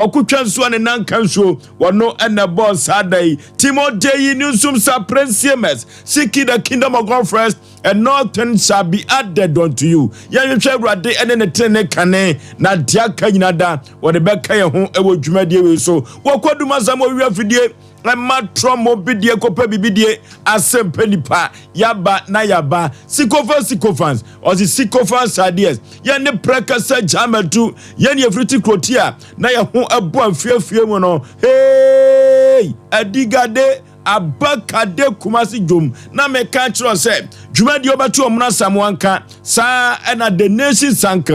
Ɔkotwa nsuo a ne nan ka nsuo, wɔno na ɛbɔɔ saa da yi. Timothy yi ne nsum sa prensiemers, seek ye the kingdom of God first, and all things shall be added unto you. Yɛnhwehwɛ Awurade ne ne tenene kane, na deɛ aka nyina da wɔde bɛka yɛn ho wɔ dwumadie wei so. Wɔkɔ dum asɛm wɔ wia fidie ɛma trɔmɔ bi deɛ kɔpɛ biribi die asɛmpɛ nipa yaba na yaba sikofan sikofans ɔsi sikofan sadeɛ yɛn ne prɛkɛsɛ gyamatu yɛn ne yɛfiri ti kuroti a na yɛn ho ɛbɔ afiafie mu no hey adigade abakade Kumasi dwom na meka kyerɛ sɛ dwumadie ɔbɛto ɔmono asamoa nka saa ɛna the nation sank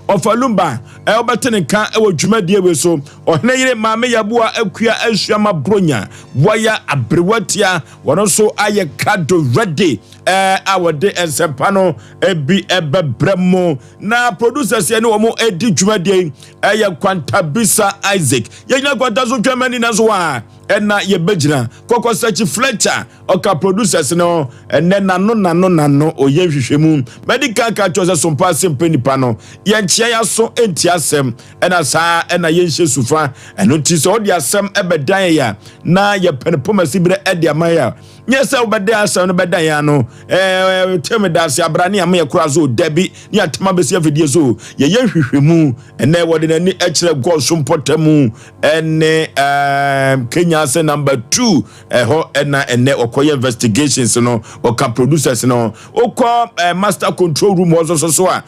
ɔfalumba ɔbɛte ne nka wɔ dwumadie wei so. Ɔhene yere Maame Yaboa Akua Asuama Bronya wɔyɛ aberewatia, wɔn nso ayɛ krado ready a wɔde nsɛmpa no bi ɛbɛbrɛ mu. Na producers yɛ ne wɔn edi dwumadie yi ɛyɛ Kwantabisa Isaac. Yɛgyina Kwanta so twɛn mani na so a ɛna yɛbɛgyina Kɔkɔ Sɛkyi Fletcher ɔka producers no ɛnɛ nano nano nano ɔyɛ nhwehwɛmu. Mɛdi kan ka kyerɛ sɛ sompa ase mpɛ nipa no yɛnkyea yɛaso nti asɛm ɛna saa ɛna yɛnhyɛ sufa. Ɛno nti sɛ wode asɛm ɛbɛdan yɛ a na yɛpɛ no pɔmasi berɛ ɛde ama yɛ a nyɛ sɛ wobɛda asɛm no bɛdan yɛ ano ɛɛ tɛm da ase abra ne ama yɛ kora so dabi ne atama bɛsi afidie so. Yɛyɛ nhwehwɛmu. Ɛnɛ wɔde n'ani ɛkyerɛ gɔɔso mpɔtamu ɛne ɛɛm Kenya ase number 2 ɛhɔ ɛna ɛnɛ ɔkɔyɛ investigations no ɔka producers no ɔkɔ master control room hɔ nso so a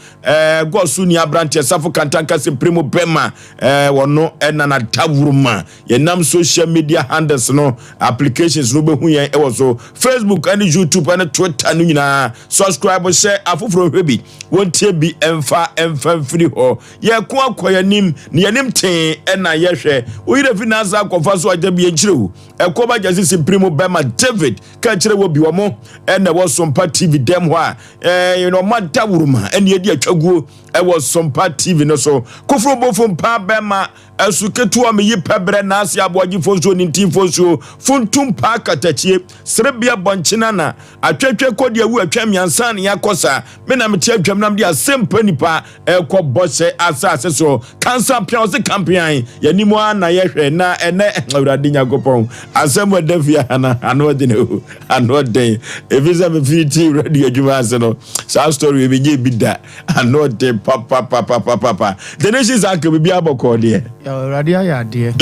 gɔɔso ni aberanteɛ Safo Kantanka Sempere bɛma wɔno ɛna n'adawuruma. Yɛnam social media handles no applications no bɛhu yɛn ɛwɔ so, Facebook ɛne YouTube ɛne Twitter no nyinaa. Subscribe hyɛ afoforɔ hwɛ bi wɔntie bi ɛmfa ɛmfa mfiri hɔ. Yɛko akɔ yɛnim na yɛnim tee ɛna yɛhwɛ woyerɛ fi nansa akɔfa so agya bi yɛnkyerɛ wo ɛkɔ ba gyase simpiri mu bɛma David ka kyerɛ wɔ bi wɔ mo ɛna ɛwɔ Sompa TV dɛm hɔ a ɛɛ ɔma dawuruma ɛne yɛdi atwaguo ɛwɔ Sompa TV no so. Koforo bofo mpa bɛma ɛso ketewa meyi pɛbrɛ naase aboagyefo nsuo ne ntimfo nsuo funtum paa katakyie serebea bɔnkyena na atwatwa kɔdi awu atwa mmiɛnsa ne yɛakɔ saa. Me na mete atwam nam de asɛmpa nipa ɛkɔ bɔhyɛ asase so kansa pia ɔse kampean yɛnim a na yɛhwɛ na ɛnɛ Awurade Nyankopɔn asɛm ɛda fie ana ano ɔden o ano ɔden ɛfiri sɛ mefiri ti radio adwuma ase no saa story bi nye bi da ano ɔden papapapapapa. The nation anka biribi abɔkɔɔ deɛ. Awurade ayɛ adeɛ.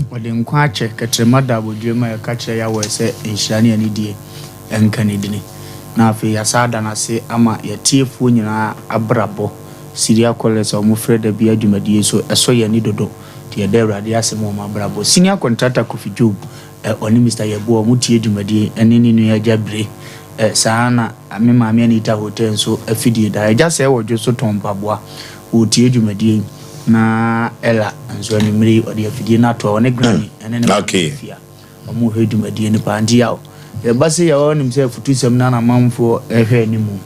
Ɔde nkwa akyɛ kɛtrɛma da abɔdwam a yɛka kyerɛ Yahweh sɛ nhyira ne anidie ɛnka ne dini. Na afei yɛasa ada no ase ama yɛtiefoɔ nyinaa abrabɔ Syria College a wɔfrɛ da bi adwumadie so ɛsɔ yɛn ani dodo. Nti yɛda Awurade ase ma wɔn abrabɔ. Senior contractor Kofi Job ɔne Mr. Yeboah ɔmo tie dwumadie ɛne ne nua agya Bire. Saa na me maame Anita Hotel nso afidie da. Agya sɛ ɛwɔ dwo so tɔn mpaboa. Wɔtie dwumadie na Ella nso anwummere yi ɔde afidie no ato a ɔne Granny ɛne ne maame fia. Ɔmo hwɛ dwumadie no paa. Nti yaw yɛba se yɛwɔ nim sɛ afutusɛm no anamanfoɔ ɛhwɛ animu.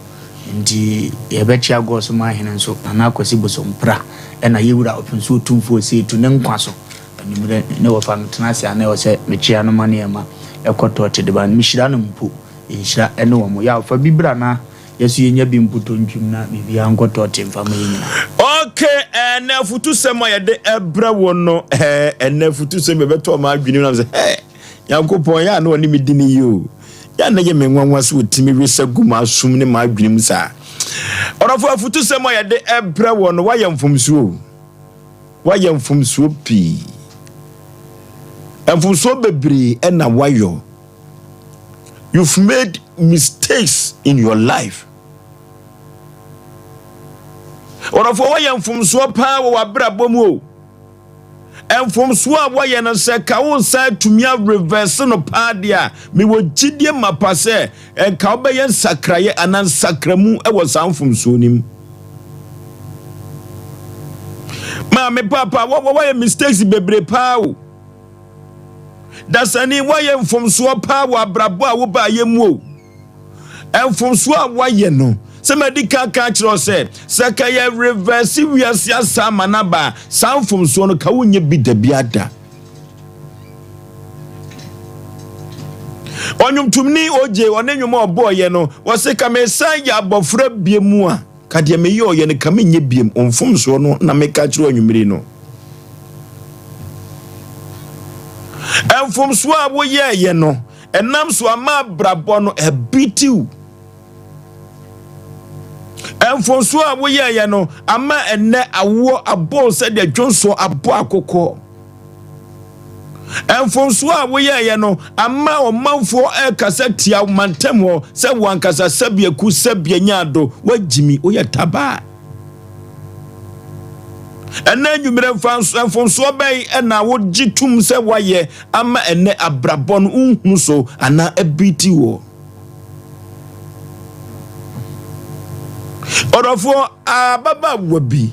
Nti yɛbɛkyea Gɔɔso Mahene nso Nana Akwasi Bosompra ɛna yɛwura Ɔpemso Otumfoɔ Osei ne nkwa so anwummerɛ ne wɔfa no tena ase a na ɛwɔ sɛ mekyea no ma nneɛma ɛkɔ tɔɔte de ba no mehyira no mpo nhyira ɛne wɔn yaw fa bi bra na yɛso yɛnya bi mpoto ntwim na biribiara nkɔ tɔɔte mfa ma yɛ nyinaa. Okay, ɛnɛ afutusɛm a yɛde ɛbrɛ wo no ɛnɛ afutusɛm yɛbɛtɔ ɔma adwene mu nam sɛ ɛ Nyankopɔn yɛ a na ɔne me di ne yie o yɛ a na yɛ me nwanwa sɛ ɔtumi wesa gu m'asom ne m'adwene mu saa. Ɔdɔfo, afutusɛm a yɛde ɛbrɛ wo no, woayɛ mfomsoɔ o, woayɛ mfomsoɔ pii, mfomsoɔ bebree ɛna woayɔ. You've made mistakes in your life. Ɔdɔfo, woayɛ mfomsoɔ paa wɔ w'abrabɔ mu o. Mfomsoɔ a wɔyɛ no sɛ ka wo nsa atumi areverse no paa deɛ a mewɔ gyidie mapa sɛ nka wobɛyɛ nsakraeɛ anaa nsakramu wɔ saa mfomsoɔ no mu. Maame papa, wɔyɛ mistakes bebree paa o. Dasani, wɔyɛ mfomsoɔ paa wɔ abrabɔ a wobaayɛ mu o. Mfomsoɔ a wɔayɛ no sɛ madi kan ka kyerɛ sɛ sɛ ka yɛ reverse wiase asa ama no aba saa mfomsoɔ no ka wonyɛ bi da bi ada. Ɔnwomtomni ogye ɔne nnwom a ɔbɔɔyɛ no wɔse ka mesan yɛ abɔfra bie mu a ka deɛ meyɛ ɔyɛ no ka menyɛ biem. Mfomsoɔ no na meka kyerɛ anwummere no. Mfomsoɔ a woyɛɛyɛ no, ɛnam so ama abrabɔ no abitiw. Mfomsoɔ a woyɛɛyɛ no ama ɛnnɛ awoɔ abɔ wo sɛdeɛ dwonsoɔ abɔ akokɔ. Mfomsoɔ a woyɛɛyɛ no ama ɔmanfoɔ ɛrekasa tia wo mantam hɔ sɛ wo ankasa sɛbiaku sɛbia nyaado woagyimi woyɛ tabaa. Ɛnɛ anwummerɛ mfomsoɔ bɛn na wogye tom sɛ woayɛ ama ɛnɛ abrabɔ no nhunu so anaa abiti wɔ? Ɔdɔfoɔ, ababaawa bi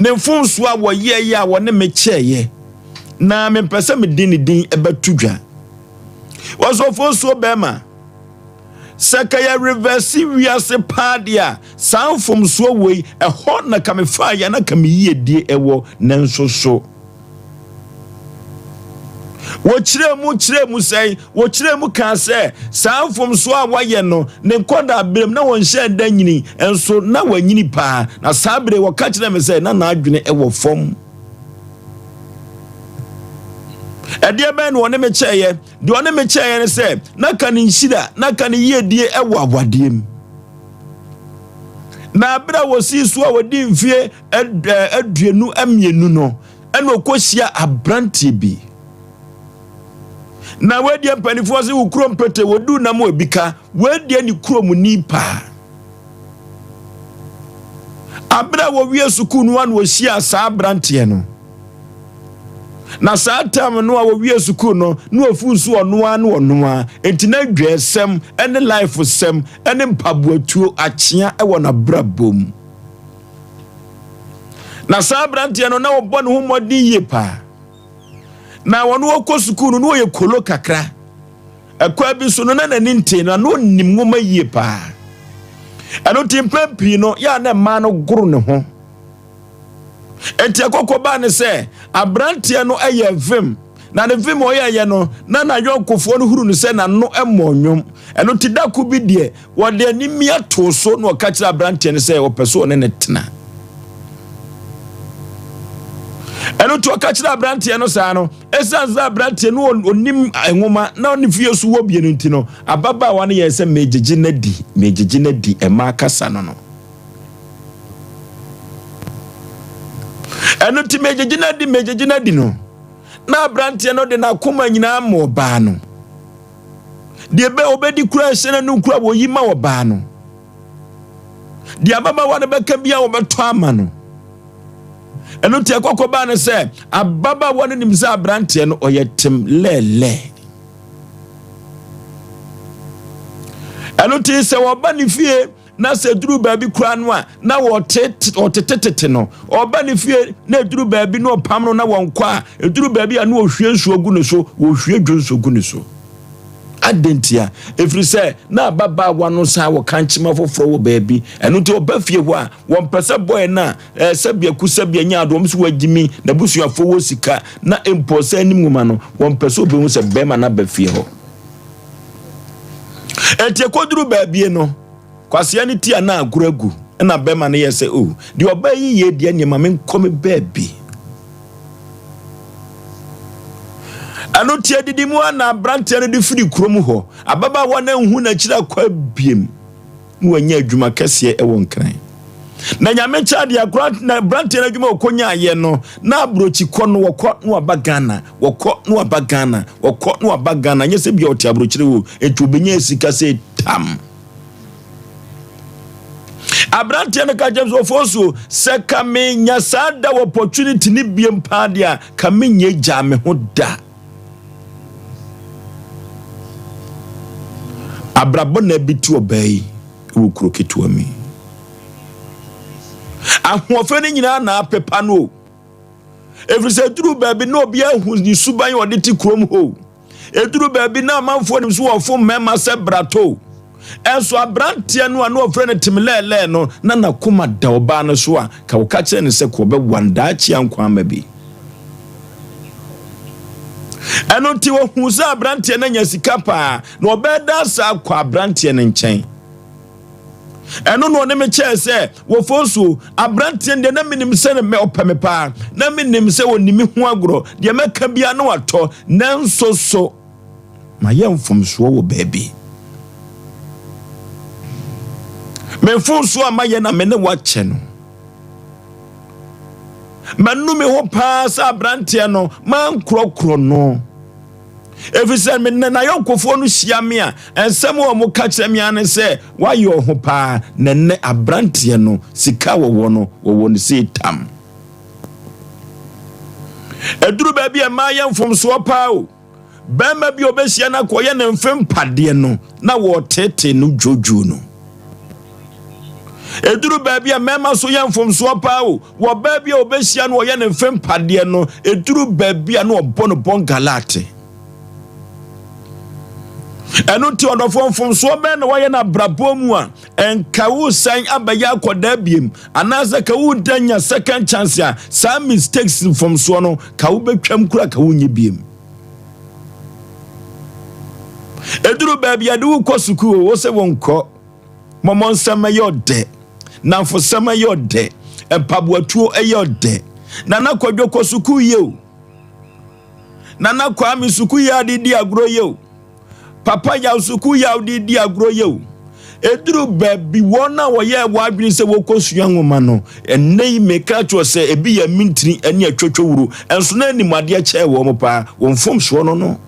ne mfomsoɔ a wɔyɛeɛ a wɔne me kyɛeɛ na mempɛ sɛ mede ne din bɛto dwa. Wɔsɔfoɔ nsuo bɛrima Sɛ ka yɛ reverse wiase paa deɛ a, saa mfomsoɔ wei, ɛhɔ na ka mefaa yɛ na ka me yiedie ɛwɔ, nanso so. Wɔkyerɛɛ mu kyerɛɛ mu sɛn? Wɔkyerɛɛ mu kaa sɛ, saa mfomsoɔ a wayɛ no, ne nkwadaa berɛm na wɔnhyɛɛ da nyini, nso na wanyini paa, na saa bere wɔka kyerɛɛ me sɛ na n'adwene ɛwɔ fam. Ɛdeɛ bɛn na wɔne me kyɛeɛ? Deɛ ɔne me kyɛeɛ ne sɛ, na ka ne nhyira, na ka ne yiedie wɔ awadeɛ mu. Na berɛ a wɔsii so a wɔdi mfeɛ 22 no, ɛna ɔkɔhyia aberanteɛ bi. Na wɔadiɛ mpanimfoɔ sɛ wo kurom pete, wɔdu nam ebi ka, wɔadiɛ ne kurom ni paa. Aberɛ a wɔwie sukuu no a na wɔhyia saa aberanteɛ no. Na saa tam no a wɔwie sukuu no na wɔfuu so ɔno ara ne ɔno ara nti na dwɛɛsɛm ne life sɛm ne mpaboatuo akyea wɔ n'abrabɔ mu. Na saa aberanteɛ no na ɔbɔ ne ho mmɔden yie paa. Na wɔn wɔkɔ sukuu no na ɔyɛ kolo kakra. Ɛkwan bi so no na n'ani nte na na ɔnim nwoma yie paa. Ɛno nti mpɛn pii no yɛ a na mmaa no goro ne ho. Enti ɛkɔkɔ baa ne sɛ aberanteɛ no yɛ vim, na ne vim ɔyɛɛyɛ no, na n'ayɔnkofoɔ no huru no sɛ n'ano mmɔ nnwom. Ɛno nti da ko bi deɛ, wɔde animia too so na ɔka kyerɛ aberanteɛ no sɛ ɔpɛ sɛ ɔne no tena. Ɛno nti ɔka kyerɛ aberanteɛ no saa no, ɛsiane sɛ aberanteɛ no ɔnim nwoma na ɔne fie so wɔ bie no nti no, ababaawa no yɛɛ sɛ megyegye no adi, megyegye no adi, ɛma akasa no no. Ɛno nti megyegye no adi, megyegye no adi no, na aberanteɛ no de n'akoma nyinaa ma ɔbaa no. Deɛ bɛ ɔbɛdi kura ɛhyɛ n'anum kura wɔyi ma ɔbaa no. Deɛ ababaawa no bɛka bia wɔbɛtɔ ama no. Ɛno nti ɛkɔkɔ baa no sɛ ababaawa no nim sɛ aberanteɛ no ɔyɛ tem lɛɛlɛɛ. Ɛno nti sɛ wɔba ne fie na sɛ duru baabi koraa no a na wɔtetetete no. Ɔba ne fie na ɛduru baabi na ɔpam no na wɔnkɔ a, ɛduru baabi a na ɔhwie nsuo gu ne so, wɔhwie dwo nsuo gu ne so. Adɛn ntia? Ɛfiri sɛ na ababaawa no san wɔ kankyema foforɔ wɔ baabi. Ɛno nti ɔba fie hɔ a, wɔmpɛ sɛ bɔɛ no a sɛbea ku sɛbea nya adoɔ, wɔn so wɔagyimi, n'abusuafoɔ wɔ sika, na mpo sɛ anim nwoma no, wɔmpɛ sɛ ɔbɛhu sɛ bɛrima no aba fie hɔ. Enti ɛkɔduru baabie no, kwasea no ti a na agorɔ agu, ɛna bɛrima no yɛ sɛ, o, deɛ ɔbaa yi yɛ deɛ nneɛma menkɔ me baabi. Ɛno ti adidi mu a na aberanteɛ no de firi kurom hɔ. Ababaawa no anhu n'akyiri akɔ abiem. Na wanya adwuma kɛseɛ wɔ Nkran. Na Nyame kyɛ adeɛ akora na aberanteɛ no adwuma a ɔkɔnyaeɛ no, na aburokyi kɔ no wɔkɔ na waba Ghana, wɔkɔ na waba Ghana, wɔkɔ na waba Ghana, nyɛ sɛ bia ɔte aburokyire o, enti ɔbɛnya sika sɛ tam. Aberanteɛ no ka kyerɛ sɛ ɔfo so sɛ ka menya saa da wɔ opportunity ne biem paa deɛ a, ka menyɛ gyaa me ho da. Abrabɔ na bi te ɔbaa yi wɔ kuro ketewa mu yi. Ahoɔfɛ no nyinaa na apepa no o. Ɛfiri sɛ ɛduru baabi na obi ahu ne suban a ɔde te kurom hɔ. Ɛduru baabi na amanfoɔ nim so wɔfo mmarima sɛ brato. Ɛnso aberanteɛ no a na wɔfrɛ no Timlɛɛlɛɛ no, na n'akoma da ɔbaa no so a, ka wɔka kyerɛ no sɛ kɔ ɔbɛwa no daakye ankwa ama bi. Ɛno nti wɔhuu sɛ aberanteɛ no anya sika paa, na ɔbɛda asa akɔ aberanteɛ no nkyɛn. Ɛno na ɔne me kyɛɛ sɛ wɔfɔ nsuo. Aberanteɛ no deɛ na menim sɛ ne ɔpɛ me paa. Na menim sɛ ɔnni me ho agorɔ. Deɛ mɛka biara na watɔ. Nanso so mayɛ mfomsoɔ wɔ baabi? Me mfomsoɔ a mayɛ na me ne wakyɛ no. Manu me ho paa sɛ aberanteɛ no mankorɔkorɔ no. Ɛfiri sɛ me ne n'ayɔnkofoɔ no hyia me a, nsɛm a wɔka kyerɛ me ara ne sɛ, Woayɛ wo ho paa, na ɛnnɛ aberanteɛ no, sika a wɔwɔ no, wɔwɔ no sei tam. Ɛduru baabi a mmaa yɛ mfomsoɔ paa o. Barima bi a ɔbɛhyia no akɔyɛ ne mfe mpadeɛ no, na wɔreteetee no dwodwoo no. Ɛduru baabi a mmarima so yɛ mfomsoɔ paa o. Wɔ baa bi a ɔbɛhyia no ɔyɛ ne mfe mpadeɛ no, ɛduru baabi a na ɔbɔ no bɔngalate. Ɛno nti ɔdɔfoɔ mfomsoɔ bɛn na wɔyɛ no abrabɔ mu a ɛnka wo san abɛyɛ akɔdaa biem anaasɛ ka wo da nya second chance a saa mistakes mfomsoɔ no ka wobɛtwam kora ka wonyɛ biem. Ɛduru baabi a de wokɔ sukuu wo sɛ wonkɔ. Mɔmɔnsɛm yɛ ɔdɛ, nnamfosɛm yɛ ɔdɛ, mpaboatuo yɛ ɔdɛ. Nana Kwadwo kɔ sukuu yie o. Nana Kwame sukuu yɛ ade di agorɔ yie o. Papa Yaw sukuu yɛ ade di agorɔ yie o. Ɛduru baabi wɔn a wɔyɛɛ wɔn adwene sɛ wɔkɔsua nwoma no, ɛnnɛ yi meka kyerɛ sɛ ebi yɛ mintiri ne atwotwowuro, nso na anim adeɛ kyɛɛ wɔn paa, wɔn mfomsoɔ no no.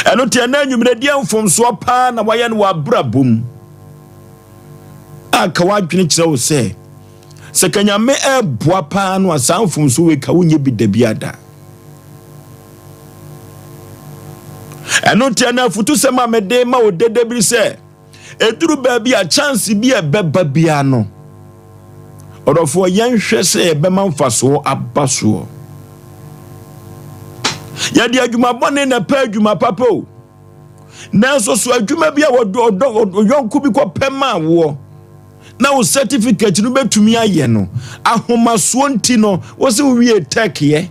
Ɛno nti ɛnɛ anwummerɛ deɛ mfomsoɔ paa na wayɛ no wɔ abrabɔ mu a ka w'adwene kyerɛ wo sɛ sɛ ka Nyame ɛreboa paa no a saa mfomsoɔ wei ka wonyɛ bi da bi ada. Ɛno nti ɛnɛ afutusɛm a mede ma wo dede bi sɛ Ɛduru baabi a chance bi a ɛbɛba biara no, ɔdɔfoɔ yɛnhwɛ sɛ yɛbɛma mfasoɔ aba soɔ. Yɛde adwuma bɔne na ɛpɛ adwuma papa o. Nanso so adwuma bi a wɔdɔ yɔnko bi kɔpɛ maa woɔ na wo certificate no bɛtumi ayɛ no, ahomasoɔ nti no, wo sɛ wowie tech yɛ,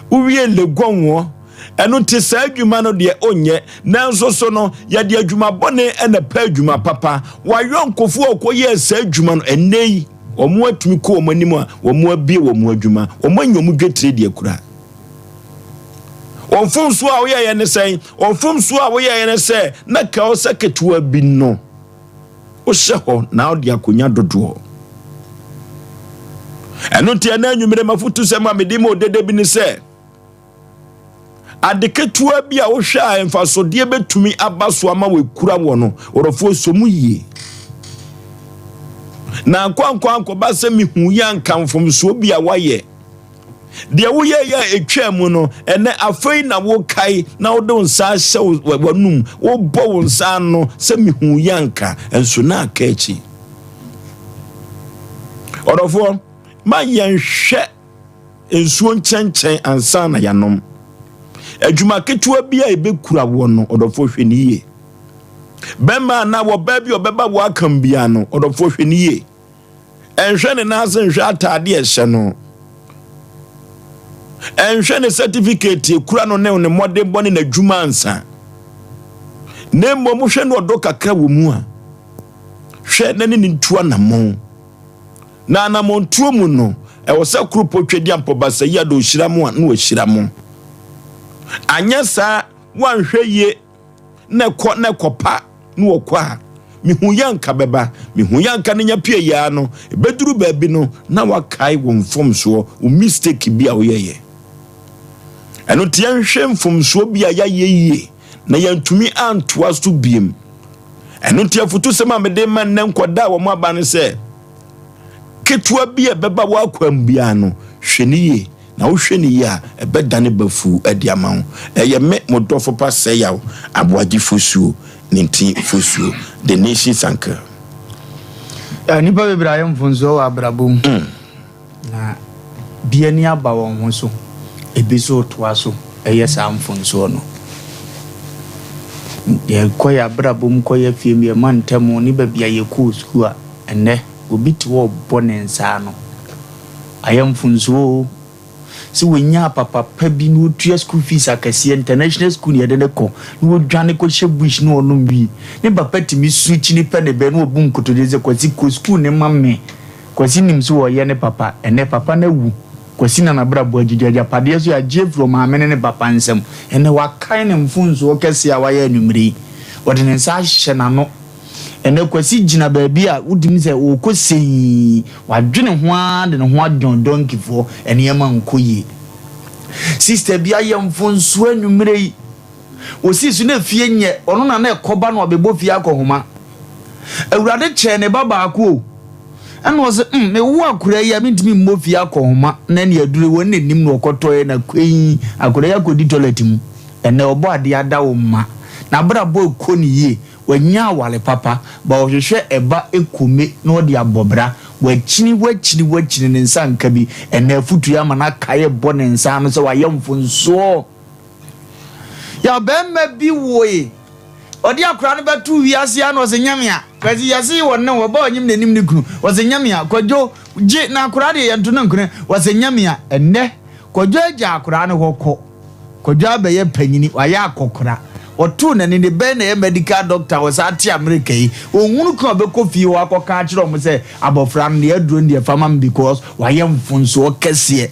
wowie Legon woɔ, Ɛno nti saa adwuma no deɛ onyɛ. Nanso so no, yɛde adwuma bɔne na ɛpɛ adwuma papa. W'ayɔnkofoɔ a wɔkɔyɛɛ saa adwuma no, ɛnnɛ yi, wɔn atumi kɔ wɔn anim a wɔn abue wɔn adwuma. Wɔn anya wɔn dwetire deɛ kura. Wɔn mfomsoɔ a woyɛeɛ ne sɛn? Wɔn mfomsoɔ a woyɛeɛ ne sɛ, na ka wo sɛ ketewa bi no, wohyɛ hɔ na wode akɔnya dodoɔ. Ɛno nti ɛnɛ anwummere m'afotusɛm a mede ma odede bi ne sɛ, Ade ketewa bi a wohwɛ a mfasodeɛ bɛtumi aba so ama wɔakura wɔ no, ɔdɔfoɔ sɔ mu yie. Na ankɔ ankɔ ankɔba sɛ mehu yɛ anka mfomsoɔ bi a woayɛ. Deɛ woyɛ yɛ a ɛtwaa mu no, ɛnɛ afei na wokae na wode wo nsa ahyɛ w'anum, wobɔ wo nsa ano sɛ mehu yɛ anka, nso na aka akyi. Ɔdɔfoɔ, ma yɛnhwɛ nsuo nkyɛnkyɛn ansa na yɛanom. Adwuma ketewa bi a ɛbɛkura woɔ no, ɔdɔfoɔ hwɛ no yie. Bɛrima anaa ɔbaa bi a ɔbɛba w'akam biara no, ɔdɔfoɔ hwɛ no yie. Ɛnhwɛ ne nan ase nhwɛ ataade a ɛhyɛ no. Ɛnhwɛ ne certificate ekura no ne ne mmɔdenbɔ ne n'adwuma ansa. Na mmom hwɛ no ɔdɔ kakra wɔ mu a, hwɛ na ne ne ntu anammɔn. Na anammɔntuo mu no, ɛwɔ sɛ koropɔ Twedeampɔ Basayi Addo hyira mo a na wahyira mo. Anyɛ saa woanhwɛ yie na ɛkɔ na ɛkɔpa na wɔkɔ a, mehu yɛ anka bɛba, mehu yɛ anka ne nya pie yɛ ara no, ɛbɛduru baabi no na wakae wo mfomsoɔ, wo mistake bi a woyɛyɛ. Ɛno nti yɛnhwɛ mfomsoɔ bi a yɛayɛ yie na yɛntumi antoa so biem. Ɛno nti afutusɛm a mede ma nnɛ nkwadaa a wɔn aba ne sɛ, ketewa bi a ɛbɛba w'akwan mu biara no, hwɛ no yie, na wohwɛ no yie a, ɛbɛdane bafuu de ama wo. Ɛyɛ me, mo dɔfo pa Sɛyaw Aboagye Fosuo, ne nti Fosuo, the nation's uncle. Nnipa bebree ayɛ mfomsoɔ wɔ abrabɔ mu. Na bi ani aba wɔn ho so, ebi nso retoa so yɛ saa mfomsoɔ no. Yɛkɔ yɛn abrabɔ mu kɔ yɛn afie mu, yɛn mantam ne baabi a yɛkɔɔ sukuu a, ɛnnɛ obi te hɔ rebɔ ne nsa ano. Ayɛ mfomsoɔ oo. Sɛ wɔnyaa papa pa bi na ɔtua school fees akɛseɛ, international school na yɛde no kɔ, na ɔdwane kɔhyɛ bush na ɔnom wii. Ne papa tumi su kyini pɛ ne bɛ na ɔbu nkotodwe sɛ, Kwasi kɔ school no ma me. Kwasi nim sɛ ɔyɛ ne papa. Ɛnnɛ papa no awu. Kwasi na n'abrabɔ agyigya. Agyapadeɛ nso yɛagye afiri ɔmaame ne ne papa nsam. Ɛnnɛ wakae ne mfomsoɔ kɛseɛ a wayɛ anwummerɛ yi. Ɔde ne nsa ahyɛ n'ano. Ɛnnɛ Kwasi gyina baabi a wotumi sɛ ɔrekɔ sei, wadwene ho ara de ne ho adwɔn dɔnkifoɔ, nneɛma nkɔ yie. Sista bi ayɛ mfomsoɔ anwummerɛ yi. Ɔsii so na efie nyɛ, ɔno na na ɛkɔba na ɔbɛbɔ fie akɔhoma. Awurade kyɛɛ ne ba baako o. Ɛna ɔse, mm, mewo akora yi a mentumi mmɔ fie akɔhoma na ɛne aduro yi wɔn na nim na ɔkɔtɔɛ na kwei akora yi akɔdi toilet mu. Ɛnɛ ɔbɔ adeɛ ada wo mma. N'abrabɔ ɛkɔ ne yie. Wanya aware papa, but ɔhwehwɛ ɛba ɛkome na ɔde abɔ bra. Wakyini, wakyini, wakyini ne nsa nka bi. Ɛnɛ afutuo yi ama no akae ɛbɔ ne nsa ano sɛ wayɛ mfonsoɔ. Yaw barima bi woe. Ɔde akora no bɛtoo wiase a na ɔse nyamea. Kwasi yɛse wɔ ne ho ɔba ɔnyim n'anim ne kunu. Ɔse nyamea. Kwadwo gye na akora deɛ yɛnto no nkone. Ɔse nyamea. Ɛnnɛ Kwadwo agya akora no hɔ kɔ. Kwadwo abɛyɛ panyini, wayɛ akɔkora. Ɔtoo n'ani ne bɛn na ɛyɛ medical doctor a ɔsan te America yi. Ɔnhunu kwan a ɔbɛkɔ fie hɔ akɔka akyerɛ wɔn sɛ abɔfra no deɛ aduro no deɛ fa ma me because wayɛ mfonsoɔ kɛseɛ.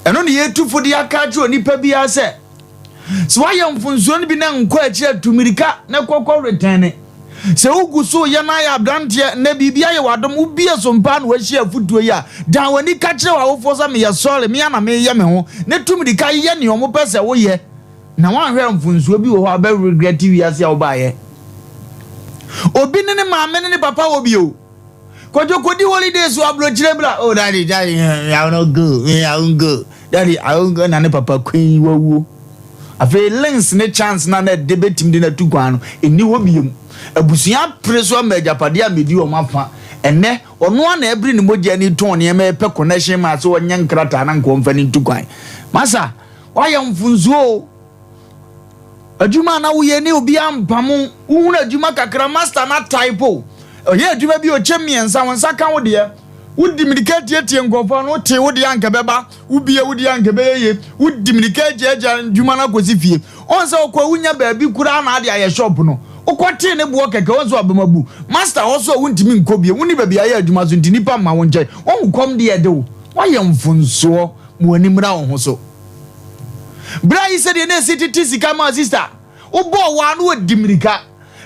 Ɛno na yɛtu fo de aka akyerɛ onipa biara sɛ, sɛ woayɛ mfomsoɔ no bi na nkɔ akyiri a, tu mmirika na kɔkɔ retɛne. Sɛ wogu so reyɛ na ayɛ aberanteɛ nnɛ biribi ayɛ w'adom, wobie so mpaa na woahyia afotuo yi a, dan w'ani ka kyerɛ w'awofoɔ sɛ meyɛ sɔre, me ara na mereyɛ me ho, na tu mmirika yɛ nea wɔpɛ sɛ woyɛ. Na woanhwɛ a mfomsoɔ bi wɔ hɔ a wobɛ regret wiase a wobaeɛ. Obi ne ne maame ne ne papa wɔ bi o. Kwadwo kodi holidays wɔ abrokyire bra. Oh daddy daddy I will not go me I won't go daddy I won't go na ne papa queen wawuo. Afei links ne chance na na ɛde bɛtumi de no atu kwan no ɛnni hɔ biom. Abusua apere so ama agyapadeɛ a medi wɔn afa. Ɛnnɛ ɔno ara na ɛbere ne mogya ani tɔn nneɛma ɛpɛ connection maa sɛ ɔnyɛ nkrataa na nka ɔmfa no ntu kwan. Masa woayɛ mfonsuo o. Adwuma a na woyɛ ne obiara mpamo. Wohunu adwuma kakra, master no atype o. Ɔyɛ adwuma bi ɔkyɛ mmiɛnsa, wo nsa ka wo deɛ. Wodi mirika tietie nkurɔfoɔ ano, wotee wo deɛ anka ɛbɛba, wobie wo deɛ anka ɛbɛyɛ yie. Wodi mirika agyaagyaa adwuma no akɔsi fie. Ɔn sɛ wokɔ a wonya baabi koraa na ade ayɛ shop no. Wokɔtee ne boɔ kɛkɛ, ɔn sɛ wabam abu. Master hɔ so a wontumi nkɔ bio, wonni baabi ayɛ adwuma so nti nnipa mma wo nkyɛn. Woahu kɔm deɛ ɛde wo. Woayɛ mfonsoɔ, ma w'ani mmra wo ho so. Bra yi sɛdeɛ na ɛsi tete sika ma sista wobɔɔ waa no ɔdi mmirika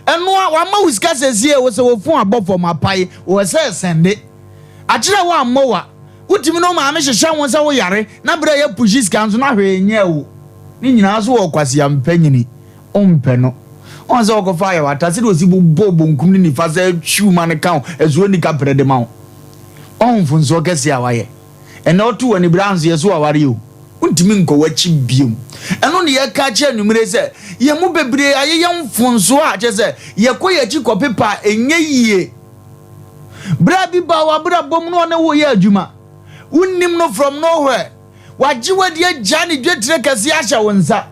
ɛno a wama wo sika sɛsie wo sɛ wo fon abɔ fam apae wɔ sɛ sɛnde akyerɛ wo ammɔ wa wotumi no maame hyehyɛ ho sɛ wo yare na berɛ yɛ pushi sika nso na hwee nyɛ wo ne nyinaa so wɔ kwasia mpanyini wompɛ no wɔn sɛ wɔkɔfa ayɛ wata sɛdeɛ ɔsi bobɔ bonkum ne nifa sɛ twiw ma no ka wo ɛsoɔ nika prɛ de ma wo ɔho mfonsoɔ kɛseɛ a wayɛ Ɛnɛ ɔto w'ani bra nso yɛso waware o. Wontumi nkɔ w'akyi biom. Ɛno na yɛka akyerɛ anwummere sɛ yɛn mu bebree ayeyɛ mfonsoɔ a kyerɛ sɛ yɛkɔ yɛn akyi kɔpepa a ɛnyɛ yie. Bra bi baa w'abrabɔ mu na ɔne wo yɛ adwuma. Wonnim no from nowhere. Wagye wo adi agyaa ne dwetire kɛseɛ ahyɛ wo nsa.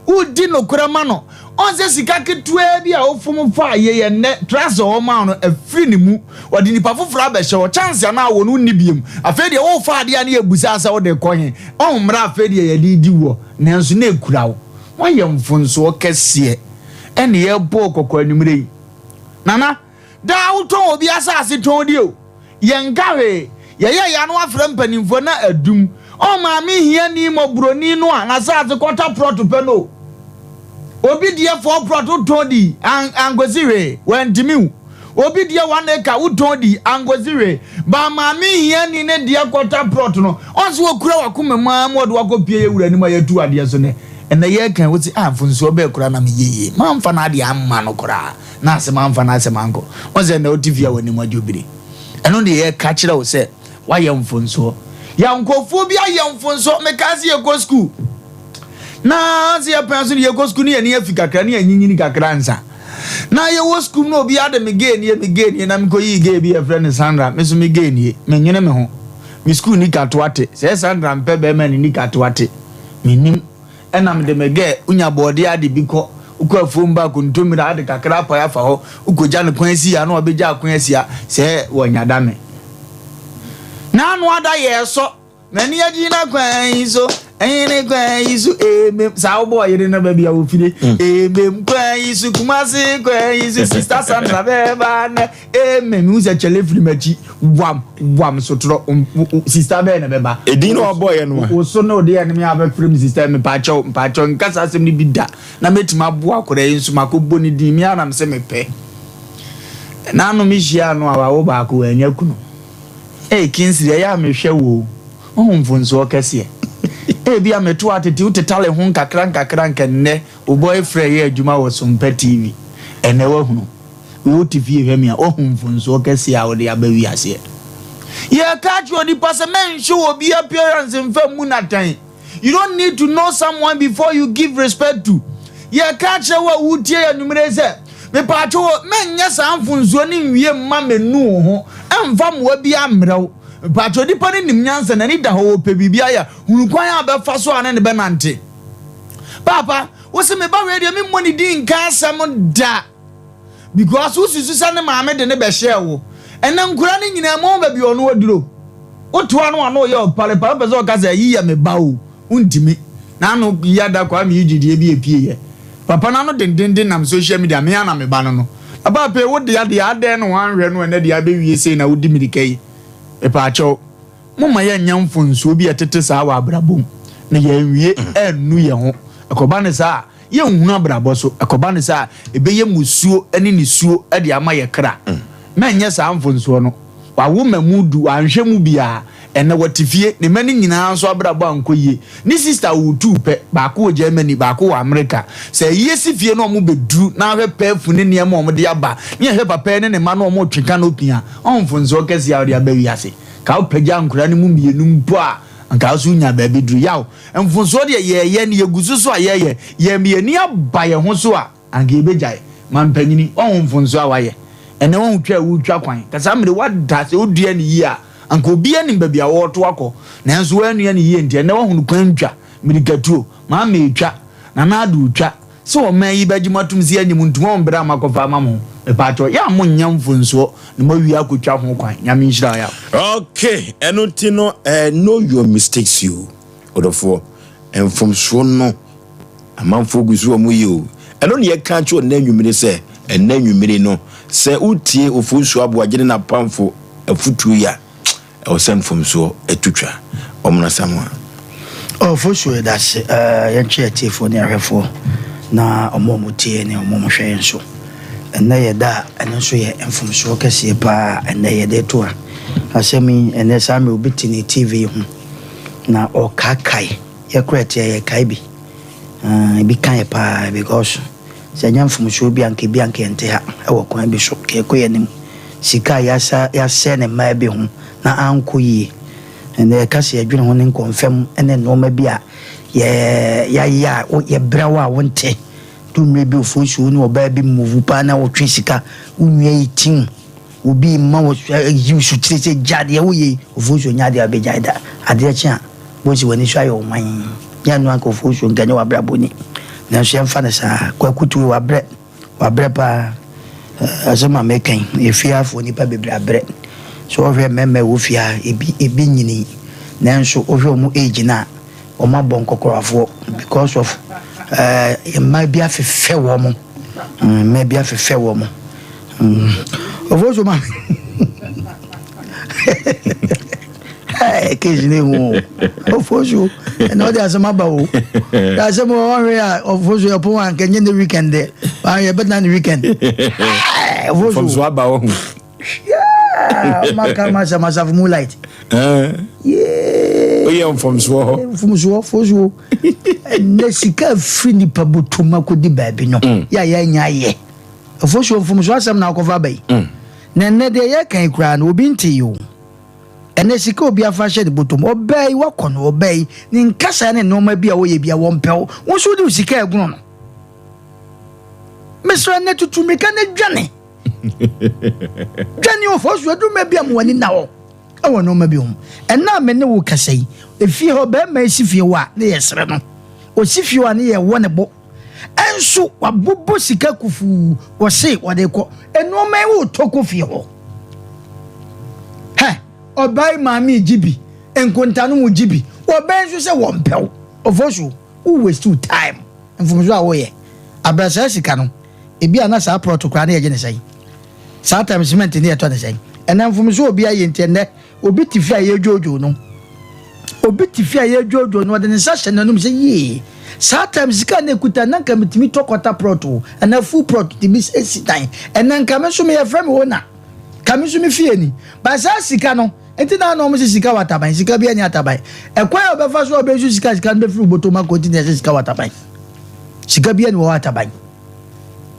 Woredi nokorɛ ma no. Ɔn sɛ sika ketewaa bi a wofom faa yei ɛnnɛ trust a ɔmaa wo no afiri ne mu. Ɔde nipa foforɔ abɛhyɛ hɔ. Chance a na wɔ no wonni biom. Afei deɛ worefa adeɛ a na yɛbusa sɛ wode rekɔ he. Ɔn mmerɛ a afei deɛ yɛde redi woɔ nanso na ɛkura wo. Woayɛ mfonsoɔ kɛseɛ ɛne yɛrebɔ wo kɔkɔ anwummerɛ yi. Nana. Daa wotɔn obi asase tɔn di o. Yɛnka hwee. Yɛyɛ yɛn ano afrɛ mpanimfoɔ na adum. Ɔn maame hiani mmɔborɔni no a n'asase kɔtɔ prɔto pɛ no o. Obi deɛ four prɔt wotɔn di an ankosi hwee. Wantumi o. Obi deɛ one acre wotɔn di ankosi hwee. But maame hiani no deɛ kɔtɔ prɔt no, ɔn sɛ wakura w'akoma mu ara ma ɔde wo akɔpue yɛn wura anim a yɛatu adeɛ so nnɛ. Ɛnnɛ yɛreka yi wose ah mfomsoɔ bɛɛ koraa na meyɛ yei. Mamfa n'adeɛ amma no koraa. Na asɛm amfa n'asɛm ankɔ. Wohu sɛ nnɛ wote fie a w'anim adwo biri. Ɛno deɛ yɛka kyerɛ wo sɛ woayɛ mfonsoɔ. Yɛ nkurɔfoɔ bi ayɛ mfonsoɔ. Mekaa sɛ yɛkɔ sukuu. Na sɛ yɛpɛn so no yɛkɔ sukuu no yɛni afi kakra ne yɛnyinyini kakra nsa. Na yɛwɔ sukuu mu na obiara de me gay nie me gay nie na mekɔyii gay bi yɛfrɛ no Sandra. Me so me gay nie. Menwene me ho. Me sukuu ni katoa te. Sɛ Sandra mpɛ bɛrima ne ni katoa te. Mennim. Ɛna mede me gɛ wonya bɔɔdeɛ ade bi kɔ, wokɔ afuom ba kontommire ade kakra apae afa hɔ, wokɔgya no kwan asi ha na wabɛgya kwan asi ha, sɛ wɔanya da me. Na ano ada yɛɛsɔ. M'ani agyina kwan yi so, ɛhene kwan yi so, emem. Saa wobɔ ɔyere no baabi a wɔfire. Emem kwan yi so, Kumasi kwan yi so, Sister Sandra bɛɛba nɛ. Emem, hu sɛ kyɛlɛ firi m'akyi, wam, wam sotorɔ. Sister bɛɛ na bɛba. Edin na ɔbɔɔyɛ no a. Wo so ne ɔde ɛne me abɛfrɛ me sister, mepaakyɛw, mpaakyɛw, nka saa asɛm no bi da. Na mɛtumi aboa akwadaa yi nso, makɔbɔ ne din, me ara na mesɛ mepɛ. Nanom hyiaa no a wawo baako, wanya kunu. Ei Kingsley, ɛyɛ a mehwɛ wo o, woahu mfomsoɔ kɛseɛ. Ebia meto atete wo tetale ho nkakra nkakra anka nnɛ wo boyfriend yɛ adwuma wɔ Sompa TV. Ɛnnɛ woahunu. Wei wote fie hwɛ me a, woahu mfomsoɔ kɛseɛ a wode aba wiaseɛ. Yɛreka akyerɛ onipa sɛ mɛnhwɛ obi appearance mfa mmu no atɛn. You don't need to know someone before you give respect to. Yɛka akyerɛ wo a woretie yɛn anwummere yi sɛ, mepaakyɛw o, mɛnyɛ saa mfomsoɔ no nwie mma menu wo ho, ɛmfa mmoa biara mmrɛ wo. Mepaakyɛw, nipa no nim nyansa, n'ani da hɔ, ɔpɛ biribi ayɛ a, hunu kwan a ɔbɛfa so a ne ne bɛnante. Paapa, wo se me ba wei deɛ memmɔ ne din nka asɛm da. Because wo susu sɛ ne maame de no bɛhyɛɛ wo. Ɛnɛ nkwadaa no nyinaa mo baabi a ɔno aduro. Wotoa no ano yɛ ɔparepare wopɛ sɛ ɔka sɛ ayi yɛ me ba o. Wontumi. N'ano yi ada Kwame Eugene deɛ bi epie yɛ. Papa n'ano dendenden nam social media me ara na me ba no no. Papa afei wo dea deɛ adɛn na wanhwɛ no ɛnɛ deɛ abɛwie sei na wodi mirika yi. Mepaakyɛw momma yɛnyɛ mfonsuo bi a ɛtete saa wɔ abrabɔ mu na yɛanwie annu yɛn ho. Ɛkɔba no saa a Yɛnhunu abrabɔ so. Ɛkɔba no saa a, ɛbɛyɛ mmusuo ne nisuo de ama yɛ kra. Mɛnyɛ saa mfonsoɔ no. Wawo mma mu du, wanhwɛ mu biara. Ɛnnɛ wɔte fie, ne mma no nyinaa nso abrabɔ ankɔ yie. Ne sista woo tuu pɛ, baako wɔ Germany, baako wɔ Amerika. Sɛ ayie si fie na wɔbɛduru na ahwɛ pɛɛfu ne nneɛma a wɔde aba, ne ɛhwɛ papa yi ne ne mma na wɔretwe canopy a, ɔho mfonsoɔ kɛseɛ a wode aba wiase. Ka wopagya nkwadaa no mu mmienu mpo a, anka wo nso wonya baabi duru. Yaw! Mfomsoɔ deɛ yɛɛyɛ no yɛgu so so a yɛɛyɛ, yɛn yɛn ani aba yɛn ho so a anka yɛbɛgyae. Mampanyini, woahu mfomsoɔ a woayɛ? Ɛnnɛ woahu twa a woretwa kwan? Ka saa mmerɛ woada sɛ wodua no yie a anka obiara nim baabi a wɔreto akɔ, nanso woannua no yie nti ɛnnɛ woahunu kwan ntwa, mmirikatuo, Maame retwa, Nana Addo retwa, Sɛ ɔman yi bɛgye mo atom sɛ yɛnnye mo ntom a ɔmbrɛ a moakɔfa ama mo ho. Mepaakyɛw, yɛ a monnyɛ mfonsoɔ na moawie akotwa ho kwan. Nyame nhyira wo yaw. Ok, ɛno nti no eh, know your mistakes o, ɔdɔfoɔ, mfomsoɔ no amanfoɔ gu so wɔn yɛ o, ɛno na yɛka akyerɛ ɔnɛ anwummere sɛ, ɛnɛ anwummere no, sɛ wotie Ofosuo Aboagye ne n'apamfo afutuo yi a, Ɛwɔ sɛ mfomsoɔ to twa. Ɔmono Asamoah. Oh Fosuo yɛdase eh, yɛnkyɛ atiefoɔ ne ahwɛfoɔ na ɔmo a ɔmo tie ne ɔmo a ɔmo hwɛ yɛn nso. Ɛnnɛ yɛ da a ɛno nso yɛ mfomsoɔ kɛseɛ paa a ɛnnɛ yɛde to a. Asɛm yi ɛnnɛ saa mmerɛ obi te ne TV ho na ɔkaakae, yɛ koraa ɛteɛ yɛkae bi. Ah, ebi ka yɛ paa because Sɛ ɛnyɛ mfomsoɔ bi a anka ebia anka yɛnte ha wɔ kwan bi so, anka yɛkɔ yɛn anim. Sika a yɛasa yɛasɛe no mmaa bi ho na ankɔ yie. Ɛnnɛ yɛka sɛ yɛdwene ho ne nkɔmfam ne nnoɔma bi a yɛ yɛayɛ a wo yɛbrɛ wo a wonte. Du mmerɛ bi ofosuo wo ne ɔbaa bi move paa na wotwe sika, wo nua yi team obi mma wo yi wo sotire sɛ gya deɛ woyɛ yi, ofosuo nyɛ adeɛ a wobɛgyae da. Adeɛ kye a Bohu sɛ w'ani so ayɛ wo nwann. Nyɛ ɛno anka ofuo nka ɛnyɛ w'abrabɔ ni. Nanso yɛmfa no saa. Kwaku Tuwe wabrɛ. Wabrɛ paa. Asɛm a meka yi, efie hafoɔ nnipa bebree abrɛ. Sɛ wohwɛ mmarima a ɛwɔ fie ha, ebi ebi nyinii. Nanso wohwɛ wɔn age no a, wɔn abɔ nkɔkorafoɔ because of eh, mmaa bi afefɛ wɔn. Mmaa bi afefɛ wɔn. Ofuo so ma. Hey, case ne hu o. Ofosu, ɛna ɔde asɛm aba o. Asɛm ɔhwɛ a ofosu yɛ pon anka nye ne weekend de. Ba yɛ bɛtena ne weekend. Ofosu. Fomso aba o. Yeah, maka masa masa for moonlight. Eh. Yeah. Oyɛ mfomsoɔ hɔ. Mfomsoɔ fosuo. Ɛnɛ sika firi nipa bɔtɔm akɔdi baabi no. Mm. Yɛ a yɛanya ayɛ. Ofosuo mfomsoɔ asɛm na akɔfa aba yi. Mm. Na ɛnɛ deɛ yɛka yi koraa no obi nte yi o. Ɛnɛ sika obi afa ahyɛ ne bɔtɔ mu. Ɔbaa yi wakɔ no, ɔbaa yi ne nkasa ne nneɛma bi a ɔyɛ bi a wɔmpɛ wo. Wo nso wode wo sika ɛgono no. Mesrɛ nnɛ tutu mmirika na dwane. Dwane o, fɔ so aduru mmerɛ bi a mo ani nna hɔ ɛwɔ nneɛma bi ho. Ɛnna a me ne wo kasa yi, efie hɔ bɛrima esi fie hɔ a ne yɛ srɛ no. Osi fie hɔ a ne yɛ wɔ ne bo. Ɛnso wabobɔ sika kufuu wɔse wɔde kɔ nnoɔma yi wotɔ kɔ fie hɔ. Hɛ ɔbaa yi maame gye bi. Nkonta no mu gye bi. Wɔbɛn nso sɛ wɔmpɛ wo. Ofosu, wo waste wo time. Mfomso a woyɛ. Abrɛ saa sika no, ebi a na saa plot koraa na yɛgye ne sɛn? Saa time cement ne yɛtɔ ne sɛn? Ɛnɛ mfomso a obi ayɛ nti ɛnɛ obi te fie a yɛdwoodwoo no. Obi te fie a yɛdwoodwoo no, ɔde ne nsa hyɛ n'anum sɛ yie. Saa time sika na ekuta na nka metumi tɔ quarter plot o, anaa full plot de bi si dan. Ɛnɛ nka me nso meyɛ frɛ me owner. Ka me nso me fie ni. But saa sika no, nti na na wɔn sɛ sika wɔ ataban, sika bi ani ataban. Ɛkwan a wɔbɛfa so a wɔbɛsu sika, sika no bɛfiri bɔtɔ mu akɔ nti na yɛsɛ sika wɔ ataban. Sika bi ani wɔ hɔ ataban.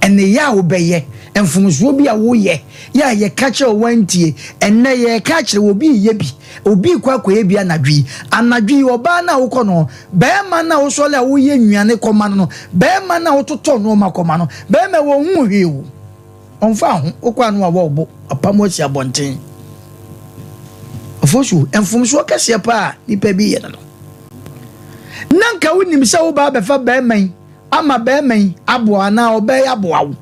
Ɛneyɛ a wobɛyɛ, mfomsoɔ bi a woyɛ, yɛ a yɛka kyerɛ wo wantie, ɛnnɛ yɛreka akyerɛ wo, obi reyɛ bi, obi rekɔ akɔyɛ bi anadwo yi. Anadwo yi, ɔbaa no a wokɔ no, barima no a wosɔre a woyɛ nnuane kɔma no no, barima no a wototɔ nneɛma kɔma no, barima wɔnhu hwee o. Ɔmfa ho, wokɔ a no wawɔ wo bo, apam wo asi abɔnten. Ɔfosuo, mfomsoɔ kɛseɛ paa a nipa bi yɛ no no. Na nka wonim sɛ woba abɛfa barima yi ama barima yi aboa anaa ɔbaa yi aboa wo.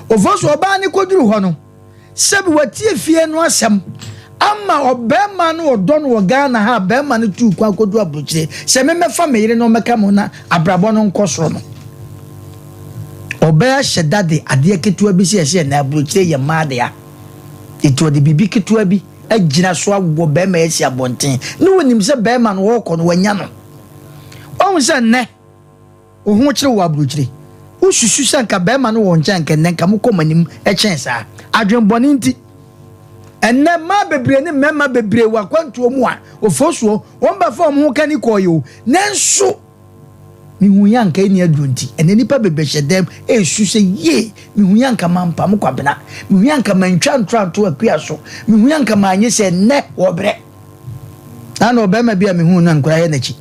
Ofosu ɔbaa no kɔduru hɔ no, sɛbi watie fie no asɛm ama ɔbarima no ɔdɔ no wɔ Ghana ha a barima no tuu kwan kɔduru aburokyire sɛ memmɛfa me yere na ɔmmɛka me ho na abrabɔ no nkɔ soro no. Ɔbaa hyɛ da de adeɛ ketewa bi sɛ ɛsɛ na aburokyire yɛ mmaa dea. Enti ɔde biribi ketewa bi agyina so awɔ barima yi asi abɔnten ne wɔnim sɛ barima no ɔrekɔ no wanya no. Wahu sɛ nnɛ Wo ho kyere wo aburokyire. Wosusu sɛ anka barima no wɔ wo nkyɛn anka nnɛ nka mokɔ mo anim kyɛn saa. Adwenbɔne nti. Ɛnnɛ mmaa bebree ne mmarima bebree wɔ akwantuo mu a wɔfɔ soɔ, wɔn bɛfa wɔn ho kani kɔɔeɛ o, nanso mehuiɛ anka ɛnni aduro nti. Ɛnnɛ nnipa bebree hyɛ dɛm ɛresu sɛ yie, mehuiɛ anka mampam Kwabena, mehuiɛ anka mantwa ntorɔ anto Akua so, mehuiɛ anka manyɛ sei, ɛnnɛ wɔbrɛ. Na na ɔbarima bi a mehuu no a nkwadaa yɛ n'akyi.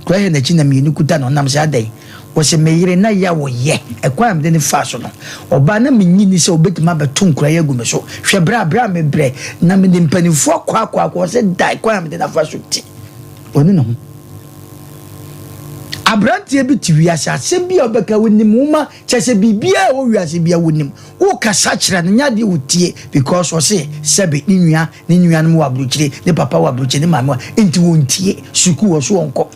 Nkwadaa yɛ n'akyi na mmienu kuta no. Ɔnam sɛ adɛn? Wɔsɛ me yere na yɛ a wɔyɛ. Ɛkwan a mede no faa so no, ɔbaa na mennye nni sɛ ɔbɛtumi abɛto nkwadaa yi agu me so. Hwɛ berɛ a berɛ a mebrɛ na mede mpanimfoɔ akɔ akɔ akɔ ɔsɛ da ɛkwan a mede no afa so nti. Ɔne ne ho. Aberanteɛ bi te wiase asɛm bi a ɔbɛka wonim nwoma kyɛ sɛ biribiara a ɛwɔ wiase bia wonim. Wokasa kyerɛ no nyɛ adeɛ wɔtie because ɔse sɛbe ne nua Ne nuanom wɔ aburokyire, ne papa wɔ aburokyire, ne maame wɔ nti wɔntie sukuu wɔ so wɔnkɔ.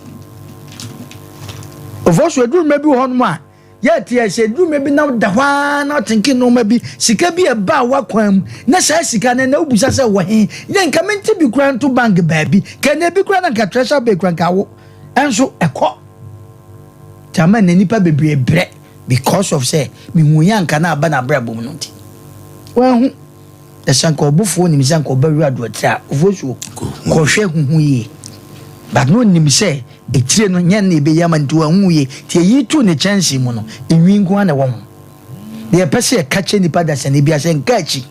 Ɔfɔ so aduru mmerɛ bi wɔ hɔnom a yɛte ɛsɛ aduru mmerɛ bi na da hɔ ara na ɔtenke nneɛma bi sika bi ɛba a wakwan mu na saa sika no na wobisa sɛ wɔ he yɛ nka mente bi koraa nto bank baabi ka na ebi koraa na nka treasure bay koraa nka awo ɛnso ɛkɔ nti ama na nipa bebree brɛ because of sɛ mehu yɛ anka na aba na abrabɔ mu no nti wɔahu. Na sɛ anka ɔbofoɔ nim sɛ anka ɔbɛwe adoɔtire a, ofosuo, kɔhwɛ huhu yie. But na ɔnim sɛ etire no nyɛ na ɛbɛyi ama no nti wanhu yie. Nti ɛyi too ne kyɛnsee mu no, enwi nko ara na ɛwɔ ho. Deɛ yɛpɛ sɛ yɛka kyerɛ nipa dasani biara sɛ nka akyi.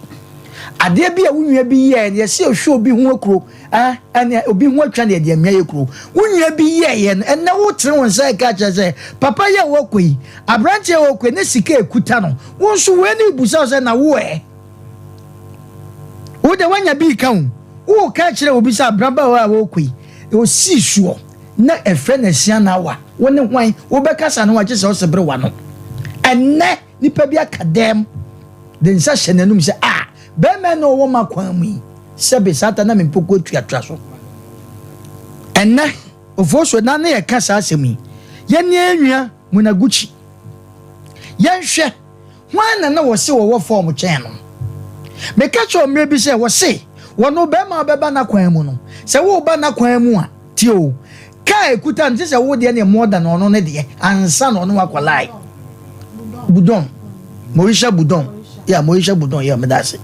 Adeɛ bi a wo nua bi yɛɛ no, yɛsɛ yɛhwɛ obi ho akuro, eh, ɛne obi ho atwa na yɛde amia yɛ kuro. Wo nua bi yɛɛyɛ no, ɛnɛ wotene wo nsa ɛka kyerɛ sɛ, papa yi a wɔkɔ yi, aberanteɛ a wɔkɔ yi, ne sika ekuta no, wo nso wei ne busa wo sɛ na wo ɛ? Wo de woanya bi reka o. Woreka akyerɛ obi sɛ abrabaawa a ɔrekɔ yi, ɔsii soɔ na ɛfrɛ no asia na awa. Wo ne hwan? Wobɛkasa ne ho a gye sɛ ɔse bere w'ano. Ɛnnɛ nipa bi aka dɛm de nsa hyɛ n'anum sɛ a bɛrima na ɔwɔ m'akwan mu yi sɛbe saa ta na me mpoko atuatua so. Ɛnnɛ Ofosuo na ne yɛka saa asɛm yi. Yɛne yɛn nua Munaguchi. Yɛnhwɛ. Hwan na na wɔse wɔwɔ fɔɔm kyɛn no? Meka kyerɛɛ wo mmerɛ bi sɛ, wɔse, wɔno barima a wobɛba n'akwan mu no, sɛ woreba n'akwan mu a, tie o, kaa a ɛkuta no, gye sɛ wo deɛ no yɛ more than ɔno ne deɛ ansa na ɔne wo akɔ line. Budon, Morisha Budon, yeah, Morisha Budon, yeah, meda ase.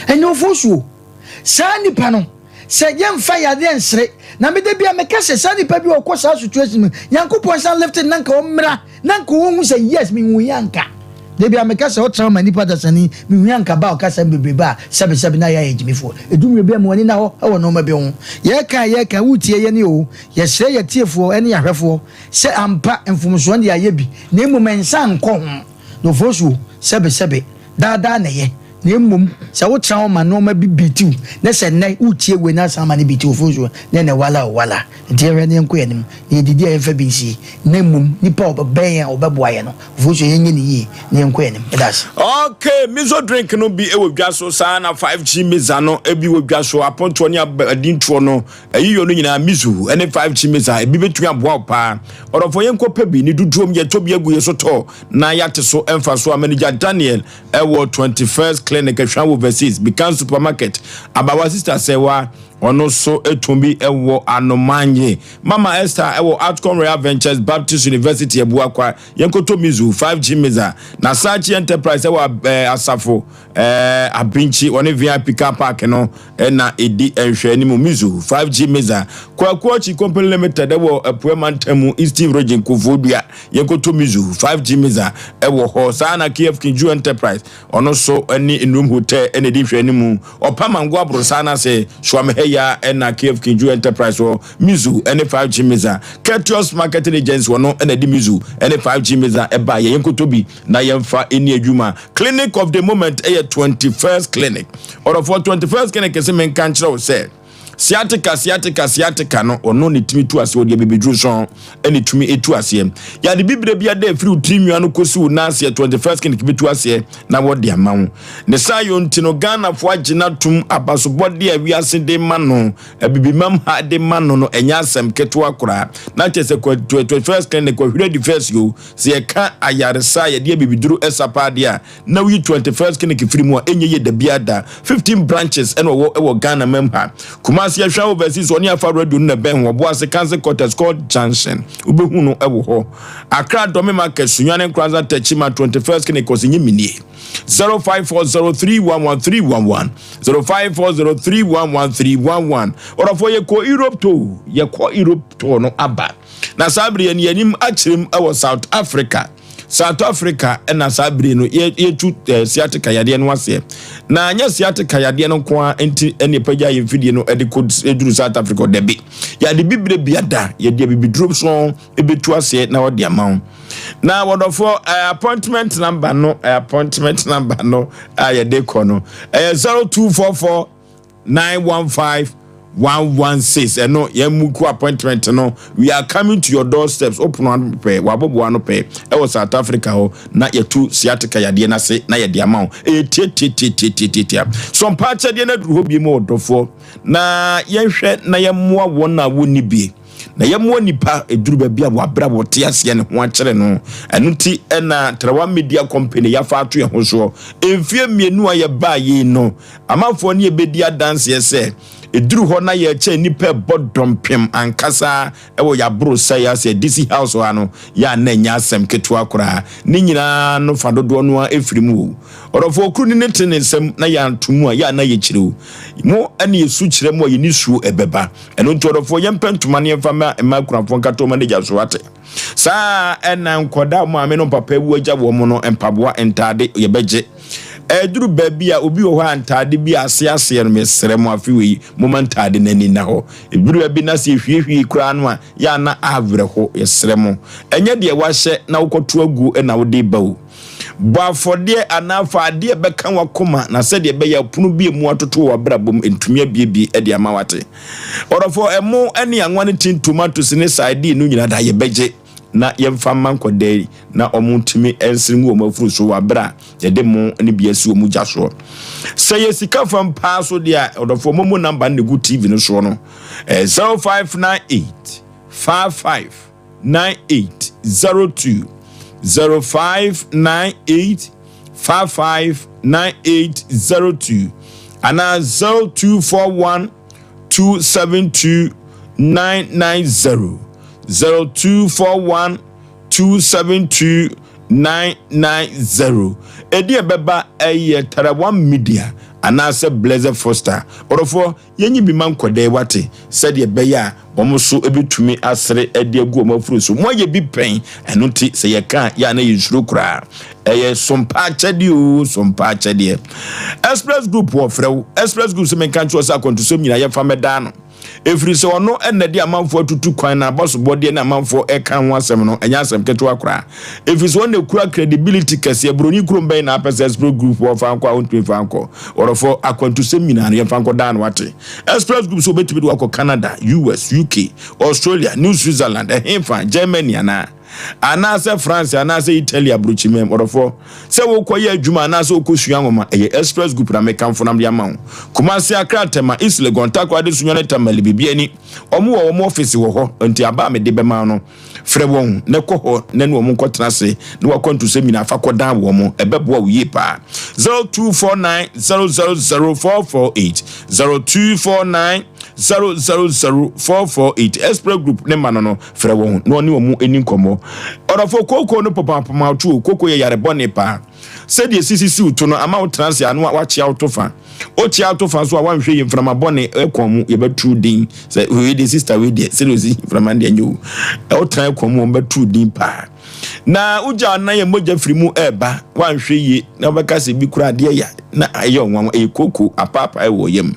Ɛnyɛ ofosuo. Saa nipa no, sɛ yɛmfa yadeɛ nsere, na me da bia meka sɛ saa nipa bi ɔkɔ saa situation mu, Nyankopɔn san lift no na nka ɔmmra, na nka ɔhu sɛ yes, mehu yɛ anka. Da bia meka sɛ ɔtra ma nipa dasani, mehu yɛ anka ba ɔkasa bebrebe a, sɛbe sɛbe na yɛayɛ gyimifoɔ. Ɛdu mmerɛ bi a ma w'ani nna hɔ wɔ nnoɔma bi ho. Yɛka a yɛka, wotie yɛn o, yɛsrɛ yɛtiefoɔ ne yɛahwɛfoɔ sɛ ampa mfomsoɔ no deɛ ayɛ bi, na mmom nsa nkɔ ho. Na ofosuo, sɛbe sɛbe, daa daa na ɛyɛ. Na mmom sɛ wotena hɔ ma nnoɔma bi beat wo na sɛ nnɛ wotie wei na asan ma no beat wo fo so na ɛnɛ wala o wala. Nti yɛnhwɛ na yɛnkɔ yɛn anim na yɛdidi a yɛmfa bi nsie na mmom nipa a ɔbɛbɛn yɛn a ɔbɛboa yɛn no fo so yɛnyɛ no yie na yɛnkɔ yɛn anim. Meda ase. Ok, miso drink no bi wɔ dwa so saa na 5G mixer no bi wɔ dwa so apontoɔ ne adintoɔ no ayiyɔ no nyinaa miso ne 5G mixer ebi bɛtumi aboa wo paa ɔdɔfoɔ yɛnkɔ pɛ bi ne dodoɔm yɛtɔ bi agu yɛ so tɔ na yɛate so mfasoɔ a manager Daniel ɛwɔ 21st Clinic Ahwa Overseas Bikan Supermarket Abawa Sister Sɛwa ɔno so ɛtɔn bi ɛwɔ Anomanye Mama Esther ɛwɔ Outcome Royal Ventures Baptist University Abuakwa Yɛnkɔtɔ Mizu 5G Miza na Sachi Enterprise ɛwɔ eh, Asafo eh, Abinkyi wɔne VIP car park no ɛna ɛdi nhwɛ anim Mizu 5G Miza Kwaku Akyi Company Limited ɛwɔ Apuɛ Mantam mu Eastern Region Koforidua Yɛnkɔtɔ Mizu 5G Miza ɛwɔ hɔ saa na KF Kinju Enterprise ɔno so ɛne Nnum Hotel ɛna ɛdi nhwɛ anim Ɔpa Mango Aborosan no ase Soamehɛya ɛna KF Kinju Enterprise wɔ Mizu ɛne 5G Miza Ketios Marketing Agency ɔno ɛna ɛde Mizu ɛne 5G Miza ɛba yɛ yɛnkɔtɔ bi na yɛmfa ɛni adwuma Clinic of the moment ɛyɛ 21st Clinic ɔdɔfoɔ 21st Clinic sɛ menka nkyerɛ wo sɛ Sciatica sciatica sciatica no ɔno ne tumi tu aseɛ ɔde abibiduro sɔn ɛne tumi etu aseɛ yade bibire bi ada efiri wo tiri nwia no kɔsi wo nan aseɛ 21st clinic bi tu aseɛ na wɔde ama wo ne saa yɔ nti no Ghanafoɔ agye no atom abasobɔde a wiase de ma no abibimam ha de ma no no ɛnyɛ asɛm ketewa koraa na kyerɛ sɛ 21st clinic ɔhwere adi first yo sɛ yɛka ayaresa a yɛde abibiduro ɛsa paa deɛ a na woyi 21st clinic firi mu a ɛnyɛ yie da biara da 15 branches ɛna ɔwɔ ɛwɔ Ghana mam ha Kumasi Ahwea Overseas ɔne Afa Radio no na ɛbɛn ho Ɔboase Council Quarters Court Junction wobɛhu no ɛwɔ hɔ Accra Dɔme Market Sunyani Nkoranza Techiman 21st clinic ɔsɛ nye minie 0540311311 0540311311 ɔdɔfoɔ yɛkɔ Europe tour yɛkɔ Europe tour no aba na saa bere yɛn yɛnim akyerɛm ɛwɔ South Africa South Africa na saa bere no yɛtu eh, sciatica yadeɛ no aseɛ. Na anyɛ sciatica yadeɛ no nko ara nti ɛne ɛpagya yɛn mfidie no de kɔ duru South Africa dabi. Yɛade bibire biada yɛde abibiduro so ɛbɛtu aseɛ na wɔde ama wo. Na wɔdɔfoɔ eh, appointment number no eh, appointment number no a yɛde kɔ no ɛyɛ 0244 915 116 ɛno yɛn mu ku appointment no we are coming to your doorsteps opono ano pɛ waboboa ano pɛ ɛwɔ South Africa hɔ na yɛtu sciatica yadeɛ no ase na yɛde ama wo ɛyɛ tiatiatiatiatiatia so mpa akyɛdeɛ no aduru hɔ bi mu ɔdɔfoɔ na yɛnhwɛ na yɛmmoa wɔn a wɔnni bie na yɛmmoa nipa ɛduru baabi a wɔabrɛ a wɔte aseɛ ne ho akyerɛ no ɛno nti ɛna Trawa Media Company yɛafa ato yɛn ho soɔ mfie mmienu a yɛbaa yei no Amanfoɔ ne yɛbɛdi adanseɛ sɛ, ɛduru hɔ na yɛrekyɛ nnipa ɛbɔ dɔmpem ankasa wɔ yɛaboro sɛe ase DC House ha no, yɛ a na ɛnyɛ asɛm ketewa koraa. Ne nyinaa no fa dodoɔ no ara firi mu o. Ɔdɔfoɔ okuruni no te ne nsam na yɛanto mu a, yɛ a na yɛkyerɛ o. Mo ne yɛsu kyerɛ mo a yɛn nisuo ɛbɛba. Ɛno nti ɔdɔfoɔ yɛmpɛ ntoma na yɛmfa mma mmaa akunafoɔ nkata wɔn adagya so wate. Saa ara na nkwadaa a wɔn maame ne wɔn papa awu agya wɔn no, mpaboa, ntaade, yɛbɛgye. Ɛduru baabi a obi wɔ hɔ a ntaade bi a ase aseɛ no, mesrɛ mo afe wei, momma ntaade no ani nna hɔ. Ɛduru baabi na sɛ ɛhwiehwie koraa no a, yɛ a na awerɛho, yɛsrɛ mo. Ɛnyɛ deɛ wahyɛ na wokɔto aguo na wode ba o. Bɔ afɔdeɛ anaa fa adeɛ a ɛbɛka w'akoma na sɛdeɛ ɛbɛyɛ a pono bi a emu atoto wɔ w'abrabɔ mu ntumi abiebie de ama wate. Ɔdɔfoɔ, ɛmo ne anwa ne tin tomatoes ne sardine no nyinaa da yɛbɛgye na yɛmfa mma nkwadaa yi na wɔn ntumi nsere ngu wɔn afuru so wɔ abere a yɛde mo ne bi asi wɔn gya soɔ. Sɛ yɛ sika fam paa so deɛ a, ɔdɔfoɔ momo namba no na ɛgu TV no soɔ no, 0598 55 9802 0598 55 9802 anaa 0241 272 990 0241 272 990 ɛdi ɛbɛba ɛyɛ Tarawa Media anaasɛ Blessed Foster ɔdɔfoɔ Yɛnyi bi ma nkwadaa yi wate, sɛdeɛ ɛbɛyɛ a wɔn nso bɛtumi asere de agu wɔn afuru so. Moayɛ bi pɛn, ɛno nti sɛ yɛka a, yɛ a na yɛnsuro koraa. Ɛyɛ sompa akyɛdeɛ oo, sompa akyɛdeɛ. Express Group wɔfrɛ wo. Express Group sɛ menka nkyerɛ wo sɛ akwantusɛm nyinaa yɛmfa mmɛdaa no. Ɛfiri sɛ ɔno na ɛde amanfoɔ atutu kwan na abasobɔdeɛ ne amanfoɔ ɛka ho asɛm no ɛnyɛ asɛm ketewa koraa. Ɛfiri sɛ ɔno na ɛkura credibility kɛseɛ. Buroni kurom bɛn na apɛ sɛ Express Group foɔ fa nkɔ a ɔntumi mfa nkɔ? Ɔdɔfoɔ, akwantusɛm nyinaa no yɛmfa nkɔ daa no wate. Express Group sɛ ɔbɛtumi de wo akɔ Canada, US, UK, Australia, New Switzerland, ɛhefa, Germany anaa? Anaasɛ France anaasɛ Italy aburokyimam, ɔdɔfoɔ, sɛ wokɔyɛ adwuma anaasɛ wokɔsua nwoma, ɛyɛ Express Group na mekamfo nam de ama wo. Kumasi, Accra, Tema, East Legon, Takoradi, Sunyani, Tamale, biribi ani. Wɔn wɔ wɔn ɔfese wɔ hɔ, nti aba a mede bɛma no, frɛ wɔn na kɔ hɔ na ne wɔn nkɔtena ase na wakwantusɛm nyinaa fa kɔdan wɔn, ɛbɛboa wo yie paa. 0249 000 448, 0249 000 448. Express Group ne ma no, frɛ wɔn na ɔne wɔn ani nkɔmmɔ. Ɔdɔfo, kooko no pɔpɔpɔmɔto o, kooko yɛ yare bɔne paa. Sɛdeɛ sisisi wo to no ama wo tena ase ano a wakyea wo to fa, wokyea wo to fa so a wanhwɛ yɛ mframa bɔne ɛkɔn mu, yɛbɛtu din sɛ wei deɛ, sister wei deɛ, sɛdeɛ osi mframa deɛ nyɛ o, wotena ɛkɔn mu, wɔn bɛtu din paa. Na wogya anan yɛ mogya firi mu ɛɛba, wanhwɛ yie na wobɛka sɛ bi kura adeɛ ya na ɛyɛ ɔnwanwa, ɛyɛ kooko apaapa ɛwɔ yam.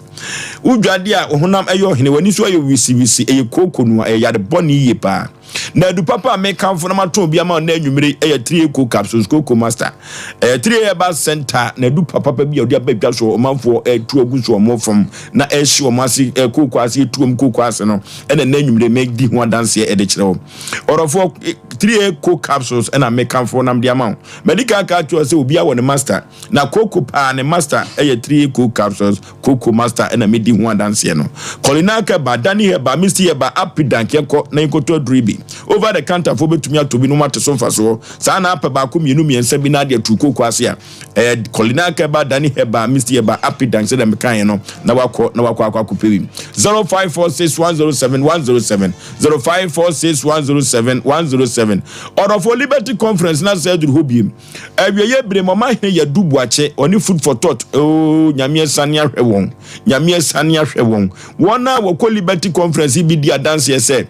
Wodwade a honam ɛyɛ ɔhene, w'ani so ayɛ wisiwisi, ɛyɛ kooko no a ɛyɛ yare bɔne yie paa. Na adu papa a mekamfo na matɔn bi ama na anwummere ɛyɛ 3 co capsules, Coco Master, ɛyɛ 3 herbal center na adu papa bi a ɔde aba dwa so, ɔmanfoɔ ɛtu agu so, ɔmo fam na ɛhye ɔmo ase, ɛkooko ase, etu ɔmo kooko ase no, ɛna na anwummere mɛdi ho adanseɛ ɛde kyerɛ wɔn. Ɔrɔfoɔ, 3 co capsules ɛna mekamfo nam de ama wo. Medical ka kyerɛ sɛ obi awɔ ne master na kooko paa, ne master ɛyɛ 3 co capsules, Coco Master ɛna medi ho adanseɛ no. Kɔlinaka ba, Dani Heba, Misty Heba, Apidank, yɛnkɔ na yɛnkɔtɔ aduru bi. Over the counter fo bɛtumi atɔ bi no mu ate so mfasoɔ saa na apɛ baako, mmienu, mmiɛnsa bi na ade atu kooko ase a, ɛyɛ Kɔlinaka ba, Dani Heba, Misty Heba, Apidank, sɛdeɛ mekaeɛ no, na wakɔ na wakɔ akɔpɛ bi. 0546 107 107, 0546 107 107. Ɔdɔfoɔ, Liberty Conference na sɛ aduru hɔ biem awieyɛ bere ma ɔma hene yɛ du buakye ɔne food for thought. Ooo, Nyame asane ahwɛ wɔn, Nyame asane ahwɛ wɔn. Wɔn a wɔkɔ Liberty Conference yi bi di adanseɛ sɛ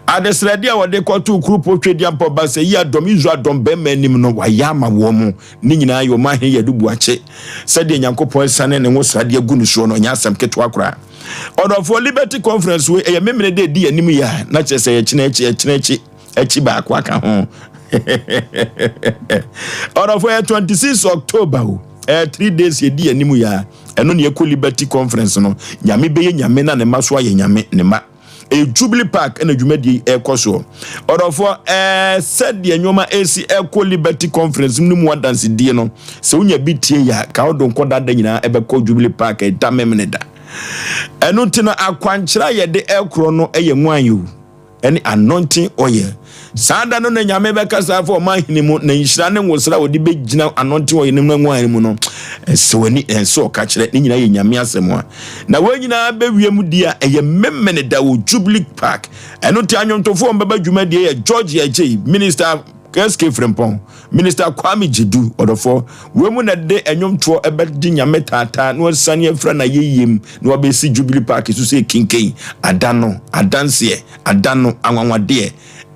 adesrɛdeɛ a wɔde kɔto kurupo Twedeampɔ ba sɛ yi adɔm Israel dɔm bɛrima anim no, wayɛ ama wɔn mu ne nyinaa yɛ ɔma hene yɛ du buakye. Sɛdeɛ Nyankopɔn asane ne ho sradeɛ gu ne soɔ no, ɔnyɛ asɛm ketewa koraa. Ɔdɔfoɔ, Liberty Conference wei ɛyɛ memene de di anim yi a na kyerɛ sɛ yɛkyena akyi, ɛkyena akyi akyi baako aka ho. Ɔdɔfoɔ, yɛ 26 October o, ɛyɛ 3 days yɛdi anim yi a, ɛno ne yɛkɔ Liberty Conference no. Nyame bɛyɛ Nyame na ne ma so ayɛ Nyame ne ma. Ɛyɛ Jubilee Park ɛna dwumadie ɛkɔ soɔ. Ɔdɔfoɔ, sɛdeɛ nneɛma ɛsi ɛkɔ Liberty Conference no mu adansedie no, sɛ wonya bi tie yɛ a, ka wode nkɔ dada nyinaa ɛbɛkɔ Jubilee Park ɛda memene da. Ɛno nti no, akwankyerɛ a yɛde ɛkorɔ no ɛyɛ nwan o, ɛne anointing oil. Saa da no na Nyame bɛkasa afa ɔma ahene mu na nhyira ne nwosra a wɔde bɛgyina anointing oil no mu nwan mu no, ɛsɛ w'ani, ɛsɛ ɔka kyerɛ ne nyinaa yɛ Nyame asɛm a na wɔn nyinaa bɛwie mu di a, ɛyɛ memene da wɔ Jubilee Park. Ɛno nti anwontofoɔ a wɔbɛba dwumadie yɛ George Agyei, Minister SK Frimpong, Minister Kwame Gyedu. Ɔdɔfoɔ, wei mu na de ɛnwomtoɔ ɛbɛgye Nyame taataa na wɔsane afira na yɛyiem na wɔabɛsi Jubilee Park so sɛ kinkan ada no, adanseɛ ada no, anwanwadeɛ.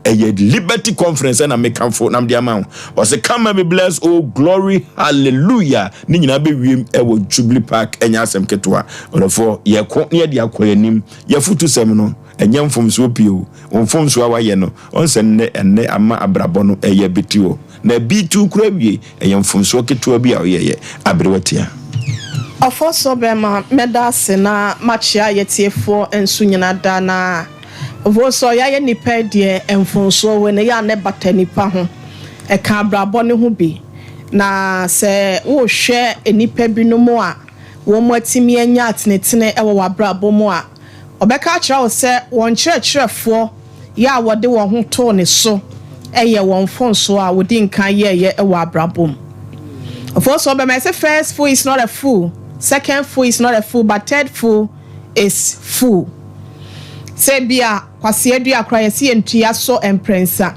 Ɛyɛ Liberty Conference ɛna mekamfo nam de ama wo. Ɔsɛ come and be blessed. Oh glory, hallelujah! Ne nyinaa bɛwiem ɛwɔ Jubilee Park. Ɛnyɛ asɛm ketewa. Ɔdɔfoɔ, yɛko ne yɛde akɔ anim. Yɛfotu sɛm no ɛnyɛ mfomsoɔ pii o. Mfomsoɔ a wayɛ no ɔnsɛ nnɛ ɛnnɛ ama abrabɔ no ɛyɛ bɛti hɔ na bi tu kura wie, ɛyɛ mfomsoɔ ketewa bi a ɔyɛyɛ aberewa tia. Ɔfɔ so bɛma mɛda ase na makyea yɛtiefoɔ nso nyina da na vo sɛ yɛayɛ nipa deɛ, mfonsoɔ wɔ ne yɛ a ne bata nipa ho, ɛka abrabɔ ne ho bi. Na sɛ wohwɛ nipa binom a wɔn mu atumi anya atenetene wɔ w'abrabɔ mu a, ɔbɛka akyerɛ wo sɛ wɔn kyerɛkyerɛfoɔ yɛ a wɔde wɔn ho too ne so ɛyɛ wɔn mfonsoɔ a wɔdi nkan yɛɛyɛ wɔ abrabɔ mu. Ɔfɔ so ɔbɛma ɛsɛ first fool is not a fool, second fool is not a fool, but third fool is fool. Sɛ bia kwasi adua kora yɛsi yɛn ntua so mprɛnsa,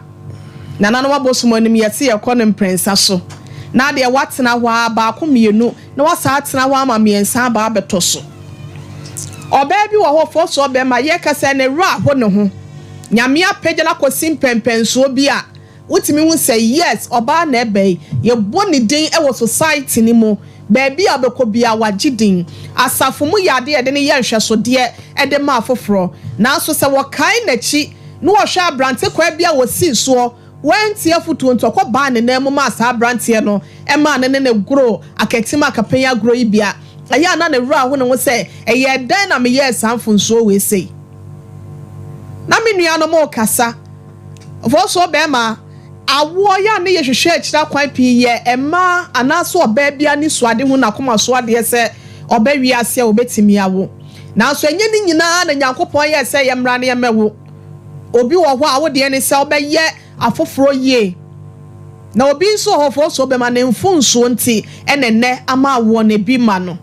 nananom abosom anim yɛsi yɛkɔ no mprɛnsa so, na adeɛ watena hɔ a baako, mmienu, na wasa atena hɔ ama mmiɛnsa aba abɛtɔ so. Ɔbaa bi wɔ hɔ, fɔ so ɔbɛma yɛkasa ne wura aho ne ho, Nyame apagya no akɔsi mpɛmpɛnsoɔ bi a wotumi hu sɛ yes, ɔbaa na ɛbɛ yi yɛbɔ ne din wɔ society ne mu. Baabi a ɔbɛkɔ biara, wagye din. Asafo mu yɛ ade a yɛde no yɛ nhwɛsodeɛ de ma afoforɔ. Nanso sɛ wɔkae n'akyi na wɔhwɛ aberantekwaa bi a ɔsii soɔ, wantie afotuo nti ɔkɔbaa ne nan mu maa saa aberanteɛ no maa no ne no goroo akatim akapɛn agorɔ yi bi a, ɛyɛ a na ne werɛ aho ne ho sɛ, 'Ɛyɛɛ dɛn na meyɛɛ saa mfomsoɔ wei sei? Na me nuanom rekasa. Mfomsoɔ bɛrima. Awoɔ yɛ a ne yɛ hwehwɛ akyiri akwan pii yɛ mmaa anaasɛ ɔbaa bi anisoadehu n'akoma so adeɛ sɛ ɔba wiase a ɔbɛtumi awo. Nanso ɛnyɛ ne nyinaa na Nyankopɔn yɛɛ sɛ yɛmmra na yɛmmɛwo. Obi wɔ hɔ a wo deɛ ne sɛ wobɛyɛ afoforɔ yie. Na obi nso wɔ hɔ foforɔ bɛma ne mfomsoɔ nti na ɛnnɛ ama awoɔ no bi ma no.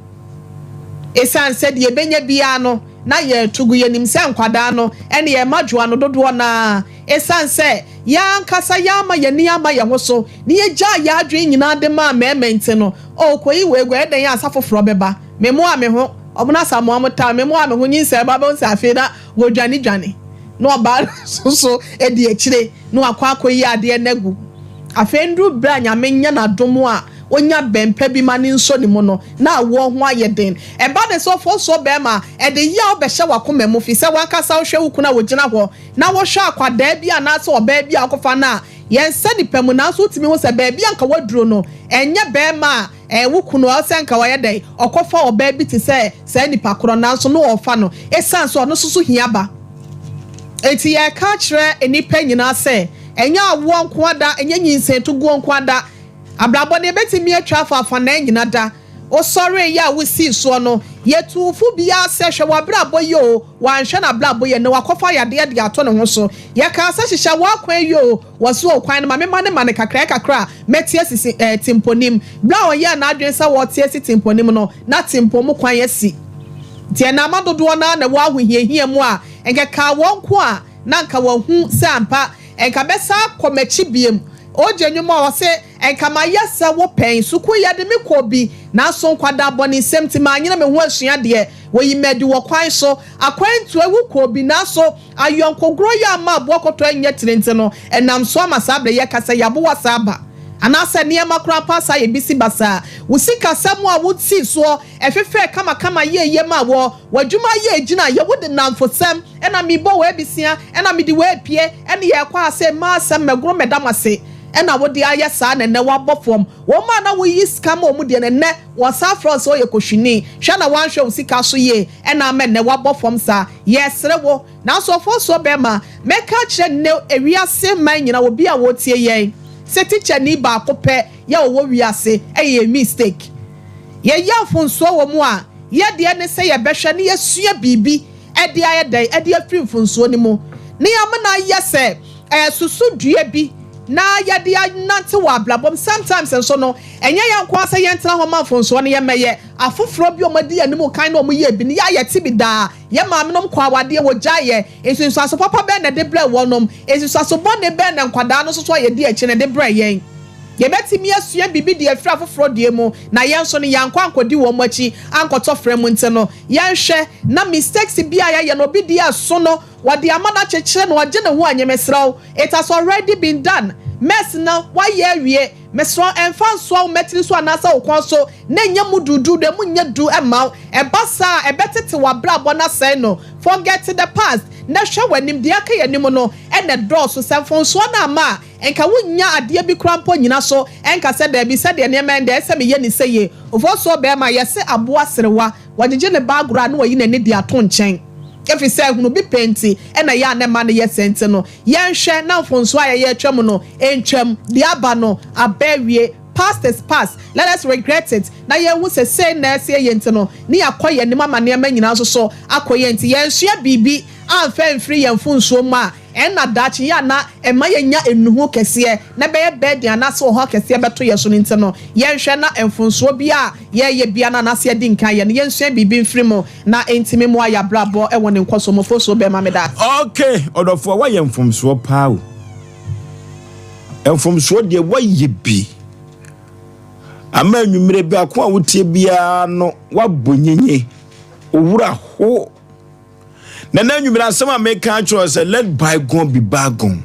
Esiane sɛ deɛ yɛbɛnya biara no na yɛreto gu, yɛnim sɛ nkwadaa no ne yɛn mma dwoa no dodoɔ no ara. Esiane sɛ yɛn ankasa yɛamma yɛn ani amma yɛn ho so na yɛgyaa yɛn adwene nyinaa de maa mmarima nti no, oh, kɔyi wei gu, ɛyɛ dɛn a asa foforɔ bɛba? Memmoaa me ho, wɔn Asamoah mo taa, memmoaa me ho, nyinsɛn ba, bɛhu sɛ afei na wɔdwanedwane, na ɔbaa no nso so di akyire na wakɔ akɔyi adeɛ no agu. Afei nduru berɛ a Nyame nyɛ no adom a ɔnya bɛn pa bi ma no nsɔ ne mu no, na awoɔ ho ayɛ den. Ɛba ne sɛ ɔfɔnsoɔ bɛɛma a, ɛde yaw bɛhyɛ w'akoma mu, fisɛ w'ankasa wohwɛ wo kunu a ɔgyina hɔ na wohwɛ akwadaa bi anaasɛ ɔbaa bi a wokɔfa no a, yɛnsɛ nipa mu, nanso wotumi hu sɛ baabi a anka waduro no, ɛnyɛ bɛɛma a ɛyɛ wo kunu, ɛwɔ sɛ anka ɔyɛ dɛn, ɔkɔfa ɔbaa bi te sɛ saa nipa korɔ, nanso no ɔrefa no, ɛsiane sɛ ɔno nso so hia ba. Enti yɛreka akyerɛ nnipa nyinaa sɛ, ɛnyɛ awoɔ nko ara da, ɛnyɛ nyinsɛntoguo nko ara da, abrabɔ no yɛbɛtumi atwa afa afanaa nyina da. Wosɔreeɛ a wosii soɔ no, yɛtuu wo fo biara sɛ hwɛ w'abrabɔ yie o, wanhwɛ n'abrabɔ yie, ɛnnɛ wakɔfa yadeɛ de ato ne ho so. Yɛkaa sɛ hyehyɛ w'akwan yie o, wɔse o kwan no ma mema no ma no kakrakakra a mɛte asisi eh, Timponim. Berɛ a ɔyɛɛ n'adwene sɛ ɔrete asi Timponim no, na Timpo mu kwan asi. Nti ɛnam ama dodoɔ no ara na ɛwɔ ahohiahia mu a, nka ɛkaa wɔn nko a, na anka wɔahu sɛ ampa, nka mɛsan akɔ m'akyi biom. Ogye nnwom a ɔse, Nka mayɛ sɛ wo pɛn. Sukuu yɛde me kɔɔ bi, nanso nkwadaa abɔnesɛm nti manyere me ho ansua adeɛ. Wɔyi me adi wɔ kwan so. Akwantuo, ewu kɔɔ bi, nanso ayɔnkogorɔ yi amma aboa kɔtɔ anyɛ tire nti no, ɛnam so ama saa berɛ yi yɛka sɛ yɛaboa saa aba. Anaasɛ nneɛma koraa mpo asa ayɛ bisi basaa. Wo sikasɛm a wosii soɔ Ɛfefɛɛ kamakama yɛɛ yie maa wɔ w'adwuma yɛɛ gyina yɛ wode nnamfosɛm ɛna mebɔ wei abisia ɛna mede wei apue ɛne yɛɛkɔ ase mmaa asɛm mɛgoro mɛda mo ase ɛna wode ayɛ saa na ɛnɛ wabɔ fam wɔn a na woyi sika ma wɔn deɛ no ɛnɛ wɔsan frɛ wo sɛ woyɛ kohwini hwɛ na woanhwɛ wo sika so yie ɛna ama ɛnɛ wabɔ fam saa yɛsere wo nanso ɔfɔnsoɔ bɛɛma mɛka akyerɛ nnɛ ewiase man nyina obi a wɔtie yɛn sɛ tikyani baako pɛ yɛ ɔwɔ wiase ɛyɛ yɛn mistake. Yɛyɛ mfomsoɔ wɔ mu a, yɛ deɛ ne sɛ yɛbɛhwɛ na yɛasua biribi de ayɛ dɛn? De afiri mfomsoɔ no mu, na yɛama no ayɛ sɛ ɛyɛ susudua bi na yɛde anante wɔ abrabɔ mu. Sometimes nso no, ɛnyɛ yɛn nko ara sɛ yɛntena hɔ ma mfomsoɔ no yɛmmɛyɛ. Afoforɔ bi a wɔadi yɛn anim kan na wɔyɛɛ bi no, yɛ a yɛte bi daa. Yɛn maamenom kɔɔ awadeɛ, wɔgyaeɛ. Nsunsuanso papa bɛn na ɛde brɛɛ wɔnom? Nsunsuanso bɔne bɛn na nkwadaa no nso so a yɛdi akyi no de brɛɛ yɛn? Yɛbɛtumi asua biribi de afiri afoforɔ deɛ mu, na yɛn nso no yɛankɔ ankɔdi wɔn akyi ankɔtɔ frɛ mu nti no, yɛnhwɛ na mistakes bi a yɛayɛ no obi deɛ ɛso no wɔde ama no akyekyere no ɔgye ne ho anyɛ mesrɛ wo it has already been done mess no woayɛ awie mesrɛ wo ɛmfa nsoa wo mmatiri so anaasɛ wo kɔn so na ɛnyɛ mu duuduudu ɛmu nyɛ du mma wo ɛba saa a ɛbɛtete w'abrabɔ no asɛe no forget the past na hwɛ w'anim deɛ aka yɛn anim no na ɛdɔɔso sɛ mfomsoɔ no amma a Nka wonnya adeɛ bi koraa mpo nnyina so nka sɛ, Daabi, sɛdeɛ nneɛma yɛ no deɛ, ɛsɛ sɛ meyɛ no seyie. Ofosuo barima, yɛse aboa serewa, wɔgyegye ne ba agorɔ a na wayi n'ani de ato nkyɛn. Ɛfiri sɛ ahunu bi pɛ nti na ɛyɛ a na ɛma no yɛ saa nti no, yɛnhwɛ na mfomsoɔ a yɛyɛ atwam no ntwam. Deɛ aba no, aba awie. Past is past, let us regret it na yɛnhu sɛ sei na ɛsɛ yɛyɛ nti no, ne yɛakɔ yɛn anim ama nneɛma nyinaa nso so akɔ yie nti yɛnsua biribi amfa amfiri yɛn mfomsoɔ mu a, Ɛnna daakye yɛ a na ɛma yɛnya nnuho kɛseɛ na ɛbɛyɛ burden anaasɛ ɔhaw kɛseɛ bɛto yɛn so no nti no, yɛnhwɛ na mfomsoɔ biara a yɛreyɛ biara no anaasɛ yɛadi nkan ayɛ no, yɛnsua biribi mfiri mu na ɛntumi mmoa yɛn abrabɔ wɔ ne nkɔsoɔ mu. Mfomsoɔ bɛn ma meda ase? Ok ɔdɔfoɔ woayɛ mfomsoɔ paa o. Mfomsoɔ deɛ woayɛ bi. Ama anwummerɛ biako a wotie biara no woabɔ nyinyi. Owura ho. Na na anwummere asɛm a meka akyerɛ sɛ let bygone be bygone.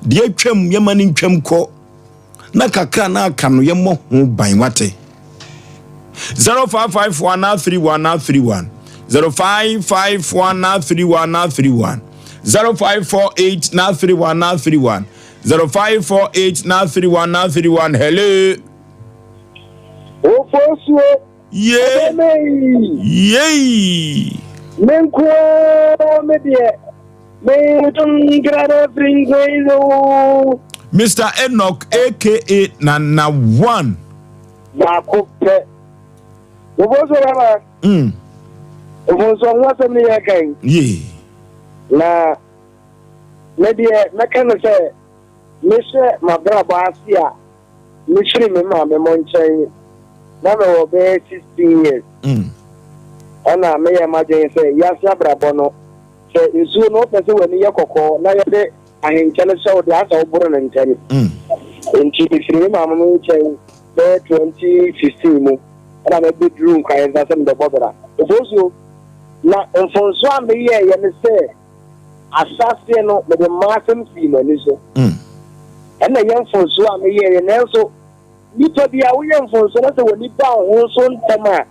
Deɛ atwam yɛma no ntwam kɔ na kakra na aka no yɛmmɔ ho ban wate. 0551 931 931, 0551 931 931, 0548 931 931, 0548 931 931. Hello. Ofosuo. Ye. Yei. Me nko me deɛ. Me tungrada fringuezo. Mr. Enoch aka Nana One. Baako pɛ. Ofosuo bɛma. Ofosuo ho asɛm ne yɛ kan. Ye. Na me deɛ mɛka no sɛ mehyɛ m'abrabɔ ase a mefiri me maame mo nkyɛn na mewɔ bɛyɛ 16 years. Ɛna meyɛ m'adwene sɛ wiase abrabɔ no, sɛ nsuo no wopɛ sɛ w'ani yɛ kɔkɔɔ na yɛde ahenkyɛ no hyɛ wo deɛ asɛ woboro no ntɛm. Nti mefiri me maame mo nkyɛn bɛyɛ 2015 mu ɛna mɛbɛduru nkwaeɛ nsa sɛ mebɛbɔ bra. Ofosuo, na mfonso a meyɛɛyɛ ne sɛ asaseɛ no mede mmaa asɛm sii m'ani so. Ɛna ɛyɛ mfonso a meyɛɛyɛ, nanso nipa bi a woyɛ mfonso na sɛ w'ani ba wo ho so ntɛm a,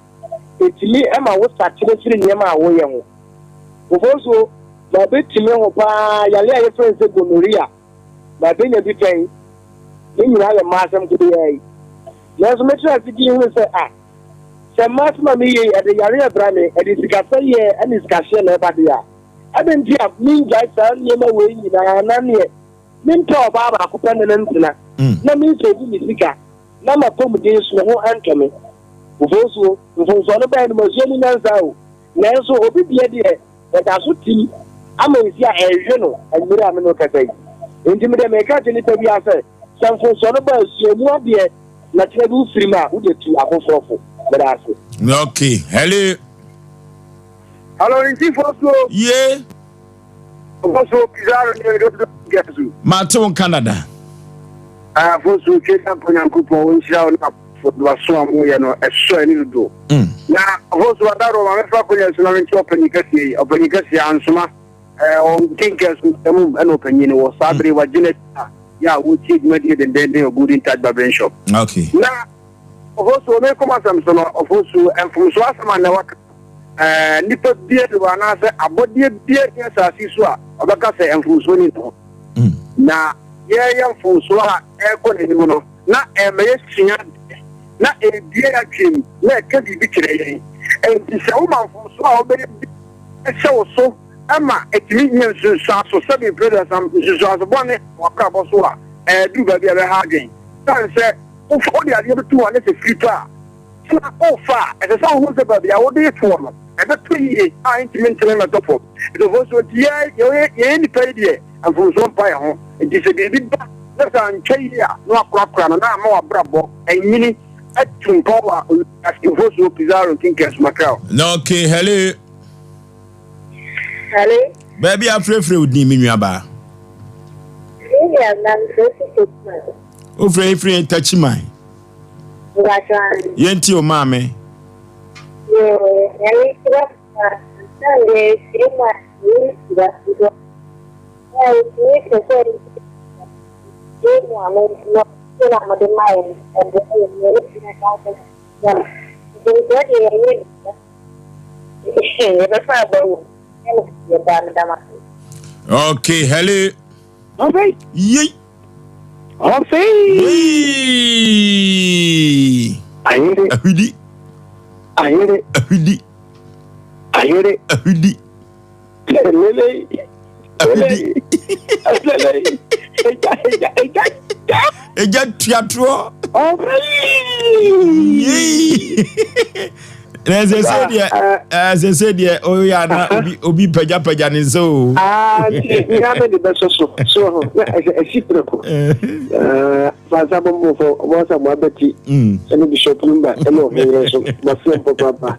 ɛtumi ma wo sakyere firi nneɛma a woyɛ ho. Ofosuo, ma ɛbɛtumi ho paa yale a yɛfrɛ no sɛ gonorrhea, ma ɛbɛnya bi pɛn. Ne nyinaa yɛ mmaa asɛm kodoɔ yi. Nanso metena ase di hunu sɛ a sɛ mmaa asɛm a meyɛ yi ɛde yare ɛbra me, ɛde sikasɛyɛ ɛne sikahyeɛ na ɛba deɛ a, ɛde nti a mengyae saa nneɛma wei nyinaa na neɛ mempɛ ɔbaa baako pɛ ne ne ntena na mensɛdi me sika na mapɔmuden so me ho ɛntɔ me. Mfonsuo, mfonsuo no bɛyɛ no masua mu nyansa o. Nanso obi deɛ deɛ ɛda so tim ama nsi a ɛhwe no anwummerɛ a me no kasa yi. Nti me deɛ meka kyerɛ nipa bi asɛ sɛ mfonsuo no baa sua mu adeɛ na kyerɛ bi wofiri mu a wode tu afoforɔ fo. Meda ase. Okay. Hello. Hello, nti Fosuo. Ye. Fosuo Pizarro ne dodo Gazu. Mate Canada. Ah, Fosuo twe sampo Nyankopɔn wo nhyira wo na waso a moyɛ no ɛsɔ ani dodo. Na Fosuo adaro ma mefa konya so na mente ɔpanyin kɛseɛ yi, ɔpanyin kɛseɛ ansoma ɔnkenka so ntɛmum ɛna ɔpanyin no wɔ saa bere wagyina a yɛ a wɔtie dwumadie dendenden wɔ Golden Touch Barbering Shop. Okay. Na Ofosuo me kɔm asɛm so no, Ofosuo mfomso asɛm a na waka nipa bia ni hɔ anaasɛ abɔdeɛ bia ni asase so a ɔbɛka sɛ mfomsoɔ ni ne ho. Na yɛyɛ mfomsoɔ a ɛrekɔ n'anim no na ɛma yɛsua na ɛbie adwene na ɛka biribi kyerɛ yɛn. Enti sɛ woma mfomsoɔ a wobɛyɛ bi hyɛ wo so ɛma ɛtumi nya nsunsuanso sɛbi mpere nsunsuanso bɔne w'abrabɔ so a ɛduru baabi a ɛbɛha adwene. Sane sɛ wode adeɛ bɛto hɔ ne sɛ firi tɔ a na wofa a ɛsɛ sɛ wohu sɛ baabi a wode toɔ no ɛbɛtɔ yie a ɛntumi ntene mmɛtɔ fam. Nti mfomsoɔ nti yɛyɛ nnipa yi deɛ mfomsoɔ mpa yɛn ho. Nti sɛ biribi ba na sɛ antwa yie a na wakorakora no na ama wabrabɔ anyini atu mpɔn wɔ mfomsoɔ Pizarro Nkinkɛn Sumakrao. Okay, hello. Hello. Baabi afrɛfrɛ wo din me nuabaa. Wofrɛ firi Tachiman. Yɛnti o maame. Okay, hello. Okay. Yei. Okay. Yei. Ayere. Ahwidi. Ayere. Ahwidi. Ayere. Ahwidi. Lele. Ahwidi. Lele. Eja eja eja. Eja tuatoɔ. Okay. Yei. Na ɛsɛ sɛ deɛ ɔyɛ ana obi pagyapagya ne nsa o. Aa nti nyame de bɛsɔ so so ho na ɛsɛ ɛsi prɛko. Fansa bɔmmɔfo ɔbɔnsa mo abɛti ɛne Bishop Lumba ɛne ɔhene nso mafia mpɔpapa.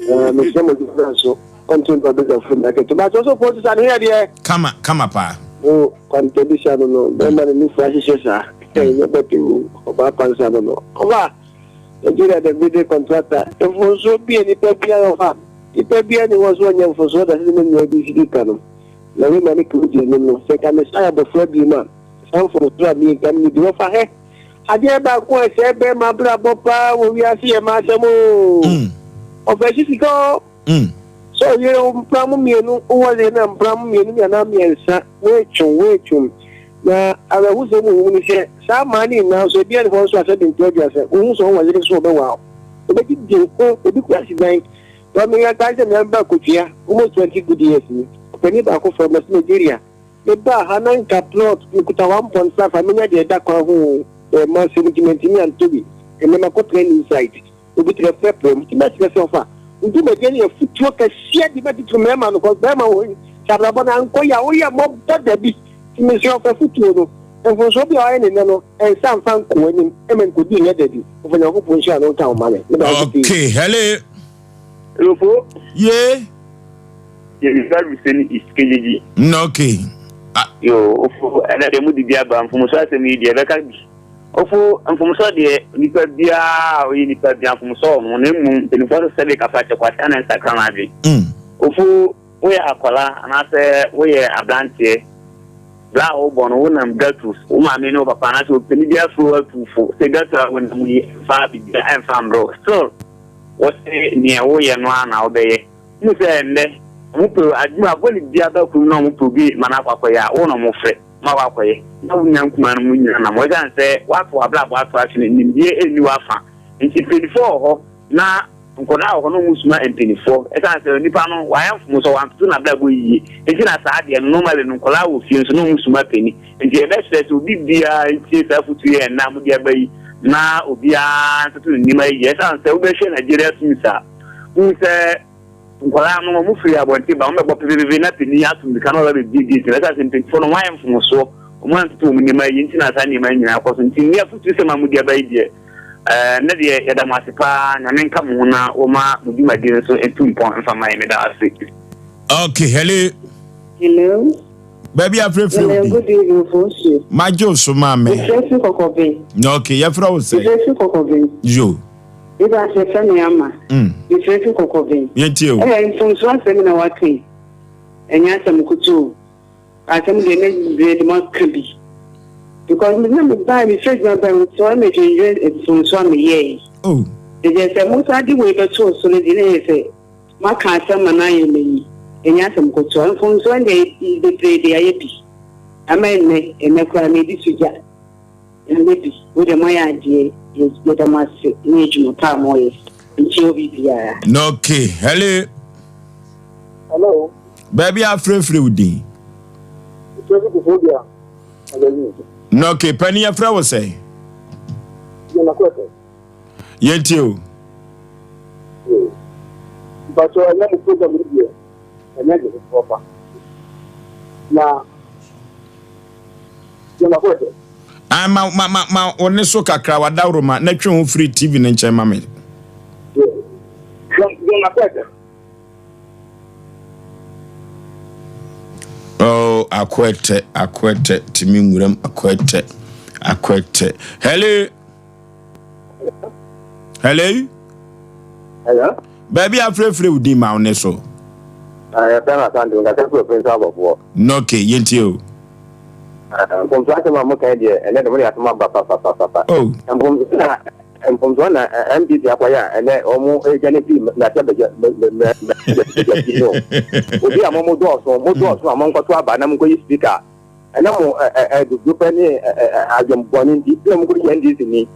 Mesrɛ mo dwuma nso kɔntin pa bɛgya furu na kɛtɛ. Bakyɛ so pɔn sisa ne yɛ deɛ. Kama kama paa. O kwantɛ bi sa no no bɛrima ne nufu ahyehyɛ saa. Ɛnyɛ bɛte o ɔbaa pansa no no. Ɔbaa Nigeria the building contractor. Mfonsuo bi a nipa biara wɔ hɔ a nipa biara ni hɔ so ɔnyɛ mfonsuo da sɛ ne nua bi si bi ka no. Na wei ma ne kuro gyina anim no sɛ nka mesan abɔfra bi mu a saa mfonsuo a mi nka mi di wɔfa hɛ. Adeɛ baako a ɛsɛe bɛrima abrabɔ paa wɔ wiase yɛ mmaa asɛm oo. Ɔfɛhye sika oo. Sɛ ɔyere wo mpra mo mmienu, wowɔ yere na mpra mo mmienu bi anaa mmiɛnsa, woatwom, woatwom. Na awerɛhosɛm wɔ mu ne sɛ, saa mmaa no nyinaa nso, ebiara nni hɔ nso a sɛbe mpra aduasa, wohu sɛ wɔwɔ yere nso wɔbɛwaa wo. Wɔbɛdidi ho, ebi koraa si dan. Ba me yɛ kae sɛ me ba kotua almost 20 good years ni. Ɔpanin baako frɛ me ɔse Nigeria. Me baa ha na nka plot me kuta 1.5 a menya deɛ ɛda kwan ho o. Ɛyɛ ma asɛm nti mantumi antɔ bi. Ɛnnɛ makɔtena new site. Obi tena prɛprɛ mu. Nti mɛsrɛ sɛ ɔfa wo dwumadie no yɛ afutuo kɛseɛ de bɛtete mmarima no cause barima wɔ hɔ yi sɛ abrabɔ no ankɔ yie a woyɛ mmɔbɔ dabi. Nti mesrɛ ɔfa afutuo no. Mfomsoɔ bi a wayɛ ne nnɛ no nsa mfa nkɔ w'anim ma nkɔdi nyɛ dabi. Ɔfa Nyankopɔn nhyira no nka wo ma me. Meda wo ase pii. Okay, hello. Hello, Yeah. Yɛ Luseni East KJG. No, okay. Ah. Yo, ofo ɛnɛ deɛ mo didi aba mfomso asɛm yi deɛ ɛbɛka bi. Ofo mfomso deɛ nipa biara a ɔyɛ nipa bia mfomso wɔ ho na mmom mpanimfoɔ sɛ sɛbe kasa kyɛ kwasea na nsakra n'adwen. Ofo woyɛ akwadaa anaasɛ woyɛ aberanteɛ bra a wobɔ no wonam gatu wo maame ne wo papa anaasɛ ɔpanin bi afiri wo atu fo sɛ gatu a wonam yi ɛmfa biribiara ɛmfa mbrɛ wo still wɔse neɛ woyɛ no ara na wobɛyɛ. Wohu sɛ nnɛ, wɔpɛ adwuma bɔne biara ba kurom na wɔpɛ obi ma no akɔ akɔyɛ a, wo na wɔfrɛ ma woakɔyɛ. Na wo nua nkumaa no mu nyinaa nam hɔ. Esiane sɛ woato w'abrabɔ ato atwene, nimdeɛ nni w'afa nti, mpanimfoɔ wɔ hɔ na nkwadaa wɔ hɔ na wɔsuma mpanimfoɔ. Esiane sɛ onipa no wayɛ mfomsoɔ, wantoto n'abrabɔ yie nti na saa adeɛ no, normally no nkwadaa wɔ fie nso na wɔsuma panin. Nti yɛbɛsrɛ sɛ obi biara ntie saa afotu yi a ɛnnɛ a mode aba yi na obiara ntoto ne nneɛma yie. Esiane sɛ wobɛhwɛ Nigeria films a, Wohu sɛ nkwadaa no wɔn firi abɔnten ba wɔn bɛbɔ pepepepe na panin ato mirika na ɔba bɛbie gate no. Ɛsɛ sɛ mpanyinfoɔ no wɔn ayɛ mfomsoɔ, wɔn antoto wɔn nneɛma yie nti na saa nneɛma yi nyinaa kɔ so. Nti nni afotu sɛm a mode aba yi deɛ, ɛɛ nnɛ deɛ yɛda mo ase paa. Nyame nka mo ho na wɔma mo dwumadie no nso ntu mpɔn mfa ma yɛn. Meda ase. Okay, hello. Hello. Baabi afrɛfrɛ Hello, obi. good evening, Fosu. Magye wo so maame. Mefrɛ fi Kɔkɔbe. Okay, yɛfrɛ wo sɛ. Mefrɛ fi Kɔkɔbe. Yo. Me ba sɛ fɛ me ama. Me frɛ fi kɔkɔben. Yɛntie o. Ɛɛ mfomsoɔ asɛm na waka yi. Ɛnyɛ asɛm ketewa o. Asɛm deɛ ne deɛ de maka bi. Because me na me baa me firi adwuma baa me te hɔ na me dwendwen mfomsoɔ a me yɛɛ yi. Oh. Ɛdeɛ sɛ mo san de wei bɛto so no deɛ na yɛ sɛ maka asɛm ma no ayɛ m'ayi. Ɛnyɛ asɛm ketewa. Mfomsoɔ deɛ bebree de ayɛ bi. Ama ɛnnɛ ɛnnɛ koraa medi so gya. Ɛnyɛ bi, wo deɛ moayɛ adeɛ, yɛda mo ase ne adwuma pa a moyɛ. Nkyia obi biara. Okay, hello. Hello. Baabi a frɛfrɛ wo din. Frɛfrɛ kufuo bia. Okay, panin yɛfrɛ wo sɛ. Yɛntie o. Mpatsɔ ɛnyɛ mo program yi deɛ ɛnyɛ de foforɔ pa na Ah, ma ma ma ma wo ne so kakra wadaworo ma na twe ho firi TV no nkyɛn ma me. Oh, akwete, akwete, timi nwuram, akwete, akwete. Hello. Hello. Hello. Baabi afrɛfrɛ wo din ma wo ne so. Yɛfrɛ no Asante, nkasa firi Ɔpɛnsu abɔfoɔ. Okay, yɛntie o. Mfomsoɔ asɛm a moka yi deɛ, ɛnɛ de mode asɛm aba papapapapa. Oh. Mfomsoɔ na mfomsoɔ na NPP akɔyɛ a ɛnɛ wɔn redwane firi mmarahyɛ badwa badwa fie no. Obi a mo mo dɔɔso, mo dɔɔso a monkɔto aba na monkɔyi speaker. Ɛnam mo adudupɛ ne adwemmɔne nti na mokɔyi NDC ni.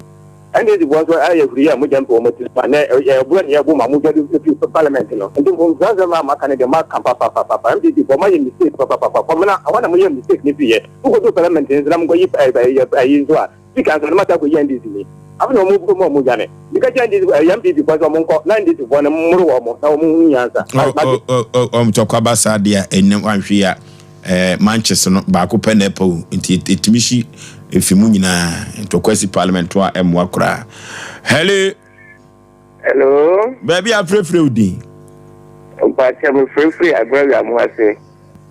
NDC foɔ nso ayɛ huruyɛ a mogya mpɛ wɔn tirim a nɛ ɛborɔ ne ɛbo ma modwa de firi parliament no. Nti mfomsoɔ asɛm a moaka no deɛ moaka papapapapa. NPP foɔ moayɛ mistake papapapa. Kɔmena ɛhɔ na moyɛɛ mistake no firiiɛ. Mokɔduu parliament nso na mokɔyi ayi nso a Speaker nso no masa akɔyi NDC ni. Afei na wɔn bu mu a wɔn dwane. Meka kyerɛ NDC ɛyɛ NPP foɔ sɛ wɔn nkɔ na NDC foɔ no mmoro wɔn na wɔn hunu nyansa. Wɔn tɔkwa ba saa deɛ a ɛnɛ wanhwe yi a ɛɛ manches no baako pɛ na ɛpɛ o nti ɛtumi hyi efi mu nyinaa ntɔkwa si parliament a ɛmmoa koraa. Hello. Hello. Baabi a frɛfrɛ wo din. Mpakyɛ me frɛfrɛ Agorɔ Wiamo ase.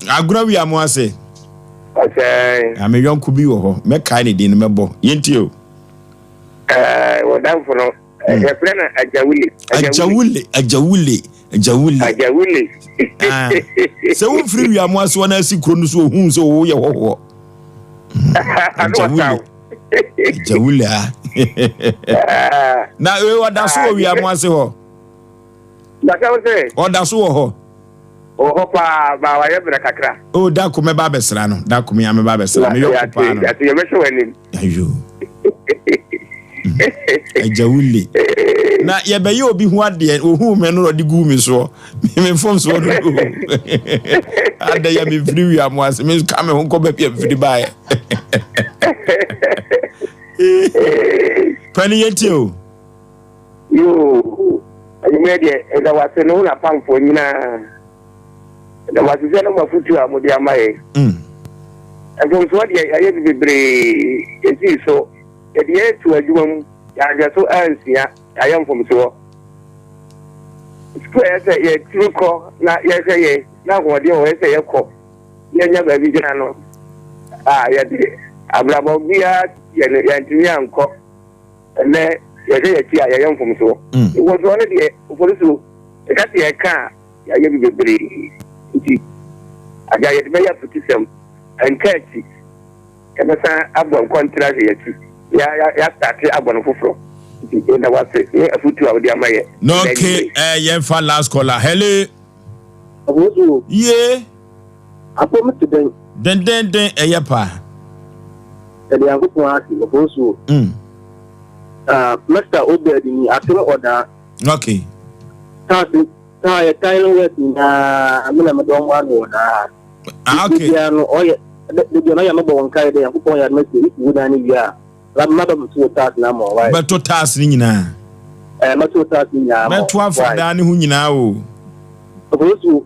Agorɔ Wiamo ase. Ɔsɛn. Na me yɔnko bi wɔ hɔ mɛkae ne din no mɛbɔ yɛntie o. Ɛɛ wɔdamfo no hmm. yɛfrɛ no Agyawule. Agyawule Agyawule Agyawule. Agyawule. Ah. Sɛ wofiri Wiamo ase wɔn asi kuro no so ohun sɛ wɔyɛ hɔhoɔ. Agyawule. Agya wula. Na ɔda so wɔ wia mo ase hɔ. Ɔda so wɔ hɔ. Ɔwɔ hɔ paa, ba wayɛ brɛ kakra. O oh, da ko mɛba abɛsra no, da ko mea mɛba abɛsra me yɔnko paa no. Yate yɛbɛhwɛ w'anim. Ayo. Agya wule. Na yɛbɛyɛ obi ho adeɛ, ohuu me no ɔde guu me soɔ. Me mfom soɔ no do. Adɛ yɛ mefiri wia mo ase, meka me ho nkɔ baabi a mfiri baeɛ. Pani yɛtie o. Yoo, anwummerɛ deɛ ɛda wase ne wo n'apamfoɔ nyinaa. Ɛda wase sɛ ne mo afotuo a mode ama yɛn. Mm. Mfomsoɔ deɛ yɛayɛ bi bebree, yɛsii so. Yɛde yɛn to adwuma mu, yɛanhwɛ so ansua, yɛayɛ mfomsoɔ. Sukuu a ɛyɛ sɛ yɛtumi kɔ na yɛhwɛ yɛn na ahoɔden wɔ hɔ sɛ yɛkɔ yɛnya baabi gyina no a yɛde abrabɔ biara yɛ no yɛntumi ankɔ. Ɛnnɛ, yɛhwɛ yɛn akyi a, yɛyɛ mfomsoɔ. Mm. Mfomsoɔ no deɛ, mfomsoɔ, yɛka sɛ yɛka a, yɛayɛ bi bebree. Nti, agya yɛde bɛyɛ afutusɛm, ɛnka akyi. Yɛbɛsan abɔ nkɔntra ahwɛ yɛn akyi. Yɛastate abɔ no foforɔ. Nti, yɛda wo ase ne afutuo a wode ama yɛ. No, okay, eh, yɛmfa last caller. Hello. Abozo. Ye. Apɔm te dɛn? Dendenden ɛyɛ paa. Yɛde Nyankopɔn ase, Ofonsuo. Mm. Ah, Mr. Obed ni atem ɔdaa. Okay. Taase, taa yɛ tan no west nyinaa, me na mede ɔmo ano wɔ daa. Ah, okay. Bibia no ɔyɛ, bibia no ɔyɛ mebɔ wɔn kae dɛ Nyankopɔn yɛ adom sɛ esi wo dan no wie a, ma ba bɛto wo taase no ama wo. Bɛto taase no nyinaa. Eh, mɛto taase no nyinaa ama wo. Mɛto afa dan no ho nyinaa o. Ofonsuo.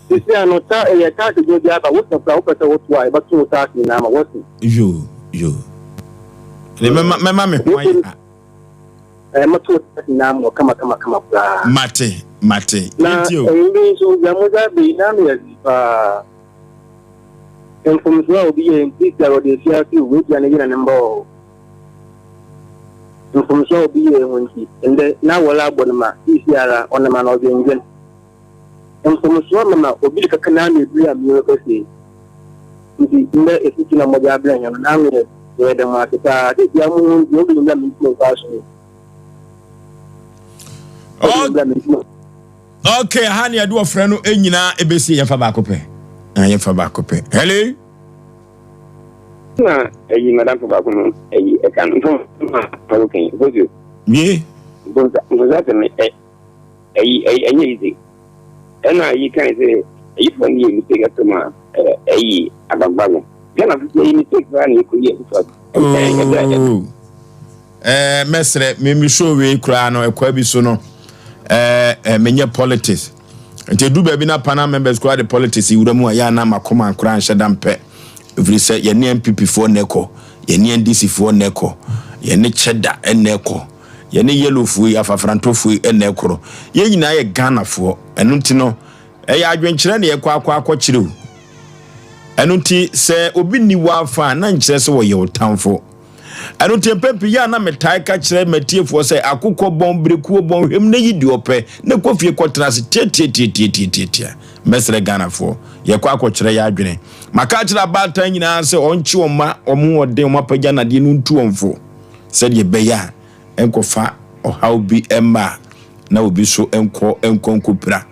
Sisi ano ta ɛyɛ tax adwuma bi aba wosɛ koraa wopɛ sɛ woto a yɛbɛto wo tax nyinaa ma wɔsi. Yo yo. Ne mɛma mɛma me ho ayɛ ha. Ɛɛ mɛto wo tax nyinaa ma kama kama kama koraa. Mate mate. Na ɛyi bi nso yɛn mo gya bɛyi na ano yɛ zi paa. Mfomsoɔ a obi yɛ nti sɛ ɔde afiase o wei ne yere ne mba o. Mfomsoɔ a obi yɛ ho nti ndɛ na wɔla abɔ no ma sisi ara ɔnam ana ɔdwendwen. Mfomsoɔ mema obi de kɛkɛ n'ano eduru a menye rekɔ sie. Ntsi ndɛ efutu na modze abrɛ hɛn no, n'ano yɛ dɛ, yɛda mo ase paa. Sesei mo ho ntsi, obi nyim dɛ menntum nnkɔ asɔr. Obi nyim dɛ menntum. Okay, ha ne yɛde ɔfrɛ no nyinaa ebesi yɛmfa baako pɛ. Na yɛmfa baako pɛ. Hello. Na ɛyi madamfo baako no ɛyi ɛka no mfom ma ɔwɔ kɛn mfosuo. Wie. Mfomso asɛm ɛ. Ɛyi ɛyi ɛnyɛ easy. Ɛna ayi kan sɛ ayifoɔ no yɛ mistake ɛto ma ɛyi agbagba no. Ghana fo yɛ mistake paa na yɛkɔ yi akufo Oh. Eh, mɛsrɛ me me show wei koraa no ɛkwa bi so no eh, eh, menyɛ politics nti edu baabi na panel members koraa de politics wura mu a yɛ ana makoma koraa nhyɛ da mpɛ ɛfiri sɛ yɛne npp foɔ na ɛkɔ yɛne ndc foɔ na ɛkɔ yɛne kyɛda na ɛkɔ Yɛne yellowfoɔ yi, afafrantofoɔ yi na ɛkorɔ. Yɛn nyinaa yɛ Ghanafoɔ. Ɛno nti no, ɛyɛ adwenkyerɛ na yɛkɔ akɔ akɔkyerɛ o. Ɛno nti sɛ obi nni w'afa a, na nkyerɛ sɛ wɔyɛ wo tamfo. Ɛno nti mpɛn pii yɛ a na metae ka kyerɛ m'atiefoɔ sɛ akokɔ bɔn, berekuo bɔn, hwɛm na yi deɛ ɔpɛ na kɔ fie kɔtena ase tiatiatiatiatiatia. Mɛsrɛ Ghanafoɔ, yɛkɔ akɔkyerɛ yɛn adwene. Maka akyerɛ abaatan nyinaa sɛ wɔnkye wɔn mma, wɔn ho ɔden, wɔn apagya nnadeɛ no ntu wɔn fo. Sɛdeɛ ɛbɛyɛ a ɛnkɔfa ɔhaw bi mma a na obi so nkɔ nkɔ nkɔpira.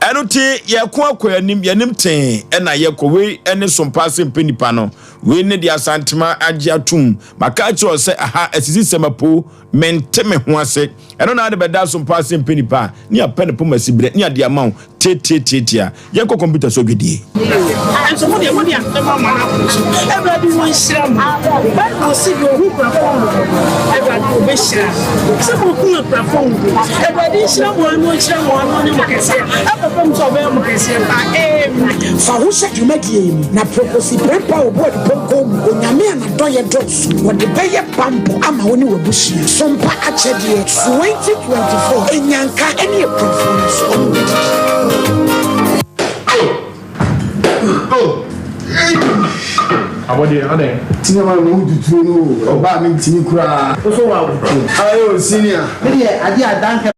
Ɛno nti yɛko akɔ anim, yɛnim tee ɛna yɛkɔ. Wei ɛne sompa ase mpɛ nipa no. Wei ne deɛ Asantema agye atum. Maka akyerɛ wo sɛ aha asisi sɛm apo, mente me ho ase. Ɛno na ade bɛda sompa ase mpɛ nipa a, ne apɛ ne poma siberɛ ne ade ama wo. Tiatiatiatia. Yɛnkɔ kɔmputa so adwadie. Nanso mo deɛ, mode asɛm ama no akɔ so. Awurade ɔnhyira mo. Bible se deɛ ɔhu akunafoɔ mmɔbɔ no, Awurade ɔbɛhyira no. Sɛ moahunu akunafoɔ mmɔbɔ. Awurade nhyira mo ara na ɔnhyira mo ara na ɔnyɛ mo kɛseɛ ɛkɔpem sɛ ɔbɛyɛ mo kɛseɛ paa. Amen. Fa ho hyɛ dwumadie yi mu na Prokosi Prempeh Obuadupɔnkɔ mu Onyame a n'adɔyɛ dɔɔso wɔde bɛyɛ bammɔ ama wo ne w'abusua. Sompa akyɛdeɛ 2024 Enyanka ne akuafoɔ no nso wɔn bɛdidi. Abɔdeɛ adɛn? Senior man mo tutuo no o ɔbaa mi ntumi koraa. Woso wa tutuo. Ayo senior. Me deɛ adeɛ a danka.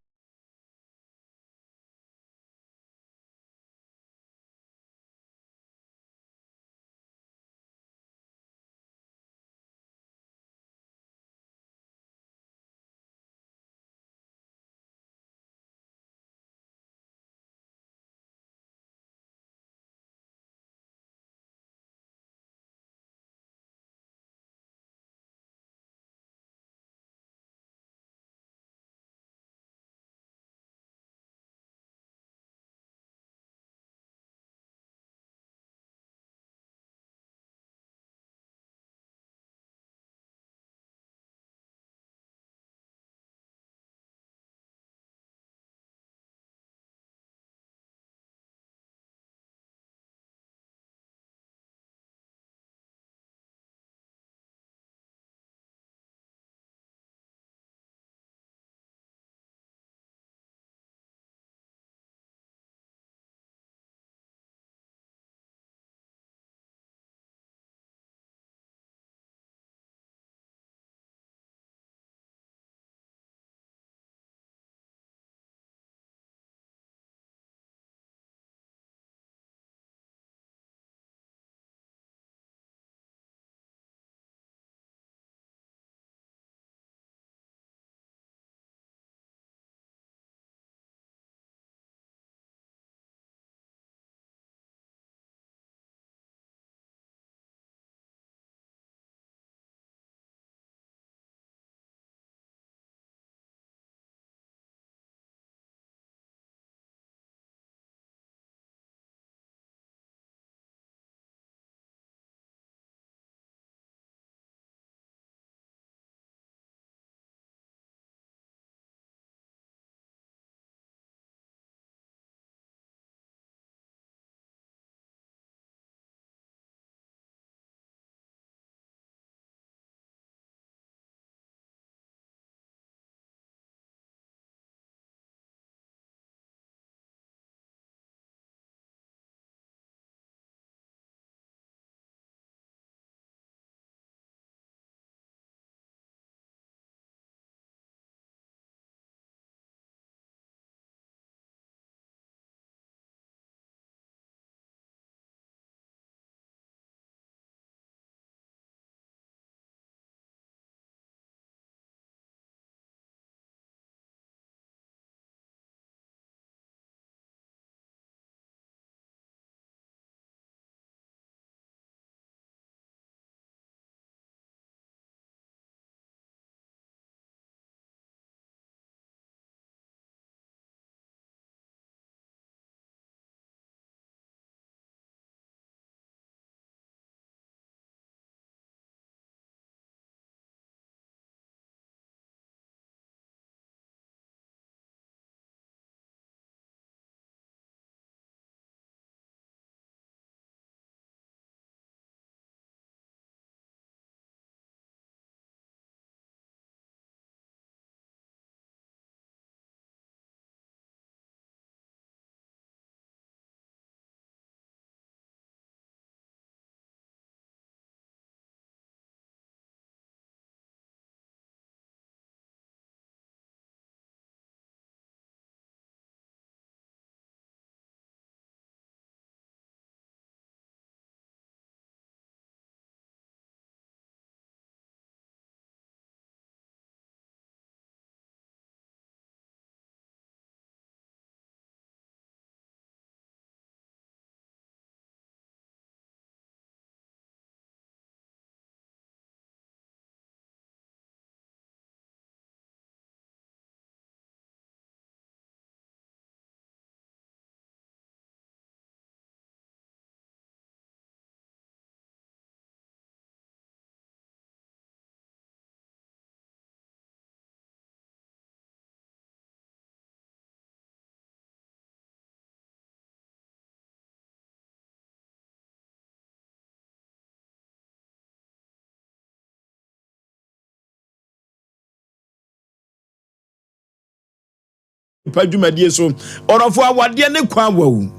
Adepa dwumadie so. Ɔdɔfo awadeɛ ne kwan wawu.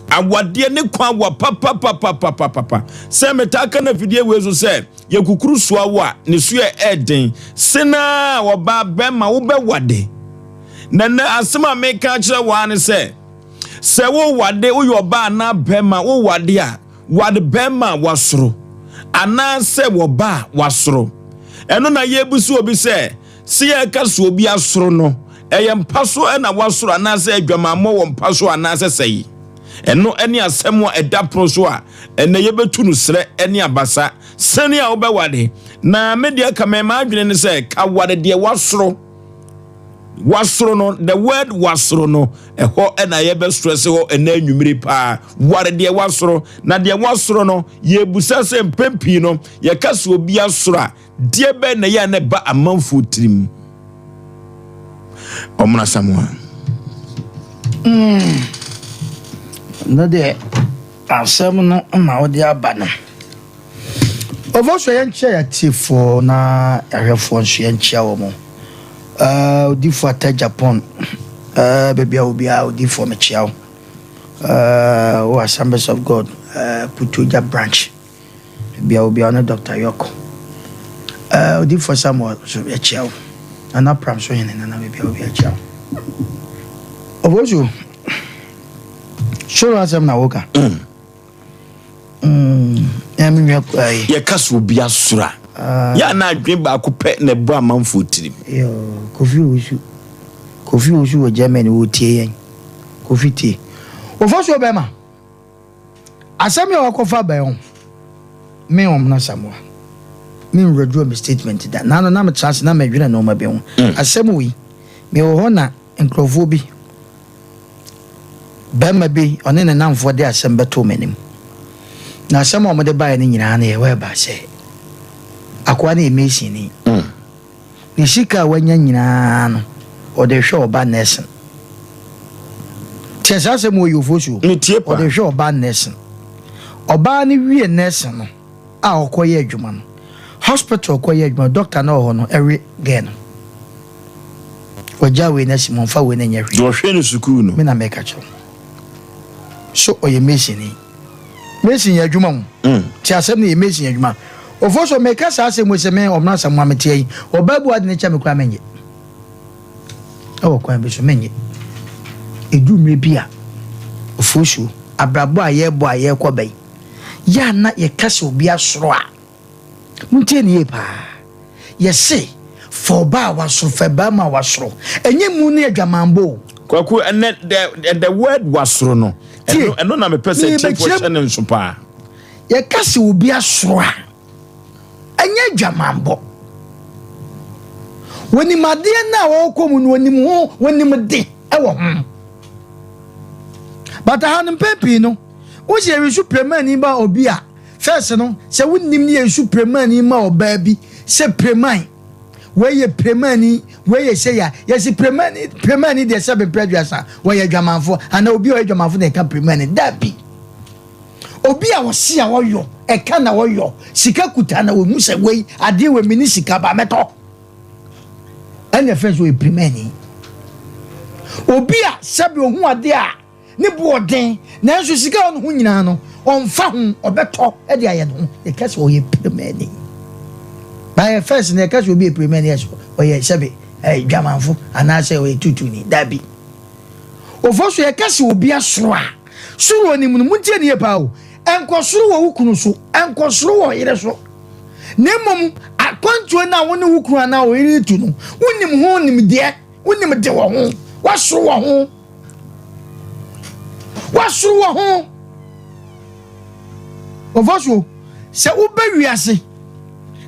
Awadeɛ ne kwan wa papapapapapapa. Sɛ metaa ka no afidie wei so sɛ yɛkukuru soa wo a ne so yɛ ɛɛden. Senaa ɔbaa bɛrima wobɛwade. Na nɛ asɛm a meka akyerɛ waa ne sɛ sɛ wowade woyɛ ɔbaa anaa bɛrima wowade a Wade bɛrima a wasoro anaasɛ wɔba a wasoro. Ɛno na yɛrebusa obi sɛ, sɛ yɛreka sɛ obi asoro no, ɛyɛ mpa so na wasoro anaasɛ adwamammɔ wɔ mpa so anaasɛ sɛe? Ɛno ne asɛm a ɛda pono so a ɛnɛ yɛbɛtu no serɛ ne abasa sɛnea wobɛwade. Na me deɛ ka me m'adwene ne sɛ ka wade deɛ wasoro. Wasoro no, the word wasoro no, ɛhɔ na yɛbɛ stress hɔ ɛnɛ anwummere paa. Ware deɛ wasoro, na deɛ wasoro no, yɛbusa sɛ mpɛn pii no, yɛka sɛ obi asoro a, deɛ bɛn na ɛyɛ a na ɛba amanfoɔ tirim? Ɔmono Asamoah. No deɛ asɛm no ma wode aba no. Ɔfo so yɛnkyia yɛatiefoɔ na yɛahwɛfoɔ nso yɛnkyia wɔn. Uh, odifoɔ ata Japan, uh, baabi a obiara odifoɔ mekyia wo. Uh, wo Assemblies of God, uh, Putuogya branch, baabi a obiara ne Dr. Yɔko. Uh, odifoɔ Samuel nso yɛkyia wo. Nana Pram so hene nana baabi a obiara kyia wo. Ɔfo so, soro asɛm na woka. Mm, yɛka sɛ obi asoro a ah. yɛ ana adwene baako pɛ na ɛbɔ amanfoɔ tirim. Kofi Owusu Kofi Owusu wɔ Germany wɔtie yɛn Kofi tie wɔfɔ so bɛma asɛm yɛ wakɔfa bɛn ho me ɔmna Samoa me nwuraduro me statement da na no na metra ase na medwene nneɛma bi ho mm. asɛm wei mewɔ hɔ na nkurɔfoɔ bi Barima bi, ɔne ne nnamfoɔ de asɛm bɛtoo m'anim. Na asɛm a wɔde baeɛ no nyinaa no yɛ wɛɛba sɛ, akoa no yɛ masonni. Mm. Ne sika a wanya nyinaa no, ɔde hwɛ ɔba nursing. Kyɛ saa asɛm wɔ yɛ so. Ɔde hwɛ ɔba nursing. Ɔbaa no wie nursing no a ɔkɔyɛ adwuma no, hospital ɔkɔyɛ adwuma, doctor no wɔ hɔ no, ɛwe gɛɛ no. Wagyaa wei no asi mu, ɔmfa wei no nyɛ hwee. Deɛ ɔhwɛ no sukuu no. Me na meka kyerɛ wo. So ɔyɛ masonni? Mason yɛ adwuma o. Mm. Te asɛm no yɛ mason adwuma. Ofo so meka saa asɛm wei sɛ me ɔmena asɛm a meteɛ yi, ɔbaa bu ade no kyɛ me koraa menyɛ. Ɛwɔ kwan bi so menyɛ. Ɛduru mmerɛ bi a, ofosuo, abrabɔ a yɛrebɔ a yɛrekɔ bɛyi, yɛ a na yɛka sɛ obi asoro a, Montie no yie paa. Yɛse, fa ɔbaa a wasoro, fa barima a wasoro. Ɛnyɛ mu ne adwamanbɔ o. Kwaku, ɛnɛ the, the word wasoro no, ɛno, ɛno na mepɛ sɛ tiefoɔ hyɛ ne nso paa. Yɛka sɛ obi asoro a, ɛnyɛ adwamanbɔ. Wɔnim adeɛ no a wɔrekɔ mu no, wɔnim ho, wɔnim de wɔ ho. But aha no mpɛn pii no, wosi yɛresu prɛmani ba obi a, First no, sɛ wonnim ne yɛnsu premani ma ɔbaa bi sɛ preman, wei yɛ premani, wei yɛ sei a, yɛsi premani, premani deɛ sɛ bepɛ aduasa, wɔyɛ adwamanfoɔ, anaa obi a ɔyɛ adwamanfoɔ na ɛka premani. Dabi. Obi a ɔse a ɔyɔ, ɛka na ɔyɔ, sika kuta na ɔhu sɛ wei, adeɛ wei mene sika ba mɛtɔ. Ɛna ɛfɛ sɛ ɔyɛ premani. Obi a sɛbi ɔhu adeɛ a, Ne bo ɔden, nanso sika a ɔwɔ ne ho nyinaa no, ɔmfa ho, ɔbɛtɔ de ayɛ ne ho. Yɛka sɛ ɔyɛ pirimani. By first no, yɛka sɛ obi yɛ pirimani a, ɔyɛ sɛbe eh, dwamanfo anaasɛ ɔyɛ tutuni. Dabi. Ofo so yɛka sɛ obi asoro a, soro onim no, montie ne yie paa o. Ɛnkɔ soro wɔ wo kunu so, ɛnkɔ soro wɔ yere so. Na mmom, akwantuo no a wo ne wo kunu anaa wo yere tu no, wonim ho nimdeɛ, wonim de wɔ ho, woasoro wɔ ho. Woasoro wɔ ho. Ɔfɔ so sɛ wobɛ wiase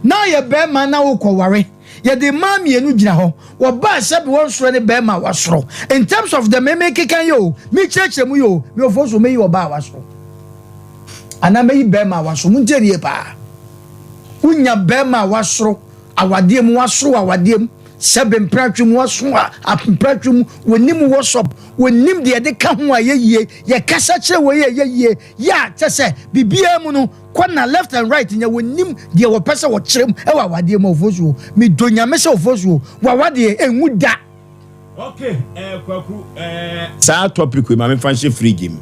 na ɔyɛ bɛrima na wokɔware yɛde mmaa mmienu gyina hɔ wɔbaa sɛbi wɔn soro ne bɛrima wasoro in terms of the meme keka yɛ o mekyerɛkyerɛ mu yɛ o me ɔfɔ so meyi ɔbaa wasoro anaa meyi bɛrima wasoro mu ntie nie paa wonya bɛrima wasoro awadeɛ mu wasoro awadeɛ mu Sɛbe mpratwe mu aso a mpratwe mu wɔnim wɔsɔp wɔnim deɛ yɛde ka ho a ɛyɛ yie yɛkasa kyerɛ wei a ɛyɛ yie yɛ a kyɛ sɛ biribiara mu no kɔ na left and right nyɛ wɔnim deɛ wɔpɛ sɛ wɔkyerɛ mu ɛwɔ awadeɛ mu ofosuo medɔ nyame sɛ ofosuo wawadeɛ ɛnwu da. Okay, eh, Kwaku, eh, saa topic wei ma memfa nhyɛ fridge mu.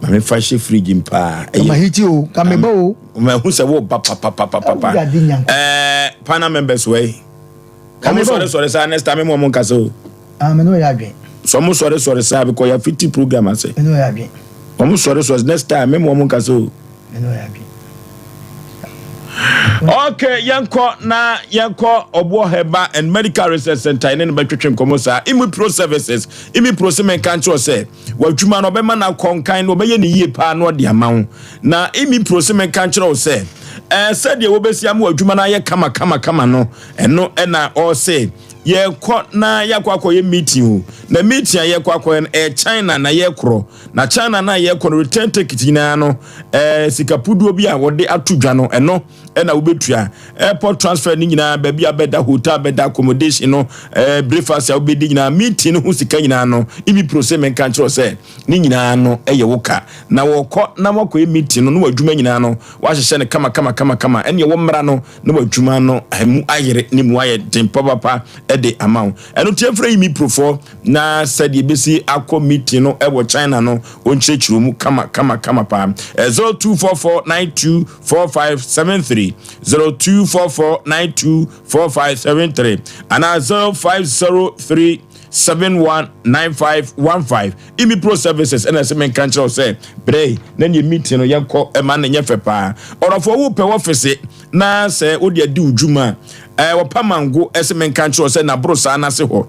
Ma memfa nhyɛ fridge mu paa. Kama hiti o, kame ba o. Mahu sɛ wo ba papapapapa. Eh, panel members wei. Ɔmo sɔre sɔre saa next time mo ɔmo nkasa o. Ah, me no yɛ adwen. So ɔmo sɔre sɔre saa because yɛ fiti program ase. Me no yɛ adwen. Ɔmo sɔre sɔre next time me mo ɔmo nkasa o. Me no yɛ adwen. Okay, yɛnkɔ na yɛnkɔ Ɔboɔ Herbal and Medical Research Center ɛne no bɛtwetwe nkɔmmɔ saa. Imi Pro Services, Imi Pro se menka nkyerɛ sɛ w'adwuma no ɔbɛma no akɔ nkan na ɔbɛyɛ ne yie paa na ɔde ama wo. Na Imi Pro se menka nkyerɛ wo sɛ ɛɛ sɛdeɛ wɔbɛsi ama w'adwuma no ayɛ kama kama kama no ɛno ɛna ɔse yɛkɔ na yɛakɔ akɔyɛ meeting o. Na meeting a yɛkɔ akɔyɛ no ɛyɛ China na yɛkorɔ. Na China no a yɛkɔ no return ticket nyinaa no ɛɛ sika puduo bi a wɔde ato dwa no ɛno ɛna wobɛtua. Airport transfer no nyinaa baabi a bɛda hotel bɛda accommodation no ɛɛ breakfast a wobɛdi nyinaa meeting no ho sika nyinaa no ibi pro sɛ menka nkyerɛ sɛ ne nyinaa no ɛyɛ wo ka. Na wɔkɔ na wɔakɔyɛ meeting no na w'adwuma nyinaa no wɔahyehyɛ no kama kama kama kama ɛne ɛwɔ mmara no na w'adwuma no mu ayere ne mu ayɛ den papapa ɛde ama wo. Ɛno nti ɛmfrɛ yi mi profoɔ na sɛdeɛ ɛbɛsi akɔ meeting no ɛwɔ China no ɔnkyerɛkyerɛ mu kama kama kama paa. 0244924573 0244924573 anaa 0503719515 Imi Pro Services ɛna ɛsɛ menka nkyerɛ wo sɛ brɛ na neɛ meeting no yɛnkɔ ɛma no nyɛ fɛ paa. Ɔdɔfoɔ wopɛ wɔfese na sɛ wode adi wo dwuma a wɔpa mango ɛsɛ menka nkyerɛ wo sɛ naboro saa no ase hɔ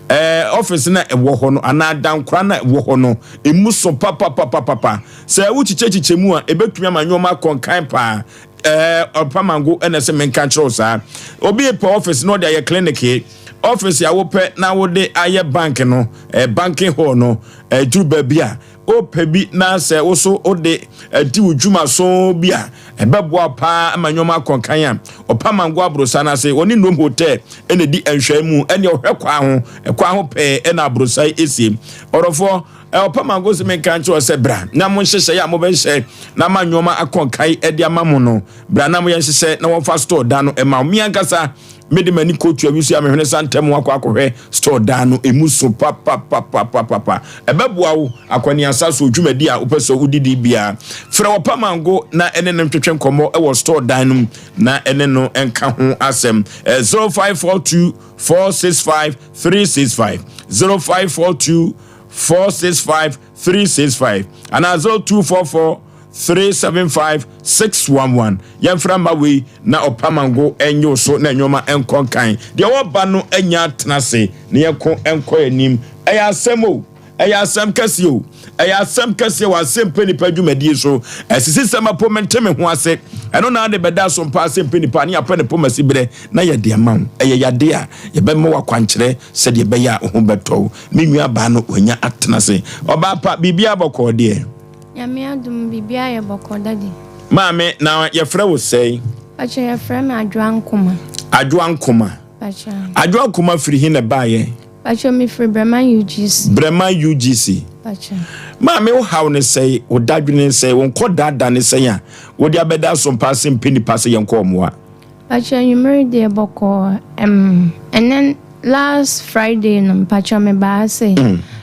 ɔfese no a ɛwɔ hɔ no anaa dankora no a ɛwɔ hɔ no ɛmu so papapapapapa. Sɛ wokyikyɛkyikyɛ mu a ɛbɛtumi ama nneɛma akɔ nkan paa. Ɔpa mango ɛna ɛsɛ menka nkyerɛ wo saa. Obi pɛ ɔfese na ɔde ayɛ clinic ɔfese a wopɛ na wode ayɛ bank no banking hall no ɛduru baabi a wopɛ bi na sɛ wo so wode adi wo dwuma so bi a ɛbɛboa paa ama nneɛma akɔ nkan a ɔpa mango aborosa no ase wɔne Nnom Hotel ɛna di nhwɛe mu ɛne ɔhwɛ kwa ho ɛkwa ho pɛɛ ɛna aborosa yi esie. Ɔdɔfoɔ ɔpa mango sɛ menka nkyerɛ sɛ bra na mo nhyehyɛeɛ a mobɛhyɛ na ama nneɛma akɔ nkan ɛde ama mo no bra na moyɛ nhyehyɛ na wɔmfa store dan no ɛma wo. Me ankasa mede m'ani kɔtua wi so a mehwene sa ntɛm akɔ akɔhwɛ store dan no emu so papapapapapa. Ɛbɛboa wo akɔneasa so dwumadi a wopɛ sɛ wodidi biara. Frɛ ɔpa mango na ɛne no ntwetwe nkɔmmɔ ɛwɔ store dan no mu na ɛne no nka ho asɛm. 0542 465 365 0542 465 365 anaa 0244 375 611. Yɛmfra mma wei na ɔpamango ɛnyɛ wo so na nneɛma nkɔ nkan. Deɛ wɔba no anya atena ase na yɛko nkɔ anim. Ɛyɛ asɛm o, ɛyɛ asɛm kɛseɛ o, ɛyɛ asɛm kɛseɛ wɔ asɛmpɛ nipa dwumadie so. Ɛsisi sɛ mapo mente me ho ase. Ɛno na ade bɛda so mpa asɛmpɛ nipa ne yɛapɛ ne poma si berɛ na yɛde ama wo. Ɛyɛ yadeɛ a yɛbɛma wo akwankyerɛ sɛdeɛ ɛbɛyɛ a wo ho bɛtɔ wo. Me nua baa no wanya atena ase. Ɔbaa pa, biribiara bɔkɔɔ deɛ? Nyame adom biribiara yɛ bɔkɔɔ daddy. Maame, na yɛfrɛ wo sɛn? Pakyɛ yɛfrɛ me Adwoa Nkomah. Adwoa Nkomah. Pakyɛ. Adwoa Nkomah firi he na ɛbaeɛ? Pakyɛ me firi Brɛman UGC. Brɛman UGC. Pakyɛ. Maame wo haw ne sɛe, wo dadwene ne sɛe, wo nkɔdaada ne sɛn a wode abɛda asompa ase mpɛ nipa sɛ yɛnkɔ ɔmoa? Mpakyɛ anwummere deɛ bɔkɔɔ ɛmm ɛnɛ last Friday no mpakyɛ me baa ha sei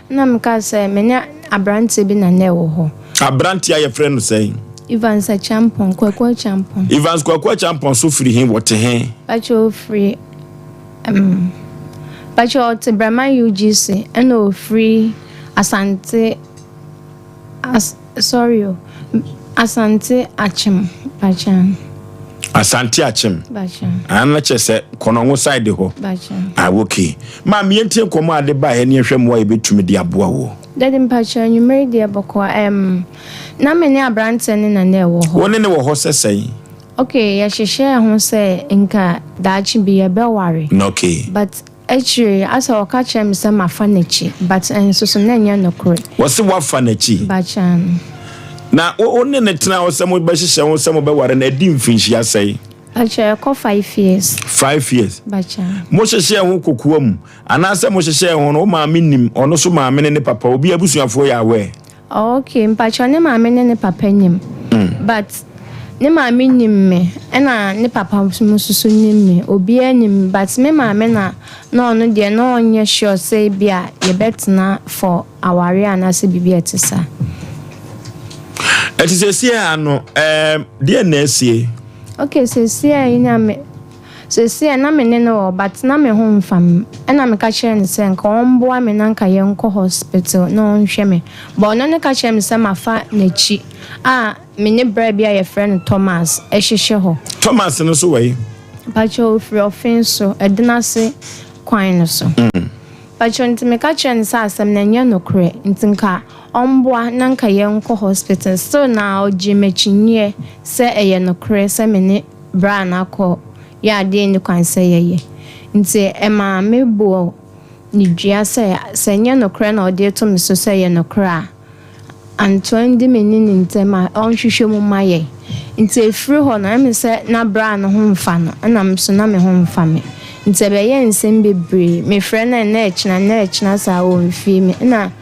na me kaa sɛ me ne abranteɛ bi na na ɛwɔ hɔ. Abranteɛ a yɛfrɛ no sɛn? Evans Acheampong, Kwaku Acheampong. Evans Kwaku Acheampong so firi he? Wɔte he? Mpakyɛ ɔfiri ɛmm mpakyɛ ɔte Breman UGC ɛna ɔfiri Asante. As sorry o Asante Akyem Bakyan. Asante Akyem. Bakyan. Ah na kyerɛ sɛ Kɔnɔngo side hɔ. Bakyan. Ah okay. Maame yɛntie nkɔmmɔ a ade baeɛ ne yɛhwɛ mmoa a yɛbɛtumi de aboa woɔ. Daddy mpakyɛ anwummere deɛ bɔkɔɔ ɛɛm na me ne abranteɛ no na na ɛwɔ hɔ. Wo ne no wɔ hɔ sɛ sɛn? Okay yɛhyehyɛɛ ho sɛ nka daakye bi yɛbɛware. Okay. But Akyire yi, asɛ ɔka kyerɛɛ me sɛ mafa n'akyi, but nso so na ɛnyɛ nokorɛ. Wɔse woafa n'akyi? Bakyɛ. Na wo ne no tena hɔ sɛ mobɛhyehyɛ ho sɛ mobɛware no, adi mfinhyia sɛn? Bakyɛ, ɛkɔ 5 years. 5 years. Bakyɛ. Mohyehyɛɛ ho kokoa mu, anaasɛ mohyehyɛɛ ho no, wo maame nim, ɔno nso maame ne ne papa, obi abusuafoɔ yɛ aware? Oh, okay, mpakyɛ ne maame ne ne papa nim. But. Ne maame nim me ɛna ne papa mo nso so nim me. Obiara nim me but me maame na na ɔno deɛ na ɔnyɛ sure sɛ ebi a yɛbɛtena for awareɛ anaasɛ biribi a ɛte saa. Ɛte sɛsie a no ɛɛm deɛ na asie? Okay sɛsie a yi na me sɛsie a na me ne no wɔ hɔ but na me ho nfa me ɛna meka kyerɛɛ no sɛ nka ɔmboa me na nka yɛnkɔ hospital na ɔnhwɛ me but ɔno no ka kyerɛɛ me sɛ mafa n'akyi a me ne bra bi a yɛfrɛ no Thomas hyehyɛ hɔ. Thomas no so wɔ he? Mpakyɛw ofiri Ɔfen so, Ɛdenase kwan no so. Mpakyɛw nti meka kyerɛɛ no sɛ asɛm no ɛnyɛ nokorɛ nti nka ɔmboa na nka yɛnkɔ hospital still na ɔgyee me akyinnyeɛ sɛ ɛyɛ nokorɛ sɛ me ne bra no akɔ yɛ adeɛ a ɛnni kwan sɛ yɛyɛ nti ɛmaa me bɔɔ no dua sɛ sɛ ɛnyɛ nokorɛ na ɔde reto me so sɛ ɛyɛ nokorɛ a Antoine di me ne no ntam a, ɔnhwehwɛ mu mma yɛn. Nti ɛfiri hɔ no, ɛyɛ me sɛ na bra no ho mfa no, ɛna me nso na me ho mfa me. Nti ɛbɛyɛɛ nsɛm bebree. Mefrɛ no ɛnnɛ ɛkyena, ɛnnɛ ɛkyena saa, ɔmfii me. Ɛna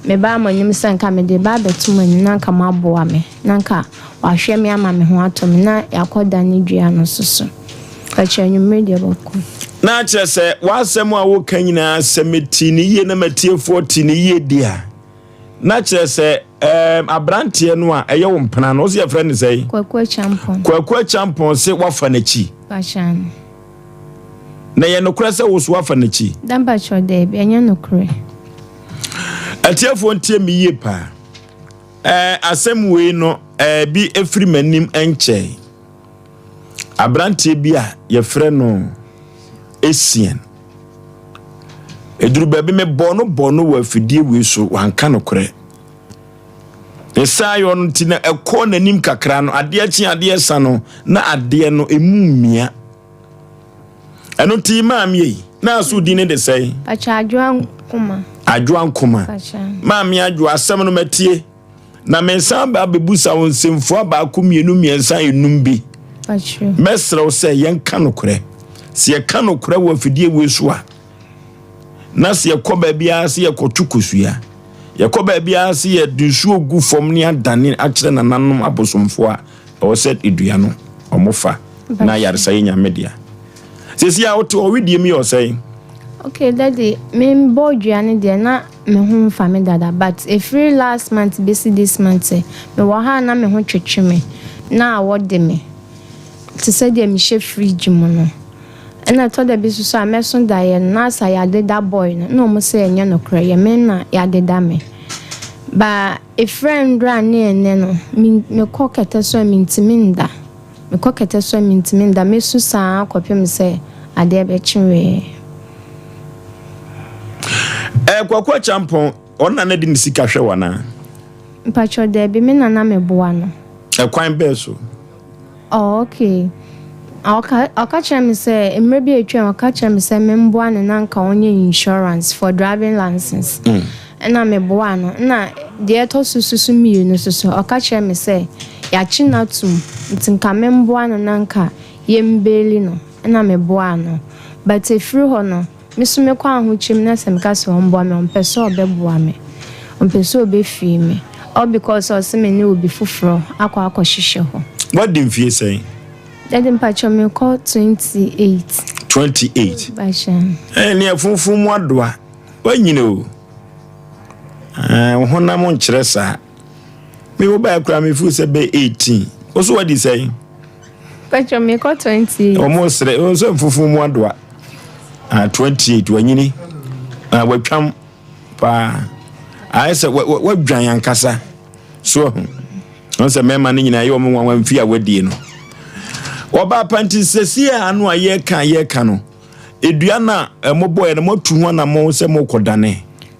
mebaa mo anim sɛ nka mede reba abɛto mo anim na nka moaboa me, na nka wahwɛ me ama me ho atɔ me, na yɛakɔdane dua no nso so. Mpakyɛ anwummere deɛ bɔkɔ. Na kyerɛ sɛ w'asɛm a woka nyinaa sɛ mete no yie na m'atiefoɔ te no yie di a, Na kyerɛ sɛ ɛɛm aberanteɛ no a ɛyɛ wo mpena no, wo se yɛfrɛ no sɛn? Kwaku Acheampong. Kwaku Acheampong se wafa n'akyi. Pakyɛ. Na ɛyɛ nokorɛ sɛ wo so wafa n'akyi? Da mpakyɛ daabi, ɛnyɛ nokorɛ. Atiefoɔ ntie me yie paa. Ɛɛ asɛm wei no ɛɛ bi efiri m'anim nkyɛe. Aberanteɛ bi a yɛfrɛ no Essien. Ɛduru baabi mebɔɔ no bɔɔ no wɔ afidie wei so, wanka nokorɛ. Ne saa yɔ no nti na ɛkɔɔ n'anim kakra no, adeɛ kye adeɛ sa no, na adeɛ no ɛmu mmia. Ɛno nti maame yi, na aso din ne de sɛn? Pakyɛ Adwoa Nkoma. Adwoa Nkoma. Maame Adwoa, asɛm no matie. Na mesan ba abɛbusa wo nsɛmfua baako, mmienu, mmiɛnsa, enum bi. Mɛsrɛ wo sɛ yɛnka nokorɛ. Sɛ yɛka nokorɛ wɔ afidie wei so a, na sɛ yɛkɔ baabiara sɛ yɛkɔto kosua, yɛkɔ baabiara sɛ yɛde nsuo gu fam ne adane akyerɛ nananom abosomfoɔ a, ɛwɔ sɛ dua no wɔfa na ayaresa yɛ Nyame dea. Sɛsi a wote hɔ, wedeɛ mu yɛ ɔsɛe. Okay daddy, me bɔ dua no deɛ na me ho nfa me dada but ɛfiri last month bɛsi this month me wɔ ha a na me ho twetwe me na awɔ de me te sɛ deɛ me hyɛ fridge mu no ɛna ɛtɔ da bi nso so a mɛso daeɛ no na asa yɛadeda boy no na wɔn sɛ ɛnyɛ nokorɛ yɛ me na yɛadeda me ba ɛfiri ndora ne ɛnɛ no me mekɔ kɛtɛ so a mentumi nda. Mekɔ kɛtɛ so a mintumi nda, mɛsu saa ara kɔpem sɛ adeɛ bɛkye wee. Eh, Kwaku Acheampong, ɔno na na de ne sika hwɛ wo anaa? Mpakyɛw, daabi, me na na meboa no. Ɛkwan bɛɛ so? Oh, okay. Ɔka, ɔka kyerɛɛ me sɛ, mmerɛ bi a atwam, ɔka kyerɛɛ me sɛ memboa no na nka ɔnyɛ insurance for driving license. Mm. Ɛna meboaa no. Ɛna deɛ ɛtɔ so susu mmienu nso so, ɔka kyerɛɛ me sɛ yɛakye no atom nti nka memboa no na nka yɛmbeeli no. Ɛna meboaa no. But ɛfiri hɔ no, me nso mekɔ ahokyere mu na sɛ meka sɛ ɔmboa me a, ɔmpɛ sɛ ɔbɛboa me. Ɔmpɛ sɛ ɔbɛfii me. All because ɔse me ne obi foforɔ akɔ akɔhyehyɛ hɔ. Woadi mfie sɛn? Daddy mpakyɛw mekɔ 28. 28? Mpakyɛw. Ɛneɛ funfun mu adoa. Woanyini o. Ɛɛ, wo honam nkyerɛ saa. Me wo baa koraa me feel sɛ bɛ 18. Wo so wadi sɛn? Pacho me kɔ 28. Wɔn srɛ, wɔn sɛ mfufu mu adoa. Ah, 28 wanyini. Ah, watwam paa. Ayɛ sɛ wadwan ankasa. So ahu. Wɔn sɛ mmarima no nyinaa yɛ wɔn nwanwa mfi a wadie no. Wɔba apanti sɛsi a ano a yɛka yɛka no. Dua no a mobɔeɛ no, moatu ho anammɔn sɛ morekɔdane?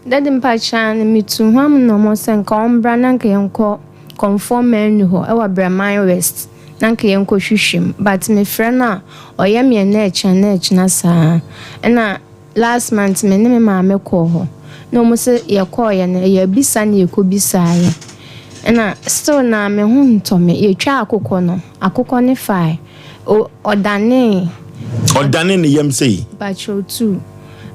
Daddy mpakyɛ aane, metuu ho anammɔn sɛ nka ɔmbra na nka yɛnkɔ Kɔmfoɔ Manu hɔ wɔ Brɛman West na nka yɛnkɔ hwehwɛ mu but mefrɛ no a ɔyɛ me ɛnɛ ɛkyena ɛnɛ ɛkyena saa ɛna last month me ne me maame kɔɔ hɔ na ɔmo se yɛkɔɔyɛ no ɛyɛ abisa na yɛkɔ bisaeɛ ɛna still naa me ho ntɔ me, yɛtwaa akokɔ no, akokɔ no faae. O ɔdanee. Ɔdanee ne yam sei. Mpakyɛw tuu.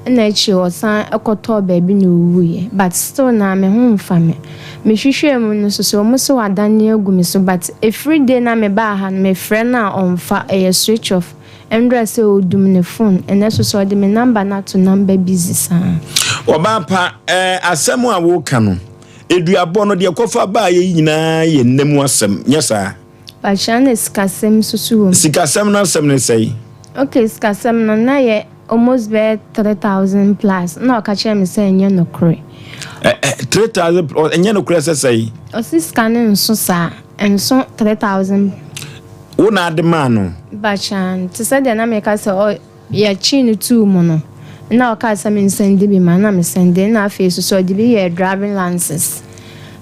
Ɛna akyire ɔsan kɔtɔɔ baabi na ɔwuiɛ but still naa me ho nfa me. Me hwehwɛɛ mu no nso so ɔmo se wadane agu me so but ɛfiri day na me baa ha no me frɛ no a ɔnfa ɛyɛ switch off ɛndra sɛ ɔdum ne phone ɛnɛ nso so ɔde me number no ato number busy saa. Ɔbaa pa, ɛɛ asɛm a woka no, eduabɔ no deɛ ɛkɔfa baeɛ yi nyinaa yɛ nna mu asɛm, nyɛ saa? Pakyɛ na sikasɛm nso so wɔ mu. Sikasɛm no asɛm ne sɛn? Okay sikasɛm no na yɛ almost bɛyɛ 3000 plus na ɔka kyerɛ me sɛ ɛnyɛ nokorɛ. Ɛ ɛ 3000 plus ɛnyɛ nokorɛ sɛ sɛn? Ɔsi sika no nso saa ɛnso 3000. Wo na ade maa no? Pakyɛ te sɛ deɛ na meka sɛ ɔ. Yɛkyee no too mu no, nna ɔkaa sɛ mensɛnde bi ma no, nna mesɛndee, nna afei so so ɔde bi yɛɛ driving license,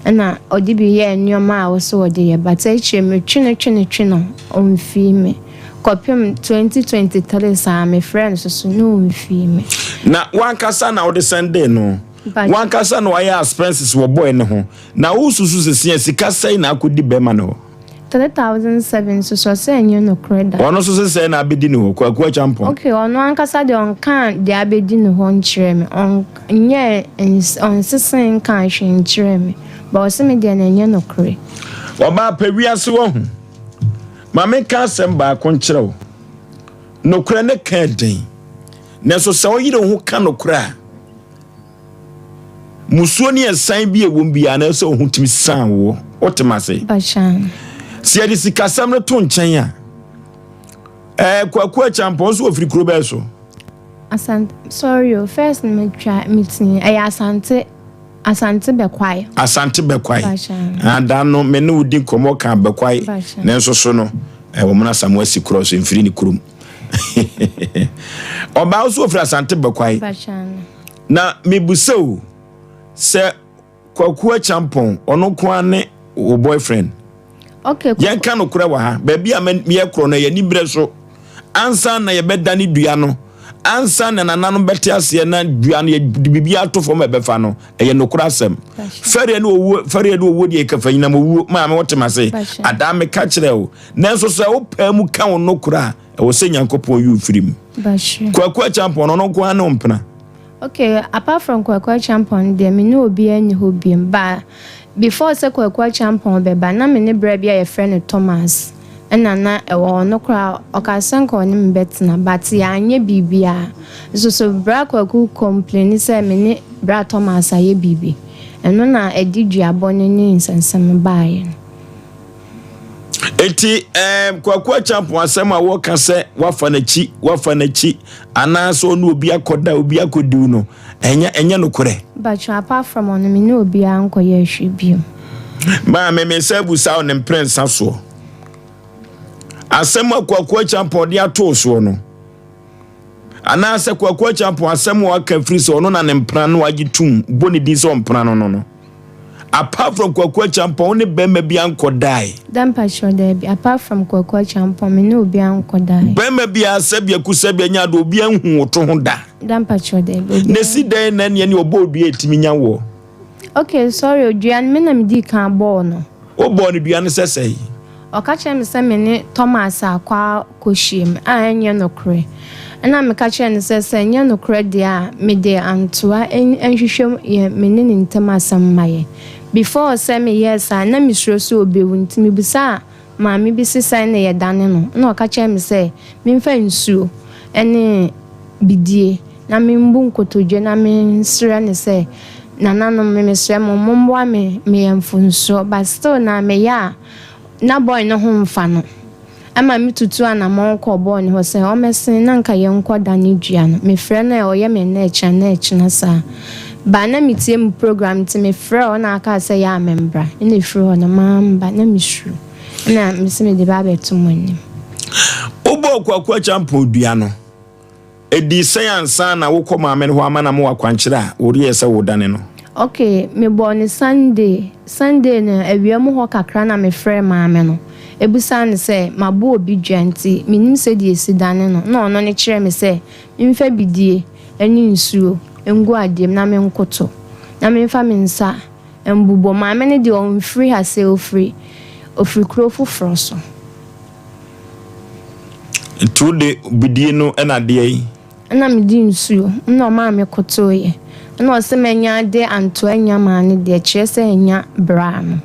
nna ɔde bi yɛɛ nneɛma a ɔwɔ sɛ ɔde yɛ, but akyire metwe no twe no twe no, ɔmfii me. Kɔpem 2023 saa, mefrɛɛ no so so, na ɔmfii me. Na w'ankasa na wode sɛndee no? W'ankasa na wayɛ expenses wɔ boy no ho? Na wosusu sɛ sia sika sɛn na akɔdi bɛrima no hɔ? 3007 nso so ɔsɛ ɛnyɛ nokorɛ da. Ɔno nso se sɛɛ na abɛdi ne hɔ, Kwaku Acheampong. Ok, ɔno ankasa deɛ ɔnkaa deɛ abɛdi ne hɔ nkyerɛɛ me, ɔnyɛɛ ɔnsesee nkaa hwee nkyerɛɛ me, but ɔse me deɛ no ɛnyɛ nokorɛ. Ɔbaa pɛ wiase wahu. Ma menka asɛm baako nkyerɛ wo. Nokorɛ ne ka ɛden. Nanso sɛ woyere wo ho ka nokorɛ a, Musuo ne ɛsan bi a ɛwom biara na ɛsɛ wo ho tumi san woɔ. Wote ma ase? Sɛ yɛde sikasɛm no to nkyɛn a, ɛɛ Kwaku Acheampong nso wɔfiri kuro bɛɛ so. Asante, sorry o, first no metwa metin ɛyɛ Asante Asante Bɛkwae. Asante Bɛkwae. Ada no me ne wo di nkɔmmɔ ka Bɛkwae. Nanso so no ɛwɔ mo na Samoa si korɔ so mfiri ne kurom. Ɔbaa nso wɔfiri Asante Bɛkwae. Na mebisa o, sɛ Kwaku Acheampong, ɔno nko ara ne wo boyfriend? Okay. Yɛnka nokorɛ wɔ ha. Baabi a meyɛ korɔ no, ɛyɛ aniberɛ so. Ansa na yɛbɛdane dua no, ansa na nananom bɛte aseɛ na dua no yɛde biribi ato fam a ɛbɛfa no, ɛyɛ nokorɛ asɛm. Fɛreɛ ne owuo, fɛreɛ ne owuo deɛ ɛkafa nyinam owuo. Maame wote m'ase? Adaa meka kyerɛ wo. Nanso sɛ wopaa mu ka wo nokorɛ a, Ɛwɔ sɛ Nyankopɔn yi wo firi mu. Kwaku Acheampong no, ɔno nko ara ne wo mpena. Okay, apart from Kwaku Acheampong deɛ, me ne obiara nni hɔ biom. But before sɛ Kwaku Acheampong bɛba, na me ne bra bi a yɛfrɛ no Thomas ɛna na ɛwɔ hɔ. Ɔno koraa, ɔkaa sɛ nka ɔne me bɛtena but yɛanyɛ biribiara. Nso so bra Kwaku complaini sɛ me ne bra Thomas ayɛ biribi. Ɛno na ɛde duabɔ no ne nsɛnsɛm baeɛ no. Enti ɛɛ Kwaku Acheampong asɛm a wɔka sɛ wafa n'akyi wafa n'akyi anaasɛ ɔne obi akɔda obi akɔdiw no ɛnyɛ ɛnyɛ nokorɛ. Mpakyɛw apart from ɔno me ne obiara nkɔyɛɛ hwee bio. Maame me nsa abusa wo ne mprɛnsa soɔ. Asɛm a Kwaku Acheampong de ato soɔ no anaasɛ Kwaku Acheampong asɛm a waka firi sɛ ɔno na ne mpena no agye tum bɔ ne din sɛ ɔmpena no no no. Apart from Kwaku Acheampong, wo ne bɛrima bi ankɔ dae? Da mpakyɛw daabi, apart from Kwaku Acheampong, me ne obi ankɔ dae. Bɛrima biara sɛbi aku sɛbi anya ade obi anhu wo to ho da? Da mpakyɛw daabi, obi. Na esi dɛn na nea ne ɔbɔ odua etimi nya woɔ? Okay, sorry, odua no me na me dii kan bɔɔ no. Wo bɔɔ no dua no sɛ sɛn? Ɔka kyerɛɛ me sɛ me ne Thomas akɔ akɔhyiam, a ɛnyɛ nokorɛ. Ɛnna meka kyerɛɛ no sɛ, sɛ ɛnyɛ nokorɛ deɛ a, mede antoa nhwehwɛ yɛn me ne ne ntam asɛm mma yɛn. Before sɛ meyɛɛ saa, na mesuro sɛ ɔbɛwu, nti mebisaa maame bi se sɛn na yɛdane no, ɛnna ɔka kyerɛɛ me sɛ memfa nsuo ne bidie na membu nkotodwe na mensrɛ no sɛ, Nananom, mesrɛ mo, mommoa me, meyɛ mfomsoɔ. But still na meyɛ a, na boy no ho mfa no. Ɛma me tutuu anamɔn kɔɔ boy no hɔ sɛ ɔmmɛsen na nka yɛnkɔ dane dua no. Mefrɛ no ɛ, ɔyɛ me nnɛ ɛkyena nnɛ ɛkyena saa. But na metie mo program nti mefrɛɛ ɔna ɔkaa sɛ yɛ a membra. Ɛna ɛfiri hɔ no mamba, na mesuro. Ɛna mese mede ba abɛto mo anim. Wobɔɔ Kwaku Acheampong dua no, Edii sɛn ansa na wokɔ maame no hɔ ama no ama wo akwankyerɛ a woreyɛ sɛ wodane no? Ok, mebɔɔ no Sunday. Sunday no awia mu hɔ kakra na mefrɛɛ maame no bisaa no sɛ mabɔ obi dua nti mennim sɛdeɛ ɛsi dane no na ɔno no kyerɛɛ me sɛ memfa bidie ne nsuo ngu adeɛ mu na menkoto na memfa me nsa mbobɔ. Maame no deɛ ɔmfiri ha sɛ ɔfiri ɔfiri kuro foforɔ so. Nti wode bidie no na adeɛ yi? Ɛna mede nsuo ɛna ɔmaa me kotoeɛ ɛna ɔse manya ade anto anya maa no deɛ kyerɛ sɛ anya bra no.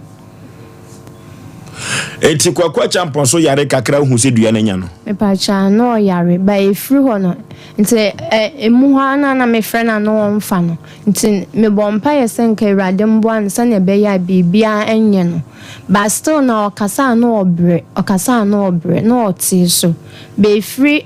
Enti Kwaku Acheampong so yare kakra wohu sɛ dua no anya no? Mepakyɛ a na ɔyare but ɛfiri hɔ no nti ɛ ɛmu hɔ ara na na mefrɛ no a na ɔmfa no nti mebɔ mpaeɛ sɛ nka Awurade mboa no sɛdeɛ ɛbɛyɛ a biribiara ɛnyɛ no but still na ɔkasa a na ɔbrɛ ɔkasa a na ɔbrɛ na ɔtee so but ɛfiri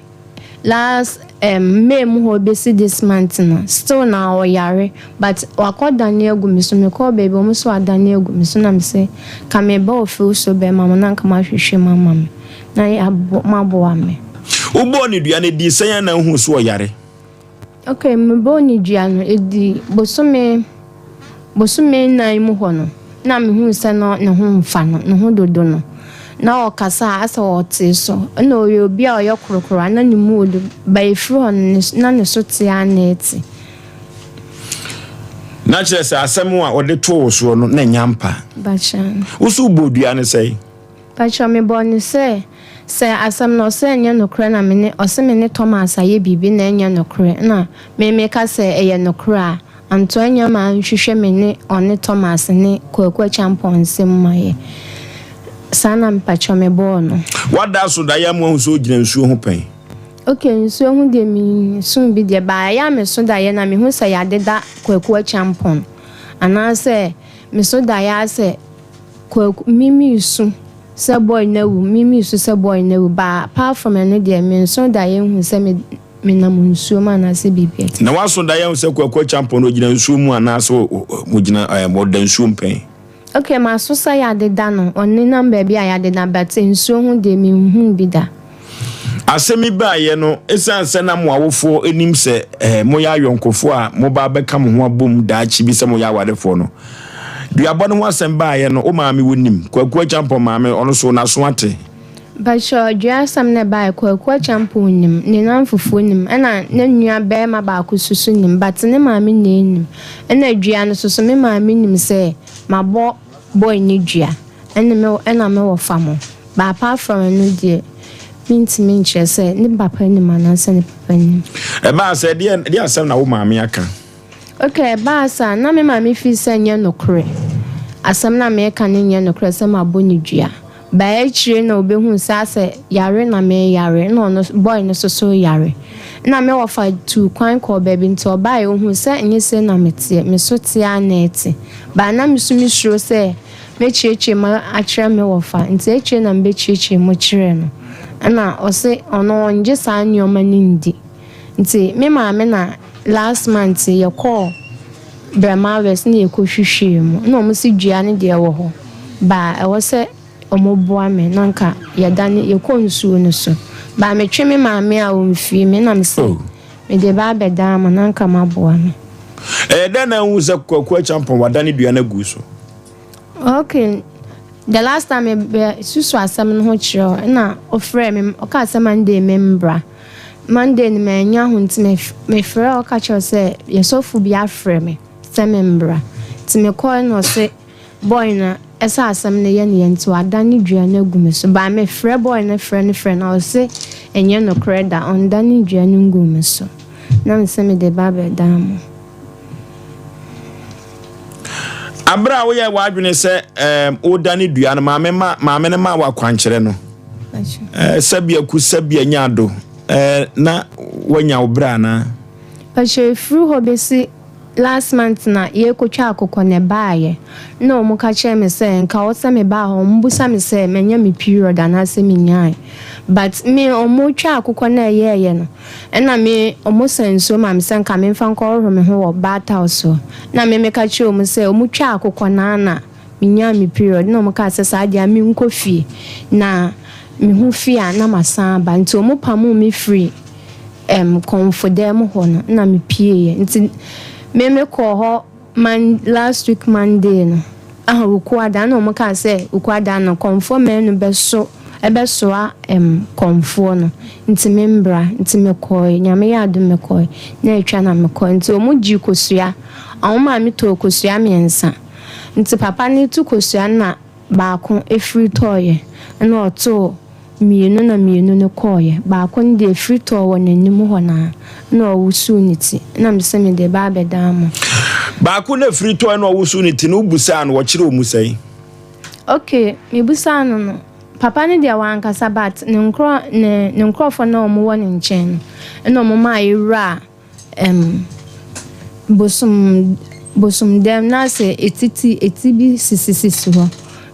Last um May mu hɔ besi this month no still na ɔyare but wakɔ dane agu me so mekɔɔ baabi ɔmo se wadane agu me so na mese ka meba ofie so bɛma mo na nka moahwehwɛ mu ama me na yɛabo moaboa me. Wobɔɔ no dua no edii sɛn a na wohuu so ɔyare? Ok mebɔɔ no dua no edii bosome bosome nnan mu hɔ no na mehuu sɛ na ne ho mfa no, ne ho dodo no. Na ɔkasa a asɛ ɔtee so. Nna ɔyɛ obi a ɔyɛ korokoro a na ne mu odu but ɛfiri hɔ no na ne so te ara na ɛte. Na kyerɛ sɛ asɛm a ɔde too wo soɔ no na ɛnyɛ ampa. Bakyɛ. Wo so wobɔɔ dua no sɛn? Pakyɛ mebɔɔ no sɛ, sɛ asɛm no ɔsɛ ɛnyɛ nokorɛ na me ne ɔse me ne Thomas ayɛ biribi na ɛnyɛ nokorɛ na me meka sɛ ɛyɛ nokorɛ a, Antoa Nyama nhwehwɛ me ne ɔne Thomas ne Kwaku Acheampong nsɛm mu ayɛ. Saa na mpakyɛ mebɔɔ no. Wada so daeɛ ama wahu sɛ wogyina nsuo ho pɛn? Ok nsuo ho deɛ mensu bi deɛ but ɛyɛ a meso daeɛ na mehu sɛ yɛadeda Kwaku Acheampong anaasɛ meso daeɛ ara sɛ Kwaku me meresu sɛ boy no awu me meresu sɛ boy no awu but apart from ɛno deɛ menso daeɛ nhu sɛ me menam nsuo mu anaasɛ biribi a ɛte Na woaso daeɛ ahu sɛ Kwaku Acheampong no ɔgyina nsuo mu anaasɛ ɔgyina ɛɛm ɔda nsuo mu pɛn? Ok maso sɛ yɛadeda no ɔnenam baabi a yɛadeda but nsuo ho deɛ menhuu bi da. Asɛm yi baeɛ no, ɛsiane sɛ na mo awofoɔ nim sɛ moyɛ ayɔnkofoɔ a moba abɛka mo ho abom daakye bi sɛ moyɛ awarefoɔ no, duabɔ no ho asɛm baeɛ no, wo maame wonim? Kwaku Acheampong maame, ɔno nso n'aso ate? Mpakyɛw, dua asɛm no ɛbaeɛ, Kwaku Acheampong nim, ne nnamfofoɔ nim, ɛna ne nua barima baako nso so nim, but ne maame na ɛnnim. Ɛna dua no nso so, me maame nim sɛ mabɔ boy no dua, ɛne me, ɛna me wɔfa mo. But apart from ɛno deɛ, mentumi nkyerɛ sɛ ne papa nim anaasɛ ne papa nnim. Ɛbaa sɛ, deɛ, deɛ asɛm na wo maame aka? Ok, ɛbaa saa, na me maame feel sɛ ɛnyɛ nokorɛ. Asɛm no a mereka no nyɛ nokorɛ sɛ mabɔ no dua. But akyire na ɔbɛhuu sɛ asɛ yare na mereyare, ɛna ɔno, boy no nso so yare. Ɛna me wɔfa tuu kwan kɔɔ baabi nti ɔbaeɛ ɔhuu sɛ ɛnyɛ sei na meteɛ, me so te ara na ɛte. But na me nso mesuro sɛ mɛkyerɛkyerɛ mu akyerɛ me wɔfa, nti akyire na mebɛkyerɛkyerɛ mu kyerɛɛ no. Ɛna ɔse ɔno ɔngye saa nnoɔma no ndi. Nti me maame na last month yɛkɔɔ Brɛma West na yɛkɔ hwehwɛɛ mu na ɔmo se dua no deɛ ɛwɔ hɔ but ɛwɔ sɛ ɔmo boa me na nka yɛdane yɛkɔ nsuo no so but metwe me maame a ɔmfie me na mese mede ba abɛdan ama na nka moaboa me. Ɛyɛ dɛn na wohu sɛ Kwaku Acheampong wadane dua no agu so? Okay, the last time me bɛ susu asɛm no ho kyerɛ wo ɛna ɔfrɛ me ɔkaa sɛ Monday me mbra. Monday no mannya ho nti me me frɛ ɔka kyerɛ sɛ yɛ sɔfo bi afrɛ me sɛ me mbra. Nti me kɔe na ɔse boy no ɛsɛ asɛm no yɛ ne yɛ nti wadane dua no agu me so. But me frɛ boy no frɛ no frɛ no ɔse ɛnyɛ nokorɛ da ɔndane dua no nguu me so. Na me sɛ mede ba abɛdan mo. Abere a woyɛɛ w'adwene sɛ ɛɛm wodane dua no, maame ma maame no maa w'akwankyerɛ no. Ɛɛ sɛbi aku sɛbi anya ado ɛɛ na wanya wo berɛ anaa? Pakyɛ efiri hɔ besi last month na yɛrekotwa akokɔ na ɛbaayɛ na wɔn ka kyerɛ me sɛ nka ɔwɔ sɛ me baa hɔ wɔn busa me sɛ manya me period anaasɛ me nyae but me wɔn twa akokɔ na ɛyɛɛyɛ no Ɛna me ɔmo sa nsuo ma me sɛ nka me nfa nkɔ hohoro me ho wɔ bath house hɔ. Ɛna me meka kyerɛɛ ɔmo sɛ ɔmo twaa akokɔ no ara na me nyaa me period. Ɛna ɔmo kaa sɛ saa deɛ a me nkɔ fie na me ho fi a na masan aba. Nti ɔmo pamoo me firi ɛm kɔmfo dan mu hɔ no ɛna me pie yɛ. Nti me me kɔɔ hɔ Man last week Monday no aha Wukuada na wɔn kaa sɛ Wukuada no kɔmfoɔ mmienu bɛso ɛbɛsoa ɛm kɔmfoɔ no nti me mbra nti me kɔɔe Nyame yɛ adom me kɔɔe na atwa na me kɔɔe nti wɔn gyee kosua wɔn maame tɔɔ kosua mmiɛnsa nti papa no tu kosua no na baako efiri tɔɔyɛ ɛna ɔtoo. Mienu na mienu no kɔɔeɛ. Baako no deɛ firi tɔɔ wɔ n'anim hɔ no ara na ɔwosoo ne ti na mese mede ba abɛdan mo. Baako no a firi tɔɔɛ na ɔwosoo ne ti no wobusaa no ɔkyerɛ wo mu sɛn? Ok, mebusaa no no, papa no deɛ wankasa but ne nkorɔ ne ne nkorɔfoɔ no a wɔwɔ ne nkyɛn no ɛna wɔmaa yɛwuraa Ɛm, bosom bosom dɛm na sɛ etiti eti bi sisisisi hɔ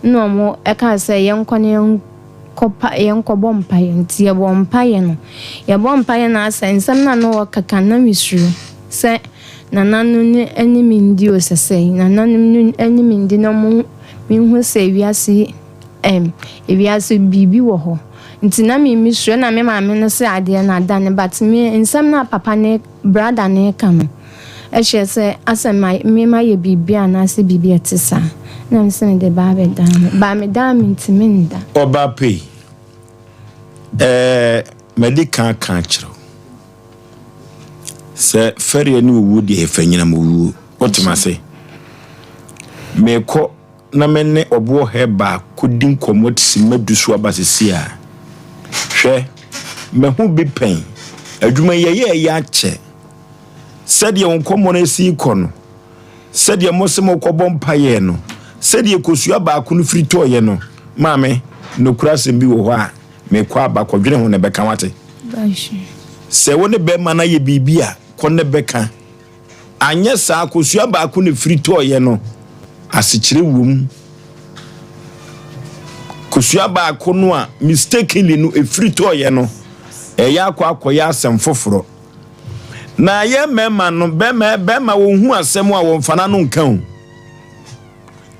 na wɔn ɛkaa sɛ yɛnkɔ na yɛnkɔ pa yɛnkɔbɔ mpaeɛ nti yɛbɔɔ mpaeɛ no yɛbɔɔ mpaeɛ no asɛ nsɛm no a na wɔkeka no na mesuro sɛ nananom no ne me ndi o sɛsɛi nananom no ne me ndi na wɔn menhu sɛ wiase yi ɛm ewiase biribi wɔ hɔ Nti na me me suro na me maame no se adeɛ no adane but me nsɛm no a papa no brada no reka no kyerɛ sɛ asɛ ma me mayɛ biribi anaasɛ biribi a ɛte saa na me se mede ba abɛdan no but me dan a mentumi nda. Ɔba pei, ɛɛ madi kan aka akyerɛ wo sɛ fɛreɛ ne owuo deɛ ɛfa nyinam owuo, wote m'ase? Mekɔ na me ne ɔboɔ Heber kɔdi nkɔmmɔ simma du so aba seesei a, hwɛ, mahu bi pɛn. Adwuma yi yɛyɛɛ yi akyɛ. Sɛdeɛ wo nkɔmmɔ no asi rekɔ no, sɛdeɛ mose morekɔbɔ mpaeɛ no, sɛdeɛ kosua baako no firi tɔeɛ no, maame, nokorɛ asɛm bi wɔ hɔ a mekɔ aba kɔdwene ho na ɛbɛka wate. Sɛ wo ne bɛrima no ayɛ biribi a, kɔ ne bɛka. Anyɛ saa kosua baako na ɛfiri tɔeɛ no, asekyerɛ wom. Kosua baako no a mistakenly no ɛfiri tɔeɛ no, ɛyɛ akɔ akɔyɛ asɛm foforɔ. Na yɛ mmarima no, bɛrima bɛrima wɔhu asɛm a wɔmfa n'ano nka o.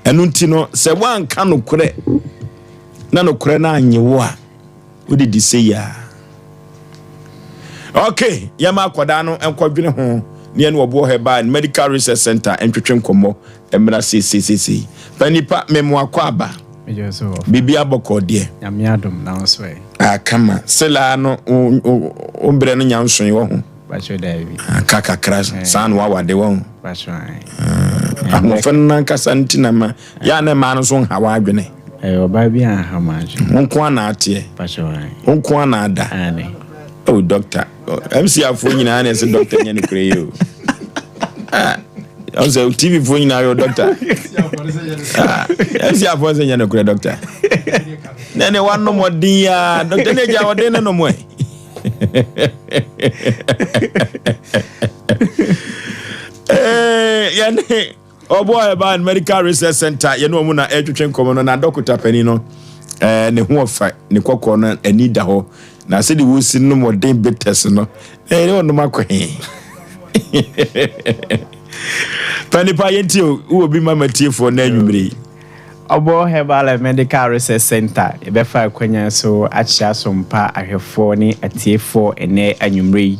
Ɛno nti no, sɛ woanka nokorɛ na nokorɛ no annye wo a, Wode di sei a. Okay, yɛma akwadaa no nkɔdwene ho ne yɛne Ɔboɔ Herbal and Medical Research Center ntwetwe nkɔmmɔ mmra seiseiseisei. Pa nipa memo akɔ aba. Biribi abɔkɔɔ deɛ. Nyame adom na wo nso ɛ. Ah, kama. Selaa no, wo mbrɛ no nya nsoe wɔ ho. Bakyɛ daabi. Ah, ka kakra eh. saa na wawade wɔ ho. Bakyɛ ah, ahoɔfɛ no nankasa nti na ma yɛ a na mmaa no nso nha w'adwene. Ɛyɛ ɔbaa bi anha m'adwene. Wo nko ara na ateɛ. Bakyɛ ae. Wo nko ara na ada. Aane. Oh doctor, MC afoɔ nyinaa na ɛsɛ doctor nyɛ no kure yi o. Ah, ɔsɛ TV foɔ nyinaa yɛ doctor. Ah, MC afoɔ sɛ nyɛ no kure doctor. Na ne wanom ɔden ya, doctor ne gya ɔden ne nom ɛ. Eh, yɛne Ɔboa ɛbaa no Medical Research Center yɛne wɔn na ɛretwetwe nkɔmmɔ no na dɔkota panin no ɛɛ ne ho ɔfa ne kɔkɔɔ no ani da hɔ na sɛdeɛ wɔsi nom ɔden bitters no ɛyɛ ɔnom akɔ he panipa yɛntie o wowɔ bi ma matiefoɔ na anwummere yi. Ɔbɔ Herbal and Medical Research Center yɛbɛfa akwanya so akyerɛ asompa ahwɛfoɔ ne atiefoɔ ɛnɛ anwummere yi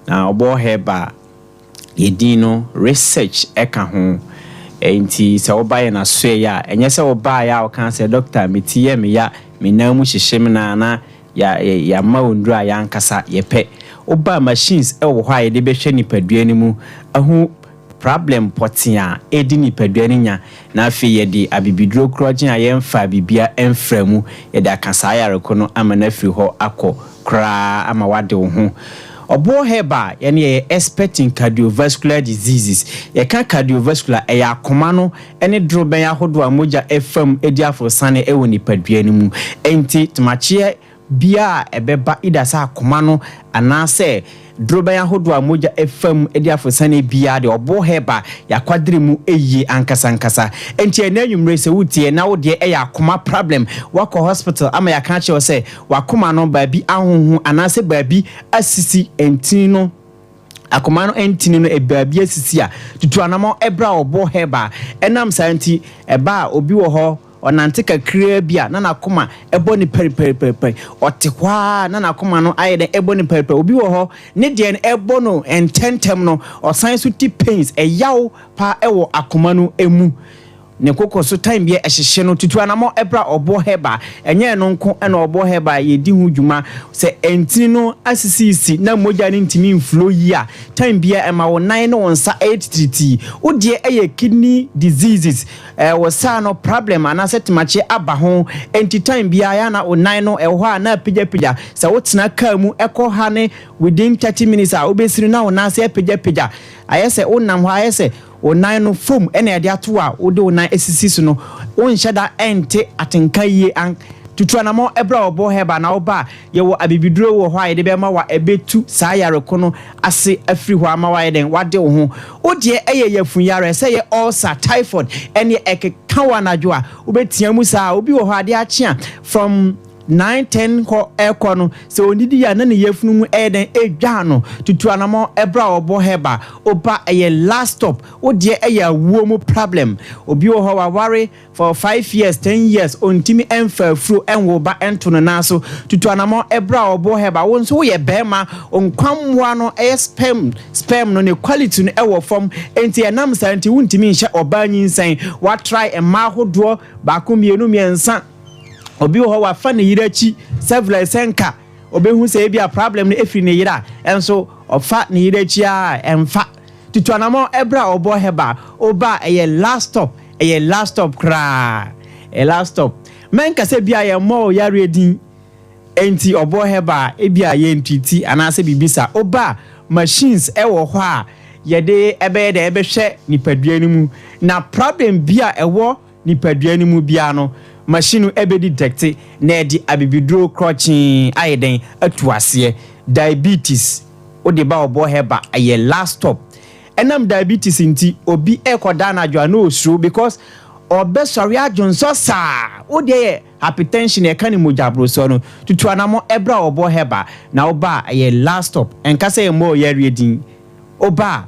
na Ɔbɔ Herbal Yɛn din no, research ka ho. Enti sɛ woba yɛn asoɛeɛ a, ɛnyɛ sɛ wobaeɛ a wokaa sɛ, Dɔkta, me ti yɛ me ya, me nan mu hyehye me na na yɛama wo nnuro a yɛn ankasa yɛpɛ. Woba a, machines wɔ hɔ a yɛde bɛhwɛ nipadua no mu ahu problem pɔtee a ɛredi nipadua no nya, na afei yɛde abibiduro korɔgyen a yɛmfaa biribiara mfraa mu, yɛde aka saa yare ko no ama no afiri hɔ akɔ. koraa ama woade wo ho. Ɔboɔ Herbal, yɛn yɛyɛ expert in cardiovascular diseases. Yɛka cardiovascular, ɛyɛ akoma no ne dorobɛn ahodoɔ a mogya fa mu di aforosane wɔ nipadua no mu. Enti tomakyeɛ biara a ɛbɛba either sɛ akoma no anaasɛ dorobɛn ahodoɔ a mogya fa mu di aforosane biara deɛ, Ɔboɔ Herbal yɛakwadere mu yie ankasa ankasa. Enti ɛnnɛ anwummere sɛ wotie na wo deɛ ɛyɛ akoma problem, woakɔ hospital ama yɛaka akyerɛ wo sɛ W'akoma no baabi ahonhon anaasɛ baabi asisi ntini no, akoma no ntini no baabi asisi a, tutu anamɔ bra ɔboɔ herbal. Ɛnam saa nti, ɛba a obi wɔ hɔ, ɔnante kakraa bi a na n'akoma bɔ no pɛripɛripɛripɛri. Ɔte hɔ ara na n'akoma no ayɛ dɛn ɛbɔ no pɛripɛri. Obi wɔ hɔ, ne deɛ no ɛbɔ no ntɛntɛm no, ɔsan nso te pains, ɛyaw paa wɔ akoma no mu. Ne koko so time bia ɛhyehye no tutu anamɔ ɛbra ɔboɔ herbal ɛnyɛ ɛno nko ɛna ɔboɔ herbal yɛdi ho dwuma sɛ ɛntini no asisiisi na mogya no ntumi nflow yie a time bia ɛma wo nan ne wo nsa ɛyɛ titiritii wo deɛ ɛyɛ kidney diseases ɛɛ wo saa no problem anaasɛ temakye aba ho ɛnti time bia yɛ na wo nan no ɛwɔ hɔ a na apagyapagya sɛ wotena kaa mu ɛkɔ ha ne within 30 minutes a wobɛsiri na wo nan ase apagyapagya ayɛ sɛ wonam hɔ ayɛ sɛ Wo nan no fam na yɛde ato a wode wo nan asisi so no, wonhyɛ da nte atenka yie an Tutu anamɔn bra Ɔbɔ Herbal na woba a, yɛwɔ abibiduro wɔ hɔ a yɛde bɛma wo a ɛbɛtu saa yare ko no ase afiri hɔ ama woayɛ dɛn? Woade wo ho. Wo deɛ ɛyɛ yafunyare, sɛ ɛyɛ ulcer, typhoid, ɛneɛ ɛkeka wo anadwo a, wobɛtea mu saa. Obi wɔ hɔ adeɛ akye a, from 9, 10 hɔ rekɔ no, sɛ ɔnnidi a na ne yafunu mu yɛ dɛn? Ɛdwa no. Tutu anamɔn bra ɔbɔ herbal. Woba ɛyɛ last stop. Wo deɛ ɛyɛ awuo mu problem. Obi wɔ hɔ waware for 5 years, 10 years, ɔntumi mfa afuro nwo ba nto ne nan so. Tutu anamɔn bra ɔbɔ herbal. Wo nso woyɛ barima, wo nkwammoa no ɛyɛ sperm, sperm no ne quality no ɛwɔ fam. Enti ɛnam saa nti wontumi nhyɛ ɔbaa nyinsɛn. Woatry mmaa ahodoɔ baako, mmienu, mmiɛnsa. Obi wɔ hɔ wafa ne yere akyi several sɛ nka obehu sɛ ebi a problem no efiri ne yere a, ɛnso ɔfa ne yere akyi a ɛnfa. Tutu anamɔ ɛbrɛ a ɔbɔ hɛba oba a ɛyɛ last stop, ɛyɛ last stop koraa, ɛyɛ last stop. Mɛnka sɛ bi a yɛmmɔ wo yareɛ din enti ɔbɔ hɛba a ebi a yɛntwiti anaasɛ biribi saa. Oba a machines ɛwɔ hɔ a yɛde ɛbɛyɛ dɛ ɛbɛhwɛ nipadua no mu na problem bi a ɛwɔ nipadua no mu biara no, machine no bɛdetɛkte na ɛde abibiduro krɔkyee ayɛ dɛn atu aseɛ. Diabetes, wode ba ɔbɔ hɛba, ɛyɛ last stop. Ɛnam diabetes nti, obi rekɔda anadwo a na ɔsuro because ɔbɛsɔre adwonsɔ saa. Wo deɛ yɛ hypertension, yɛka no mogya aborosoɔ no, tutu anamɔ ɛbrɛ a ɔbɔ hɛba na woba a ɛyɛ last stop. Ɛnka sɛ yɛmmɔ ɔyareɛ din, woba a,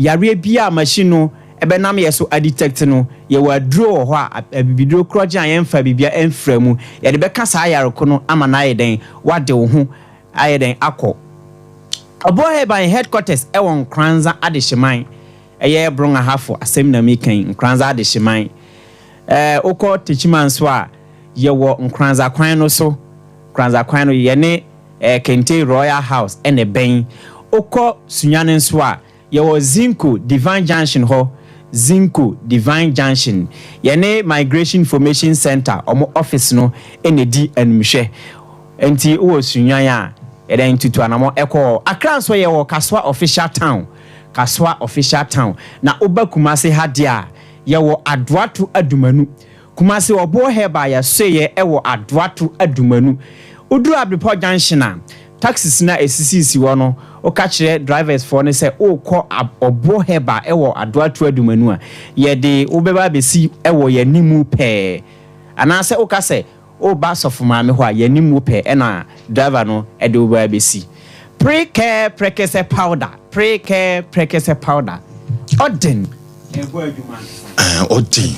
Yareɛ biara a machine no bɛnam yɛ so adetect no, yɛwɔ aduro wɔ hɔ a, abibiduro korɔgyen a yɛmfa biribiara mfra mu, yɛde bɛka saa yare ko no ama no ayɛ dɛn, wade wo ho ayɛ dɛn akɔ. Ɔboɔ Herbal headquarters wɔ Nkoranza Adehyeman, ɛyɛ Brong Ahafo asɛm na meka yi, Nkoranza Adehyeman. Ɛɛ wokɔ Techiman nso a, yɛwɔ Nkoranza kwan no so, Nkoranza kwan no yɛne Ɛyɛ Kente Royal House na ɛbɛn. Wokɔ Sunyani nso a, yɛwɔ Zinco Divine Junction hɔ, Zinco Divine Junction. Yɛne Migration Information Centre wɔn office no na ɛdi animhwɛ. Nti wowɔ Sunyani a, yɛdɛn tutu anamɔ kɔ hɔ. Accra nso yɛwɔ Kasoa Official Town, Kasoa Official Town. Na woba Kumasi ha deɛ a, yɛwɔ Adoato Adumanu. Kumasi Ɔboɔ Herbal yɛsoeɛ wɔ Adoato Adumanu. Woduru Abrepɔ junction a, taxis no a ɛsisisisi hɔ no, woka kyerɛ drivers foɔ no sɛ worekɔ Ɔboɔ Herbal wɔ Adoato Adumanu a, yɛde wo bɛba abɛsi wɔ yɛn animu pɛɛ. Anaasɛ woka sɛ woreba Sɔfo Maame hɔ a, yɛn animu pɛɛ na driver no de wo bɛba abɛsi. Pre kɛ prɛkɛsɛ powder, pre kɛ prɛkɛsɛ powder, ɔden. Ah, ɔden.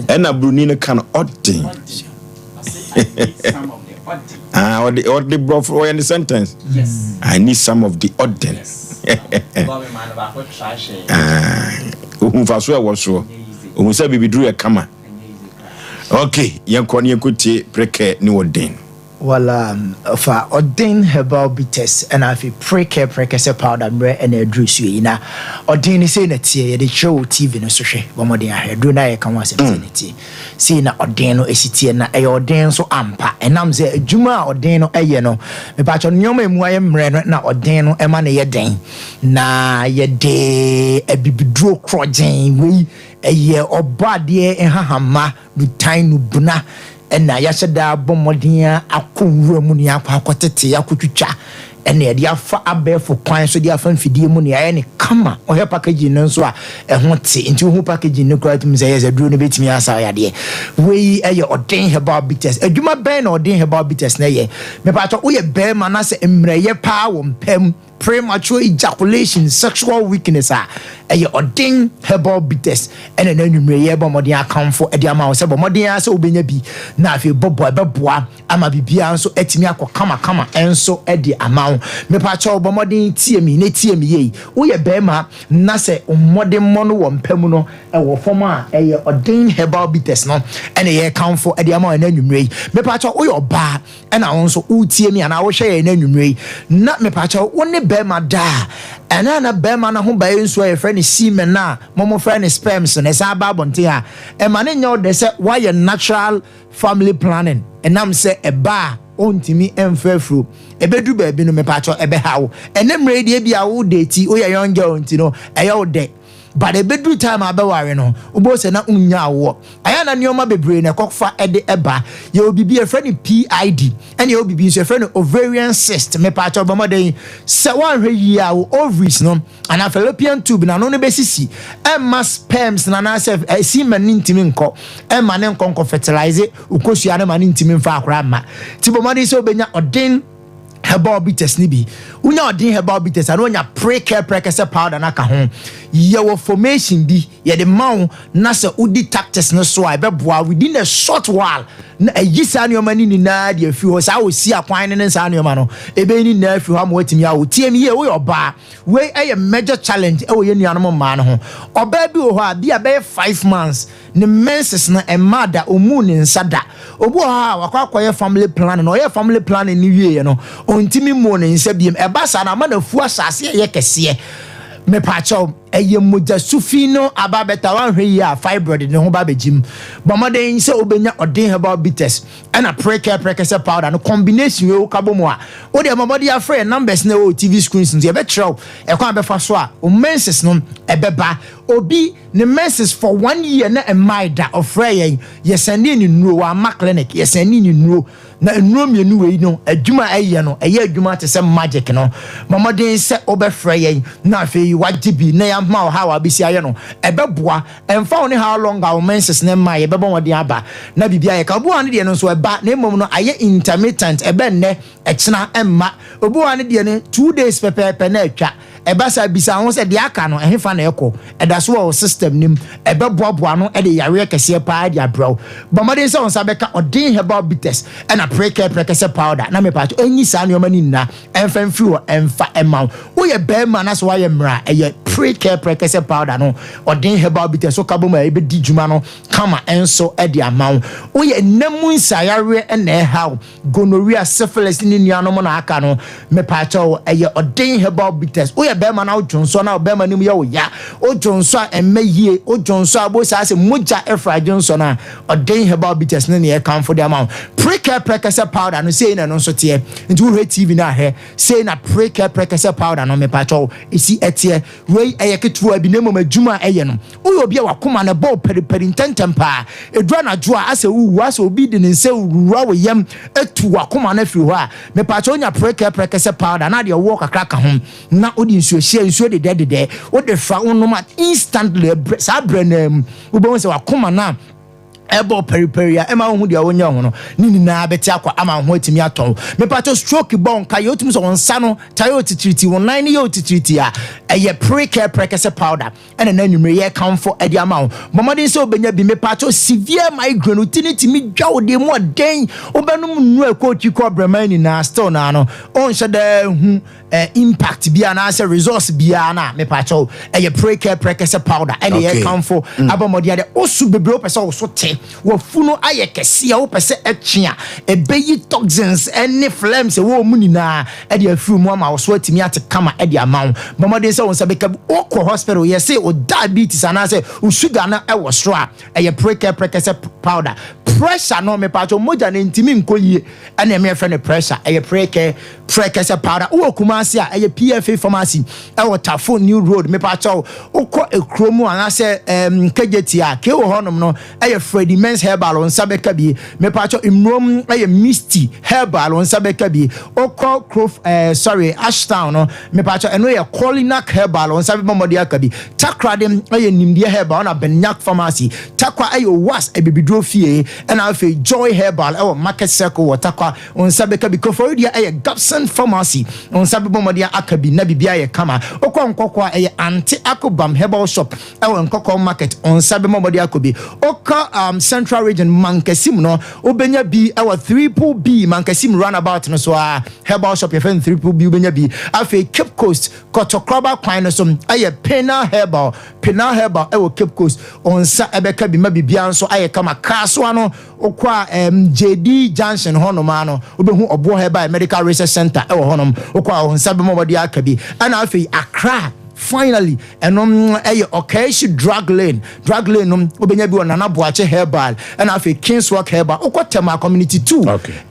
Ɛna broni no ka no ɔden. Ah, ɔde ɔde borɔfo ɔyɛ ne sentence. Yes. I need some of the ɔden. Ah, ohun fa so ɛwɔ soɔ. Ohun sɛ bibiduro yɛ kama. Okay, yɛn kɔ ne yɛn kɔ tie prekɛ ne ɔden. Well um fa ɔden herbal bitters ɛna afei prekɛ prɛkɛsɛ powder mmerɛ ɛna aduru so yi na ɔden no sei na ɛteɛ yɛde kyerɛ wɔ TV no so hwɛ bɔ mmɔden ahwɛ aduro no a yɛka ho asɛm sei na ɛteɛ sei na ɔden no ɛsi teɛ na ɛyɛ ɔden nso ampa ɛnam sɛ adwuma a ɔden no ɛyɛ no mepakyɛ nneɛma emu ayɛ mmerɛ no na ɔden no ɛma no yɛ den na yɛde abibiduro korɔgyen wei ɛyɛ ɔbɔ adeɛ nhahamma Nitan no buna na yɛahyɛ da abɔ mmɔden ara akɔ nwura mu na yɛakɔ akɔtete, akɔtwitwa, ɛna yɛde afa abɛɛfo kwan so de afa mfidie mu na yɛayɛ no kama. Wohwɛ packaging no nso a, ɛho te. Nti wohu packaging no koraa tumi sɛ yes, aduro no bɛtumi asa wo yadeɛ. Wei yɛ Ɔden Herbal Bitters. Adwuma bɛn na Ɔden Herbal Bitters no yɛ? Mepaatɔ, woyɛ barima na sɛ mmerɛyɛ paa wɔ mpa mu. Premature ejaculation, sexual weakness a, ɛyɛ Ɔden Herbal Bitters ɛna ɛna anwummerɛ yɛbɔ mmɔden akamfo de ama wo sɛ bɔ mmɔden ara sɛ wobɛnya bi na afei bɔbɔ ɛbɛboa ama biribiara nso atumi akɔ kamakama nso de ama wo. Mepakyɛw bɔ mmɔden tie me na tie me yie. Woyɛ barima na sɛ mmɔdemmɔ no wɔ mpa mu no ɛwɔ fam a, ɛyɛ Ɔden Herbal Bitters no ɛna yɛkamfo de ama wo ɛna anwummerɛ yi. Mepakyɛw woyɛ ɔbaa ɛna wo nso woretie me anaa wohwɛ yɛn anwummerɛ yi na mepakyɛw wo ne bɛrima da a, ɛna na bɛrima no ho baeɛ nsuo a yɛfrɛ no semen a momofrɛ no sperms no ɛsan ba abɔnten a, ɛma no nyɛ wo dɛ sɛ woayɛ natural family planning ɛnam sɛ ɛba a ɔntumi mfa afuro. Ɛbɛduru baabi no mepakyɛw ɛbɛha wo. Ɛnɛ mmerɛ yi deɛ ebia wo date woyɛ young girl nti no ɛyɛ wo dɛ. But ɛbɛduru time a bɛware no, wobɛhu sɛ na wonnya awoɔ. Ɛyɛ a na nneɛma bebree na ɛkɔfa de ba. Yɛwɔ biribi yɛfrɛ no PID, ɛna yɛwɔ biribi nso yɛfrɛ no ovarian cyst. Mepaakyɛw bɔ mmɔden sɛ woanhwɛ yie a wo ovaries no anaa fallopian tube no ano no bɛsisi, ɛmma sperms no anaasɛ semen no ntumi nkɔ, ɛmma ne nkɔ nkɔ fertilize wo kosua no ma no ntumi mfa akora mma. Nti bɔ mmɔden sɛ wobɛnya ɔden herbal bitters no bi. Wonya ɔden herbal bitters a na wonya prekɛ prɛkɛsɛ powder no aka ho. Yɛwɔ formation bi yɛde ma wo na sɛ wodi tactics no so a ɛbɛboa within a short while na ayi saa nneɛma no nyinaa de afiri hɔ. Saa osi akwan no ne saa nneɛma no ɛbɛyi ne nyinaa afiri hɔ ama woatumi awo. Tie me yie, woyɛ ɔbaa. Wei ɛyɛ major challenge ɛwɔ yɛn nuanom mmaa no ho. Ɔbaa bi wɔ hɔ a bi a bɛyɛ 5 months ne menses no ɛmmaa da, ɔmuu ne nsa da. Obi wɔ hɔ a wakɔ akɔyɛ family planning na ɔyɛ family planning no wieɛ no, ɔntumi mmuu ne nsa biem. Ɛba saa no ama n'afu asase ɛyɛ kɛseɛ. Mepaakyɛw, ɛyɛ mogya sufi no aba bɛta. Wanhwɛ yie a fibroid ne ho ba bɛgyim. Bɔ mmɔden sɛ wobɛnya Ɔden Herbal Bitters ɛna Prekɛ Prɛkɛsɛ powder no combination wei woka bɔ mu a, wode ɛma mmɔden afrɛ yɛn numbers na ɛwɔ TV screens nso, yɛbɛkyerɛ wo ɛkwan a bɛfa so a wo menses no ɛbɛba. Obi ne menses for one year na ɛmmae da, ɔfrɛ yɛn, yɛsɛnde ne nnuro, wamma clinic, yɛsɛnde ne nnuro na nnuro mmienu wei no adwuma a ɛyɛ no ɛyɛ adwuma te sɛ magic no. Ma mmɔden sɛ wobɛfrɛ yɛn na afei wagye bi na yɛama wo how a wabɛsi ayɛ no ɛbɛboa. Ɛmfa wo ne how long a wo menses ne mma, yɛbɛbɔ mmɔden aba na biribi ayɛ ka. Obi wɔ hɔ no deɛ no nso ɛba na mmom no ayɛ intermittent, ɛbɛ nnɛ, ɛkyena ɛmma. Obi wɔ hɔ no deɛ no 2 days pɛpɛɛpɛ na atwa. Ɛba saa, bisa ho sɛ deɛ aka no ɛhefa na ɛkɔ? Ɛda so wɔ wo system nim, ɛbɛboaboa no ɛde yareɛ kɛseɛ paa de abrɛ wo. Bɔ mmɔden sɛ wo nsa bɛka Ɔden Herbal Bitters ɛna Prekɛ Prɛkɛsɛ powder na mepatwo ɛnyi saa nneɛma no nyinaa ɛmfa mfiri hɔ ɛmfa ɛma wo. Woyɛ bɛrima na sɛ woayɛ mmerɛ a, ɛyɛ Prekɛ Prɛkɛsɛ powder no, Ɔden Herbal Bitters so ka bɔ mu a ɛbɛdi dwuma no kama ɛnso ɛde ama wo. Woyɛ nna mu nsayareɛ ɛna ɛha wo, gonorrhea, syphilis ne nuanom na aka no, mepaakyɛw, ɛyɛ Ɔden Herbal Bitters. Woyɛ bɛrima na wodwonsɔ na bɛrima no mu yɛ wo ya, wodwonsɔ a ɛmmɛ yie, wodwonsɔ a bo saa sɛ mogya ɛfra dwonsɔ no a, Ɔden Herbal Bitters ne neɛ ɛkamfo de ama wo. Prekɛ Prɛkɛsɛ powder no, sei na ɛno nso teɛ. Nti wohwɛ TV no ahwɛ sei na Prekɛ Prɛkɛsɛ powder no mepaakyɛw ɛsi ɛteɛ. Wei ɛyɛ ketewa bi na mmom adwuma a ɛyɛ no, woyɛ obi a wakoma no ɛbɔ periperi ntɛntɛm paa, ɛduru anadwo a asɛ wowu, asɛ obi de ne nsa wura wo yam atu wakoma no afiri hɔ a, mepaakyɛw wonya Prekɛ Prɛkɛsɛ powder na adeɛ woɔ kakra ka ho na wode nsuo hyia nsuo dedɛdedɛ wode fra wonom a, instantly saa berɛ no mu wobɛhu sɛ wakoma no a ɛbɔ periperi a ɛma wohu deɛ wonyɛ ho no ne nyinaa bɛte akɔ ama wo ho atumi atɔ wo. Mepatɔ stroke bɔ nka yɛ wotumi sɛ wo nsa no ta yɛ otitiriti, wo nan no yɛ otitiriti a, ɛyɛ Prekɛ Prɛkɛsɛ powder ɛna na anwummere yɛ kamfo ɛde ama wo. Bɔ mmɔden sɛ wobɛnya bi. Mepatɔ severe migraine, wo ti no tumi dwa wo deɛ mu ɔden, wobɛnom nnuro ɛkɔ otwi kɔ brɛman nyinaa still naa no ɔnhyɛ daa hu impact bi anaasɛ resource biara no a, mepakyɛw ɛyɛ Prekɛ Prɛkɛsɛ powder ɛne yɛ kamfo. Abɔ mmɔden adeɛ woso bebree, wopɛ sɛ woso te, wafu no ayɛ kɛseɛ, wopɛ sɛ ɛtwe a ɛbɛyi toxins ɛne phlegms ɛwɔ mu nyinaa ɛde afiri mu ama wo so atumi ate kama ɛde ama wo. Bɔ mmɔden sɛ wo nsa bɛka bi. Wokɔ hospital yɛse wo diabetes anaasɛ wo sugar no ɛwɔ soro a, ɛyɛ Prekɛ Prɛkɛsɛ powder. Pressure no mepakyɛw mogya no ntumi nkɔ yie ɛna ɛmɛ yɛfrɛ no pressure, ɛyɛ Prekɛ Prɛkɛsɛ powder. Wowɔ Kumase a, ɛyɛ PFA Pharmacy ɛwɔ Tafo New Road. Mepakyɛw wokɔ ekuro mu anaasɛ Nkegyeti a ke wɔ hɔnom no, ɛyɛ Freddy Mens Herbal, wo nsa bɛka bi. Mepakyɛw mmurom ɛyɛ Misty Herbal, wo nsa bɛka bi. Wokɔ kuro sorry, Ashtown no, mepakyɛw ɛno yɛ Colinac Herbal, wo nsa bɛbɔ mmɔden aka bi. Takoradi ɛyɛ Nimdeɛ Herbal ɔna Benyak Pharmacy. Takwa ɛyɛ Owas Abibiduro Fie. Ɛna afei Joy Herbal ɛwɔ Market Circle wɔ Tarkwa, wo nsa bɛka bi. Koforidua ɛyɛ Gabson Pharmacy, wo nsa bɛbɔ mmɔden aka bi na biribiara yɛ kama. Wokɔ Nkɔkɔ a, ɛyɛ Ante Akobam Herbal Shop ɛwɔ Nkɔkɔ Market, wo nsa bɛbɔ mmɔden akɔ bi. Wokɔ Central Region, Mankasim no, wobɛnya bi ɛwɔ Triple B, Mankasim roundabout no so a, herbal shop yɛfrɛ no Triple B, wobɛnya bi. Afei Cape Coast, Kɔtɔkoraba kwan no so ɛyɛ Penal Herbal, Penal Herbal ɛwɔ Cape Coast, wo nsa ɛbɛka bi ma biribiara nso ayɛ kama. Kasoa no, wokɔ a JD Junction hɔnom a no, wobɛhu Ɔboɔ Herbal Medical Research Center ɛwɔ hɔnom. Wokɔ a, wo nsa bɛma wɔde aka bi. Ɛna afei Accra, finally, ɛno ɛyɛ Okaishie Drug Lane. Drug Lane no, wobɛnya bi wɔ Nana Boakye Herbal, ɛna afei Kingswalk Herbal. Wokɔ Tema Community 2,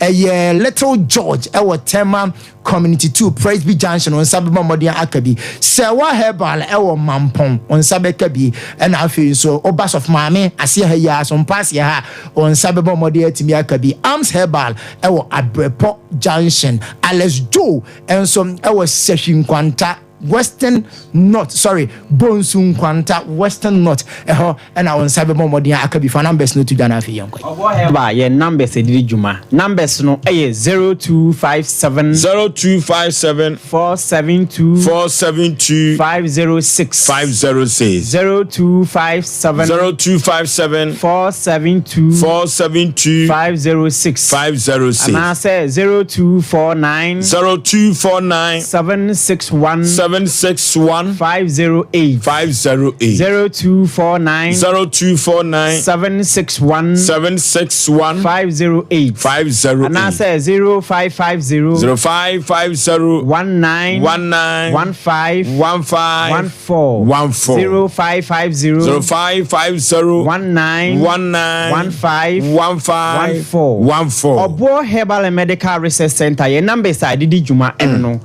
ɛyɛ Little George ɛwɔ Tema Community 2 Presby Junction, wo nsa bɛma mmɔden aka bi. Sɛwa Herbal ɛwɔ Mampɔn, wo nsa bɛka bi. Ɛna afei nso woba Sɔfo Maame aseɛ ha yi a, Sompa aseɛ ha, wo nsa bɛbɔ mmɔden atumi aka bi. Arms Herbal ɛwɔ Abrepɔ Junction. Alex Joe ɛnso ɛwɔ Sɛhwi Nkwanta Western North, sorry, Bonsu Nkwanta Western North ɛhɔ ɛna wo nsa bɛbɔ mmɔden aka bi. Fa numbers no to dwa na afei yɛnkɔ. Ɔboɔ Herbal, yɛn numbers ɛdidi dwuma. Numbers no ɛyɛ 0257 0257 472 472 506. 506. 0257 0257 472 472 506. 506. Anaasɛ 0249 0249 761 761 508. 508. 0249 0249 761 761 508. 508. Anaasɛ 0550 0550 19 19 15 15 14. 14. 0550 0550 19 19 15 15 14. 14. Ɔboɔ Herbal and Medical Research Center, yɛn numbers a yɛde dwuma ɛno no.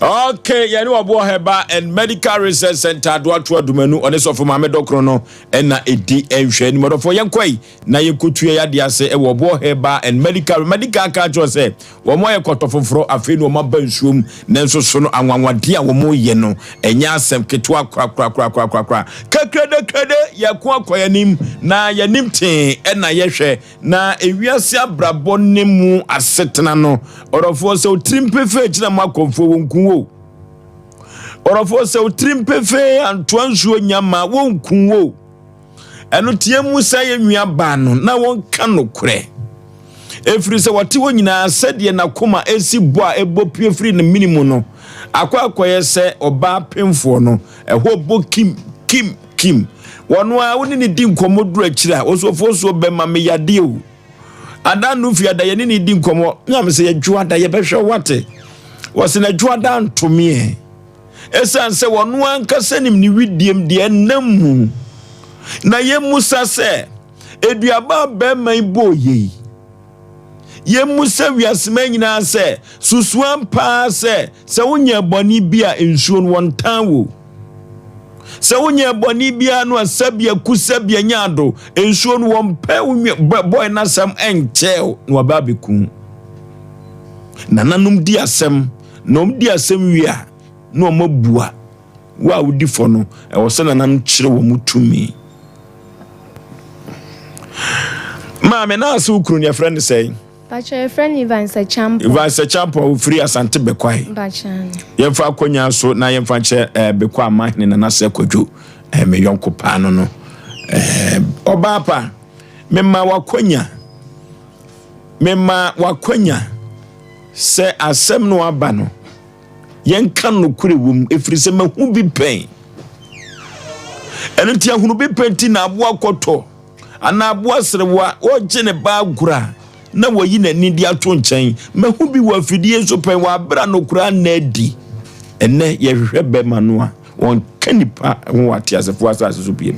Okay, yɛne Ɔboɔ Herbal and Medical Research Center Adoato Adumanu, ɔne sɔfo Maame Dɔkoro no ɛna ɛdi nhwɛ anim. Ɔdɔfoɔ, yɛnkɔ yi na yɛnkɔtua yɛ adeɛ ase ɛwɔ Ɔboɔ Herbal and Medical. Medical ka kyerɛ sɛ wɔn ayɛ kɔtɔ foforɔ, afei na wɔn aba nsuom, nanso so no anwanwadeɛ a wɔn yɛ no ɛnyɛ asɛm ketewa korakorakorakorakora. Kakrade yɛko akɔ yɛn anim na yɛnim tee ɛna yɛhwɛ na ewiase abrabɔ ne mu asetena no. Ɔdɔfoɔ, sɛ otirim pefee kyerɛ mu akɔmfoɔ wɔn nku wo. Ɔdɔfoɔ, sɛ otirim pefee antoa nsuo nyama wɔn nku wo. Ɛno tie mu sɛ yɛ nua baa no na wɔnka nokorɛ, ɛfiri sɛ wɔte hɔ nyinaa sɛdeɛ n'akoma ɛsi bɔ a ɛbɔ pue firi ne mene mu no akɔ akɔyɛ sɛ ɔbaa pemfoɔ no ɛhɔ bɔ kim kim kim. Wɔno a wo ne ne di nkɔmmɔ duru akyiri a ɔsoɔfoɔ soɔ bɛma me yadeɛ o. Ada no fi ada yɛne ne di nkɔmmɔ nyame sɛ yɛdwo ada yɛbɛhwɛ wate wɔse na dwo ada ntomeɛ, ɛsiane sɛ wɔno ankasa nim ne widiem deɛ ɛnam mu. Na yɛmmusa sɛ aduaba bɛrima yi bɔɔ yei, yɛmmusa wiasema nyinaa sɛ susuan paa sɛ sɛ wonyɛ bɔne bi a nsuo no wɔntan wo, sɛ wonyɛ bɔne biara no a sɛbea ku sɛbea nya ado nsuo no wɔmpɛ wo bɔe n'asɛm ɛnkyɛw na waba abɛku. Nananom di asɛm na wɔn di asɛm wie a na wɔn abua wo a wodi fɔ no. Ɛwɔ sɛ nananom kyerɛ wɔn tumi. Maame, na ase wo kunu no yɛfrɛ no sɛn? Bakyɛ, yɛfrɛ no Evans Acheampong. Evans Acheampong a wofiri Asante Bɛkwae. Bakyɛ. Yɛmfa akonnwa so na yɛmfa nkyerɛ Bɛkwa amahene Nana Sɛ Kwadwo, me yɔnko paa no. Ɔbaa pa, mema wakwanya, mema wakwanya sɛ asɛm no aba no yɛnka nokorɛ wɔ mu, ɛfiri sɛ mahu bi pɛn. Ɛno nti ahunu bi pɛn nti na aboa kɔtɔ anaa aboa serewa wɔgye ne ba agorɔ a na wɔyi n'ani de ato nkyɛn. Mahu bi wɔ afidie nso pɛn wɔ abere a nokorɛ anna adi. Ɛnɛ yɛhwehwɛ bɛrima no a wɔnka nipa ho wɔ ateasefoɔ asase so biem.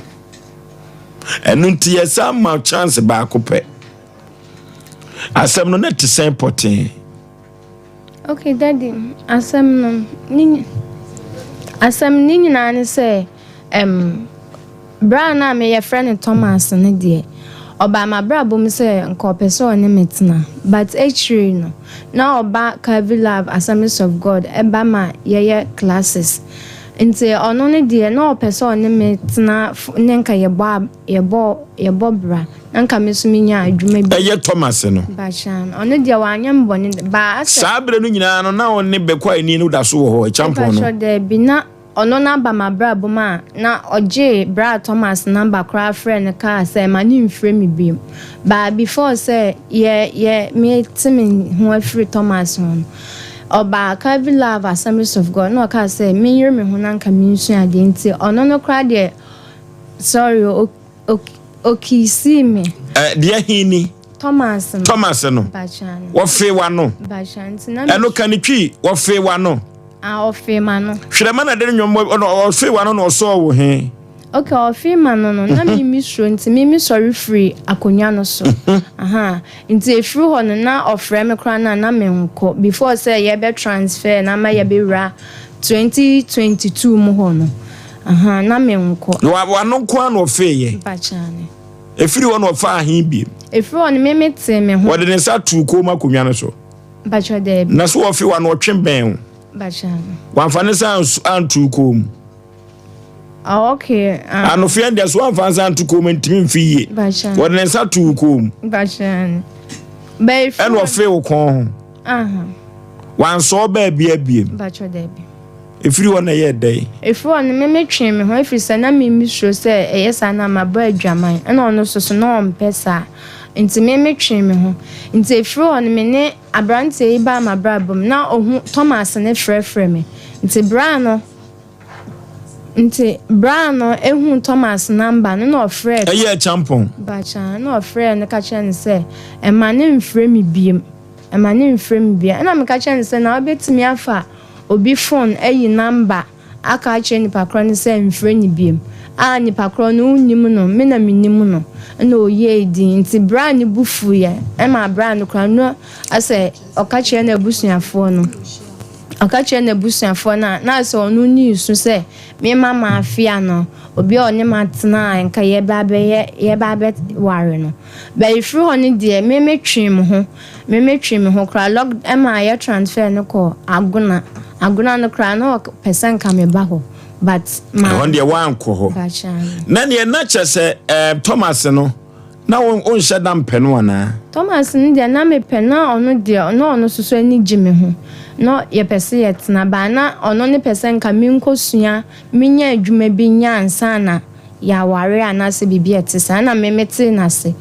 Ɛno nti yɛsan ma chance baako pɛ. Asɛm no na te sɛn pɔtee? Okay, Daddy, asɛm no ne asɛm ne nyinaa ne sɛ bere a na meyɛ frɛ no Thomas no deɛ, ɔbaa m'abrabɔ mu sɛ nka ɔpɛ sɛ ɔne me tena, but akyire no na ɔba Calvary Love Assemblies of God ɛba ma yɛyɛ classes. Nti ɔno no deɛ na ɔpɛ sɛ ɔne me tena ne nka yɛbɔ a yɛbɔ yɛbɔ bra na nka me nso menya adwuma bi. Ɛyɛ Thomas no. Mpakyɛ ɔno deɛ wanyɛ me bɔne ba asɛ. Saa berɛ no nyinaa no na ɔne Bɛkwaeni no da so wɔ hɔ, Kyampɔn no. Mpakyɛ daabi na Ɔno n'aba m'abrabɔ mu a, na ɔgyee bra Thomas number koraa frɛɛ no kaa sɛ ma no mfrɛ me biom. But before sɛ yɛ yɛ me te me ho afiri Thomas ho no, ɔbaa Calvary Love Assemblies of God na ɔkaa sɛ me nyere me ho na nka me nsua adeɛ nti ɔno no koraa deɛ sorry o o okissii me. Ɛ deɛ he ni? Thomas no. Thomas no. Mpakyɛ no. Wɔfee w'ano. Mpakyɛ nti na me. Ɛno ka ne twi, wɔfee w'ano. Ah, ɔfee m'ano. Hwerɛma na de ne nnwom ɔno ɔfee w'ano na ɔsɔɔ wo he. Okay, ɔfee m'ano no, na me me suro nti me me sɔre firi akonnwa no so. Aha, nti efiri hɔ no na ɔfrɛ me koraa na na me nkɔ before sɛ yɛbɛ transfer na ama yɛbɛwura 2022 mu hɔ no. Aha, na me nkɔ. Na w'ano nko ara na ɔfee yɛ. Mpakyɛ ne. Efiri hɔ na ɔfaa he biem. Efiri hɔ no me me tee me ho. Wɔde ne nsa too koom akonnwa no so. Mpakyɛ daabi. Na so ɔfe wa na ɔtwe bɛn wo? Mpakyɛ ano. Wamfa ne nsa anto wo kɔn mu. Oh, okay. Ah. Anofeɛ deɛ so wamfa nsa anto kɔn mu ntumi mfe yie. Mpakyɛ. Wɔde ne nsa to wo kɔn mu. Mpakyɛ ano. Bɛyɛ fi. Ɛna ɔfe wo kɔn ho. Aha. Wansɔ baabi abiem. Mpakyɛ daabi. Ɛfiri hɔ na ɛyɛɛ dɛn? Ɛfiri hɔ no, me metwee me ho, ɛfiri sɛ na me mesuro sɛ ɛyɛ saa na mabɔ adwaman, ɛna ɔno nso so na ɔmpɛ saa, nti me metwee me ho. Nti ɛfiri hɔ no, me ne aberanteɛ yi baa m'abrabɔ mu, na ɔhu Thomas no frɛfrɛ me, nti berɛ a no, nti berɛ a no ɛhuu Thomas number no na ɔfrɛɛ. Ɛyɛɛ kyampɔn. Mpakyɛ, na ɔfrɛɛ no ka kyerɛɛ no sɛ mma no mfrɛ me biom, mma no mfrɛ me biom, ɛna meka kyerɛɛ no sɛ na wobɛtumi afa obi fon ayi number aka akyerɛ nipa korɔ no sɛ mfrɛ no biom a nipa korɔ no wonnim no me na menim no ɛna ɔyɛɛ din nti braa no bo fuiɛ ɛma braa no koraa no asɛ ɔka kyerɛ n'abusuafoɔ no ɔka kyerɛ n'abusuafoɔ no a na asɛ ɔno ne su sɛ me ma mafia no obi a ɔne matena a nka yɛba abɛyɛ yɛba abɛware no bɛyɛ firi hɔ no deɛ me metwee me ho Me me twe me ho koraa lock ɛma yɛ transfer no kɔ Agona Agona no koraa na ɔpɛ sɛ nka me ba hɔ but ma. Ɛhɔ deɛ woankɔ hɔ. Mpakyɛ. Na neɛ na kyerɛ sɛ ɛɛ Thomas no na wo wonhyɛ da mpɛ no anaa? Thomas no deɛ na mepɛ na ɔno deɛ na ɔno nso so ani gye me ho na yɛpɛ sɛ yɛtena but na ɔno ne pɛ sɛ nka menkɔ sua menya adwuma bi nyɛ ansa na yɛaware anaasɛ biribi a ɛte saa na me metee no ase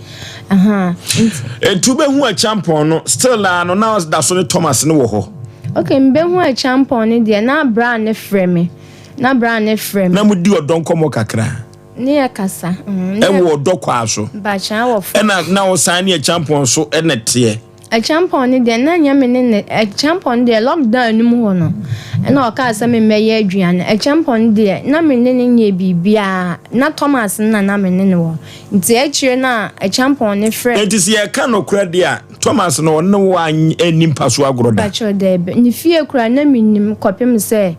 ahaa nti. Nti wobɛhu Acheampong no still naa no na da so ne Thomas no wɔ hɔ? Ok mebɛhu Acheampong no deɛ na bra no frɛ me na bra no frɛ me. Na modi ɔdɔ nkɔmmɔ kakra? Ne yɛ kasa. Mm, Ɛwɔ ɔdɔ kwaa so? Mpakyɛ wɔ fo. Ɛna na wosan ne Acheampong so ɛna teɛ? Acheampong no deɛ na nyɛ me ne no Acheampong no deɛ lockdown no mu hɔ no ɛna ɔkaa sɛ me mmɛyɛ aduane Acheampong no deɛ na me ne no nyɛ biribiara na Thomas no na na me ne no wɔ nti akyire no a Acheampong no frɛ Enti sɛ yɛka nokorɛ deɛ a Thomas no ɔne wo anni mpa so agorɔ da? Mpakyɛw daabi ne fie koraa na mennim kɔpem sɛ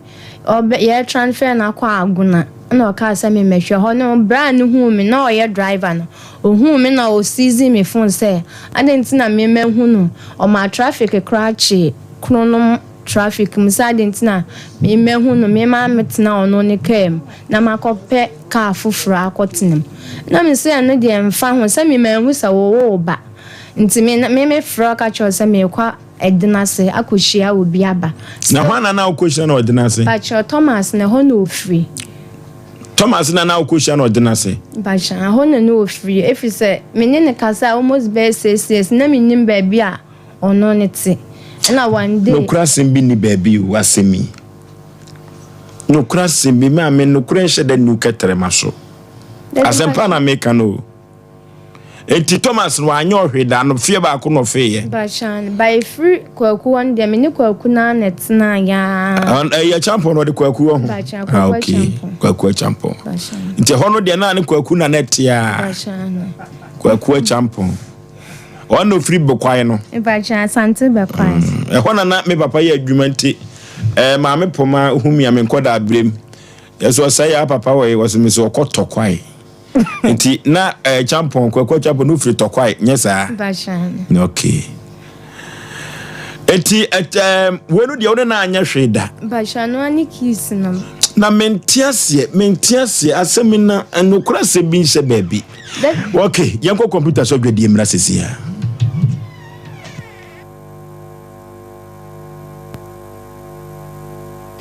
ɔbɛ yɛ transfer no akɔ Agona ɛna ɔkaa sɛ me mmɛhwɛ hɔ no berɛ a no huu me na ɔyɛ driver no Ohuu me na osiizii me fon sɛ adɛn nti na me mahu no, ɔmaa traffic koraa kyee kronom traffic mu sɛ adɛn nti na me mahu no, me maa me tena ɔno ne kaa mu na makɔ pɛ kaa foforɔ akɔ tena mu. Na me se ɛno deɛ ɛmfa ho sɛ me manhu sɛ wo wo ba nti me me me frɛ wo ka kyerɛ wo sɛ meekɔ Ɛdenase akɔhyia obi aba. Na hwan na na wokɔhyia no Ɔdenase? Mpakyɛw, Thomas na ɛhɔ na ɔfiri. Thomas na na wokɔhyia no Ɔdenase? Mpakyɛw, ɛhɔ na na ɔfiri. Ɛfiri sɛ me ne no kasaa almost bɛyɛ 6 years, na mennim baabi a ɔno no te. Ɛna one day. Nokorɛ asɛm bi nni baabi o, asɛm yi. Nokorɛ asɛm bi, maame, nokorɛ nhyɛ da nni wo kɛtrɛma so. Asɛmpa na meka no o. Enti Thomas no wanyɛ ɔhwee da no, feɛ baako na ɔfeeɛ. Mpakyɛw, ba efiri Kwaku hɔ no deɛ me ne Kwaku no ara na ɛtenaeɛ ara. Ɛyɛ Acheampong na ɔde Kwaku wɔ ho? Mpakyɛw, Kwaku Acheampong. Kwaku Acheampong. Mpakyɛw. Nti ɛhɔ no deɛ na ne Kwaku na na ɛte ara. Mpakyɛw. Kwaku Acheampong. Ɔno na ofiri Bɛkwae no. Mpakyɛw, Asante Bɛkwae. Ɛhɔ na na me papa yɛ adwuma nti, ɛɛ maame Poma hu me a me nkɔdaa berem. Yɛsɛ ɔsɛe yɛ papa wɔ yi, wɔsɛ me sɛ ɔkɔ tɔkwae. Nti na eh, Champon, Kwaku Champon no firi Tɔkwae, nyɛ saa? Okay. Nti eh, wei no deɛ wo ne no anyɛ hwee da. Mpakyɛ no ne kiss no. Na mente aseɛ, mente aseɛ, asɛm yi na nokorɛ asɛm bi nhyɛ baabi. Ok, yɛnkɔ kɔmputa so adwadie mmra sisi a.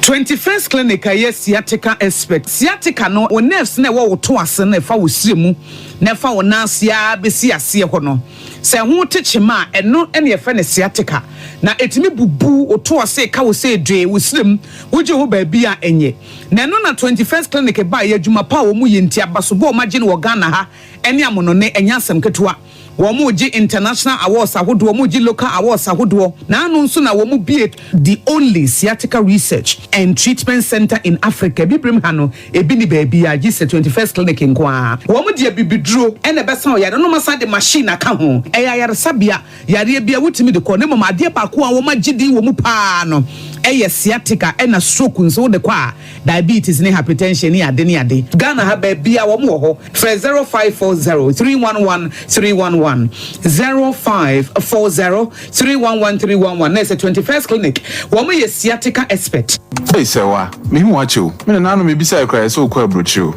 21st Clinic a ɛyɛ sciatica expert. Sciatica no, wo nerves no a ɛwɔ wo to ase no ɛfa wo srɛ mu na ɛfa wo nan ase ara bɛsi aseɛ hɔ no, sɛ ɛho te kyema a, ɛno na yɛfrɛ no sciatica. Na ɛtumi bubu wo to ase, ɛka wo sɛ dwee, wo srɛ mu, wogye wo ho baabi a ɛnyɛ. Na ɛno na 21st Clinic baeɛ, adwuma pa a wɔyɛ nti, abasobɔ a wɔagye no wɔ Ghana ha ne amonone, ɛnyɛ asɛm ketewa. Wɔregye international awards ahodoɔ, wɔregye local awards ahodoɔ, na ano nso na wɔbue the only sciatica research and treatment centre in Africa. Abibirem ha no, ebi nni baabiara gye sɛ 21st Clinic nko ara. Wɔde abibiduro na ɛbɛsa ɔyare no, na wɔasan de machine aka ho. Ɛyɛ ayaresabea, yareɛ biara wotumi de kɔ, na mmom adeɛ baako a wɔagye din wɔ mu pa ara no yɛ sciatica ɛna stroke nso wode kɔ a, diabetes ne hypertension ne ade ne ade. Ghana ha baabiara wɔn wɔ hɔ. Frɛ 0540 311 311, 0540 311 311 na ɛsɛ 21st Clinic. Wɔn yɛ sciatica expert. Ei Sɛwa, mehu wo akyɛ o. Me nana ano mebisae koraa ɛsɛ wokɔ aburokyire o.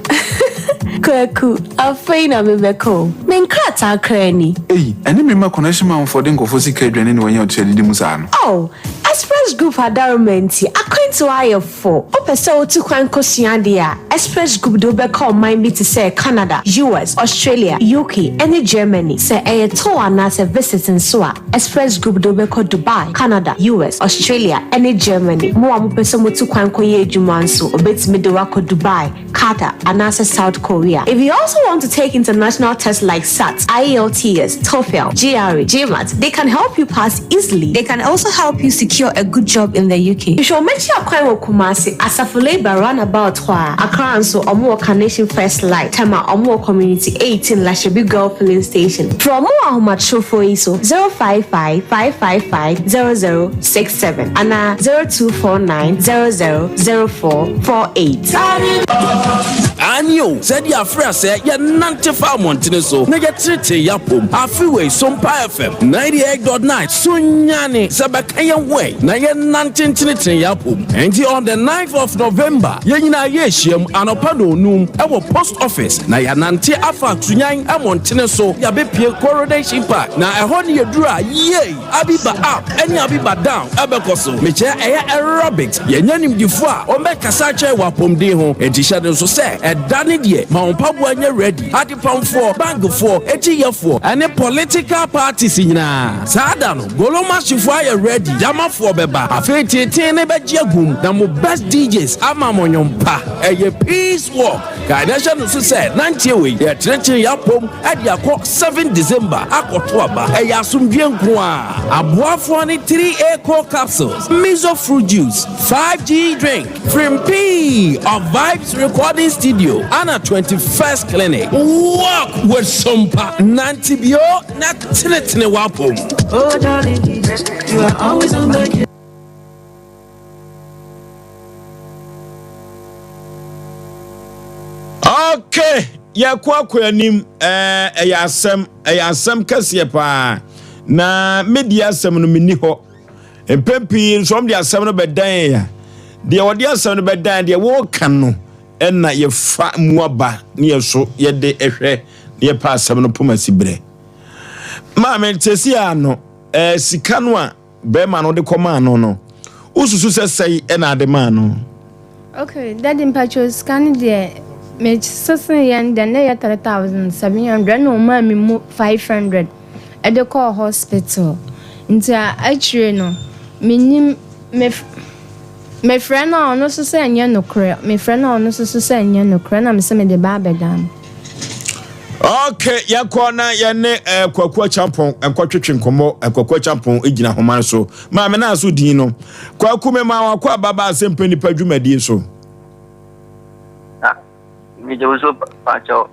Kwaku, afei na mebɛkɔ o. Me nkrataa koraa ni. Ei, ɛne me mma connection manfoɔ de nkurɔfoɔ sika adwane ne wanya ɔte adidi mu saa no. Oh, Express Group adaworoma nti, akwantuo ayɛ fo. Wopɛ sɛ wotu kwan kosua adeɛ a, Express Group de wo bɛkɔ ɔman bi te sɛ Canada, US, Australia, UK, ne Germany. Sɛ ɛyɛ tour anaasɛ visit nso a, Express Group de wo bɛkɔ Dubai, Canada, US, Australia, ne Germany. Mo a mopɛ sɛ motu kwan kɔyɛ adwuma nso, wɔbɛtumi de wo akɔ Dubai, Qatar, anaasɛ South Korea. If you also want to take international tests like SAT, IELTS, TOEFL, GRE, GMAT, they can help you pass easily. They can also help you secure a good job in the UK. Hwehwɛ wɔn akyi akwan wɔ Kumasi, Asafo Labour roundabout hɔ ara. Accra nso, wɔn wɔ Carnation First Light, Tema, wɔn wɔ Community 18 Lashibi Girl Filling Station. Frɛ wɔn wɔ ahomatrofoɔ yi so, 055 555 0067 anaa 0249 00 0448. Aane o, sɛdeɛ afrɛ sɛ yɛnante fa mmɔntene so na yɛtenetene yɛn apom. Afe wei, Sompa FM 98.9 so nyane sɛ bɛka yɛn ho ɛ na yɛnnante ntenetene yɛn apom. Enti on the 9th of November, yɛn nyinaa yɛrehyiam anɔpa nnɔnnum wɔ Post Office na yɛanante afa Sunyani mmɔntene so yɛabɛpue Coronation Park na ɛhɔ ne yɛduru a, yei! Abiba up ne Abiba down ɛbɛkɔ so. Mekyerɛ ɛyɛ aerobics. Yɛanya nimdefo a wɔbɛkasa akyerɛ wɔ apɔmuden ho. Enti hyɛ no nso sɛ ɛda no deɛ ma wo mpaboa nyɛ ready. Adepamfoɔ, bankfoɔ, akyiyɛfoɔ ɛne political parties nyinaa. Saa da no Golomashifoɔ ayɛ ready, Gyamafoɔ bɛba. Afei teetee no bɛgye agum na mo best DJs ama mo nnwom pa. Ɛyɛ peace walk. Kae na hyɛ no nso sɛ nanteɛ wei yɛkyerekyere yɛn apom de akɔ 7 December akɔto aba. Ɛyɛ asomdwie nko ara. Aboafoɔ ne 3A Core Capsules, Miso Fruit Juice, 5G Drink, Frimpii of Vibes Recording Studio, ana 21st Clinic. Walk with Sompa, nante bio na tenetene w'apom. Oh, darling, you are always on the Okay, yɛkɔ akɔ anim ɛɛ ɛyɛ asɛm ɛyɛ asɛm kɛseɛ paa na medi asɛm no menni hɔ mpɛn pii nso wɔn de asɛm no bɛdan ya deɛ wɔde asɛm no bɛdan deɛ wɔreka no ɛna yɛfa mu aba ne yɛ so yɛde ɛhwɛ ne yɛpɛ asɛm no poma si berɛ maame sɛsi ano ɛɛ sika no a Bɛrima no de kɔmaa no no, wosusu sɛ sɛe na ade maa no? Okay, daddy mpakyɛw sika no deɛ me sese yɛ no deɛ na ɛyɛ 3700 na ɔmaa me mu 500 ɛde kɔɔ hospital nti akyire no menim me mefrɛ no a ɔno nso sɛ ɛnyɛ nokorɛ mefrɛ no a ɔno nso so sɛ ɛnyɛ nokorɛ na mesɛ mede ba abɛdan no. Okay, yɛkɔ na yɛne eh, Kwaku Acheampong nkɔtwetwe nkɔmmɔ. Eh, Kwaku Acheampong gyina homa no so. Maame no aso din no. Kwaku mema wakɔ ababa asɛmpa nipa dwumadie so. Ah, megye wo so pakyɛw.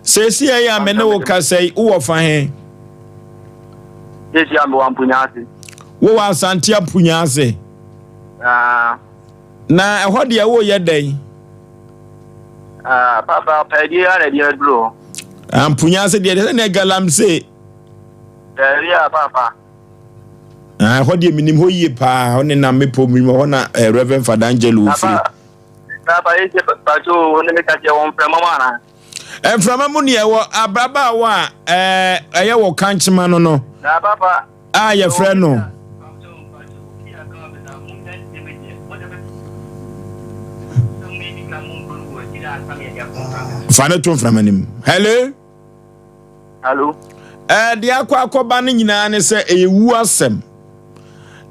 Seesei ɛyɛ a me ne wo kasa yi, wowɔ fa he? Seesei a mewɔ Ampunya ase. Wowɔ Asante Ampunya ase? Ah. Na ɛhɔ deɛ woyɛ dɛn? Ah, papa, pɛdi ara na ɛde aduro hɔ. Ampunya ase deɛ sɛ ne galamsey. Daabi a papa. Ah, ɛhɔ deɛ menim hɔ yie paa, hɔ ne nam mepɔ mu hɔ na eh, Reverend Fada Angelo firi. Papa yɛ sɛ pato wo ne me ka kyerɛ wɔn mframa mu anaa? Mframa mu neɛ wɔ abrabaawa a ɛyɛ wɔ kankyema no no. Na papa. A yɛfrɛ no. Fa ne to mframa no mu. Hello. Hello. Ɛɛ deɛ akɔ akɔba no nyinaa ne sɛ ɛyɛ wu asɛm.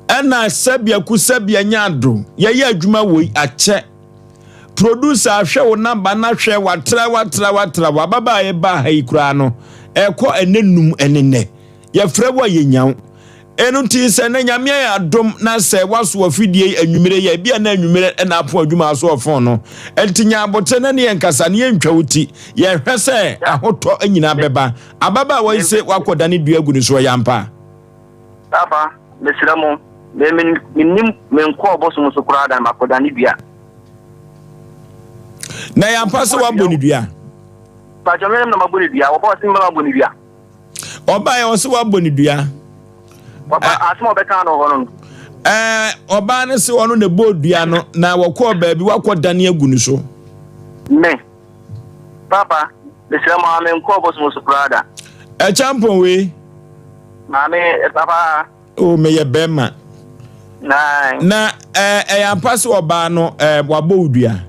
Ɛna sɛbea ku sɛbea nya ado. Yɛyɛ adwuma wɔ akyɛ. Producer ahwɛ wo namba na hwɛ watra watra watra wababaa yɛ ba ha yi koraa no ɛkɔ ɛnɛ num ɛne nnɛ. Yɛfrɛ wo a yɛnya wo. Ɛno nti sɛ nnɛ Nyame ayɛ adom na sɛ woaso afidie yi anwumerɛ yi a, ebia na anwumerɛ na apo adwuma aso ɔfon no. Ɛnti nya aboterɛ na ne yɛn nkasa na yɛntwa wo ti. Yɛhwɛ sɛ ahotɔ nyinaa bɛba. Ababaawa yi se wakɔ dane dua agu ne so, ɛyɛ ampa? Papa, mesrɛ mo, me mennim, menkɔɔ bosom so koraa da na makɔ dane dua. Na ɛyɛ ampa sɛ wabɔ ne dua? Pakyɛ, me na mabɔ ne dua, wɔba ɔse me mabɔ ne dua. Ɔbaeɛ ɔse wabɔ ne dua. Ɔba asɛm a ɔbɛka no hɔ no. Ɛɛ ɔbaa no se ɔno na ɛbɔɔ dua no na wɔkɔɔ baabi wakɔ dane agu ne so. Me papa mesrɛ mo a menkɔɔ bosom so koraa da. Ɛkyampɔn wei. Maame papa. O meyɛ bɛrima. Nine. Na ɛɛ ɛyɛ ampa sɛ ɔbaa no ɛɛ wabɔ wo dua.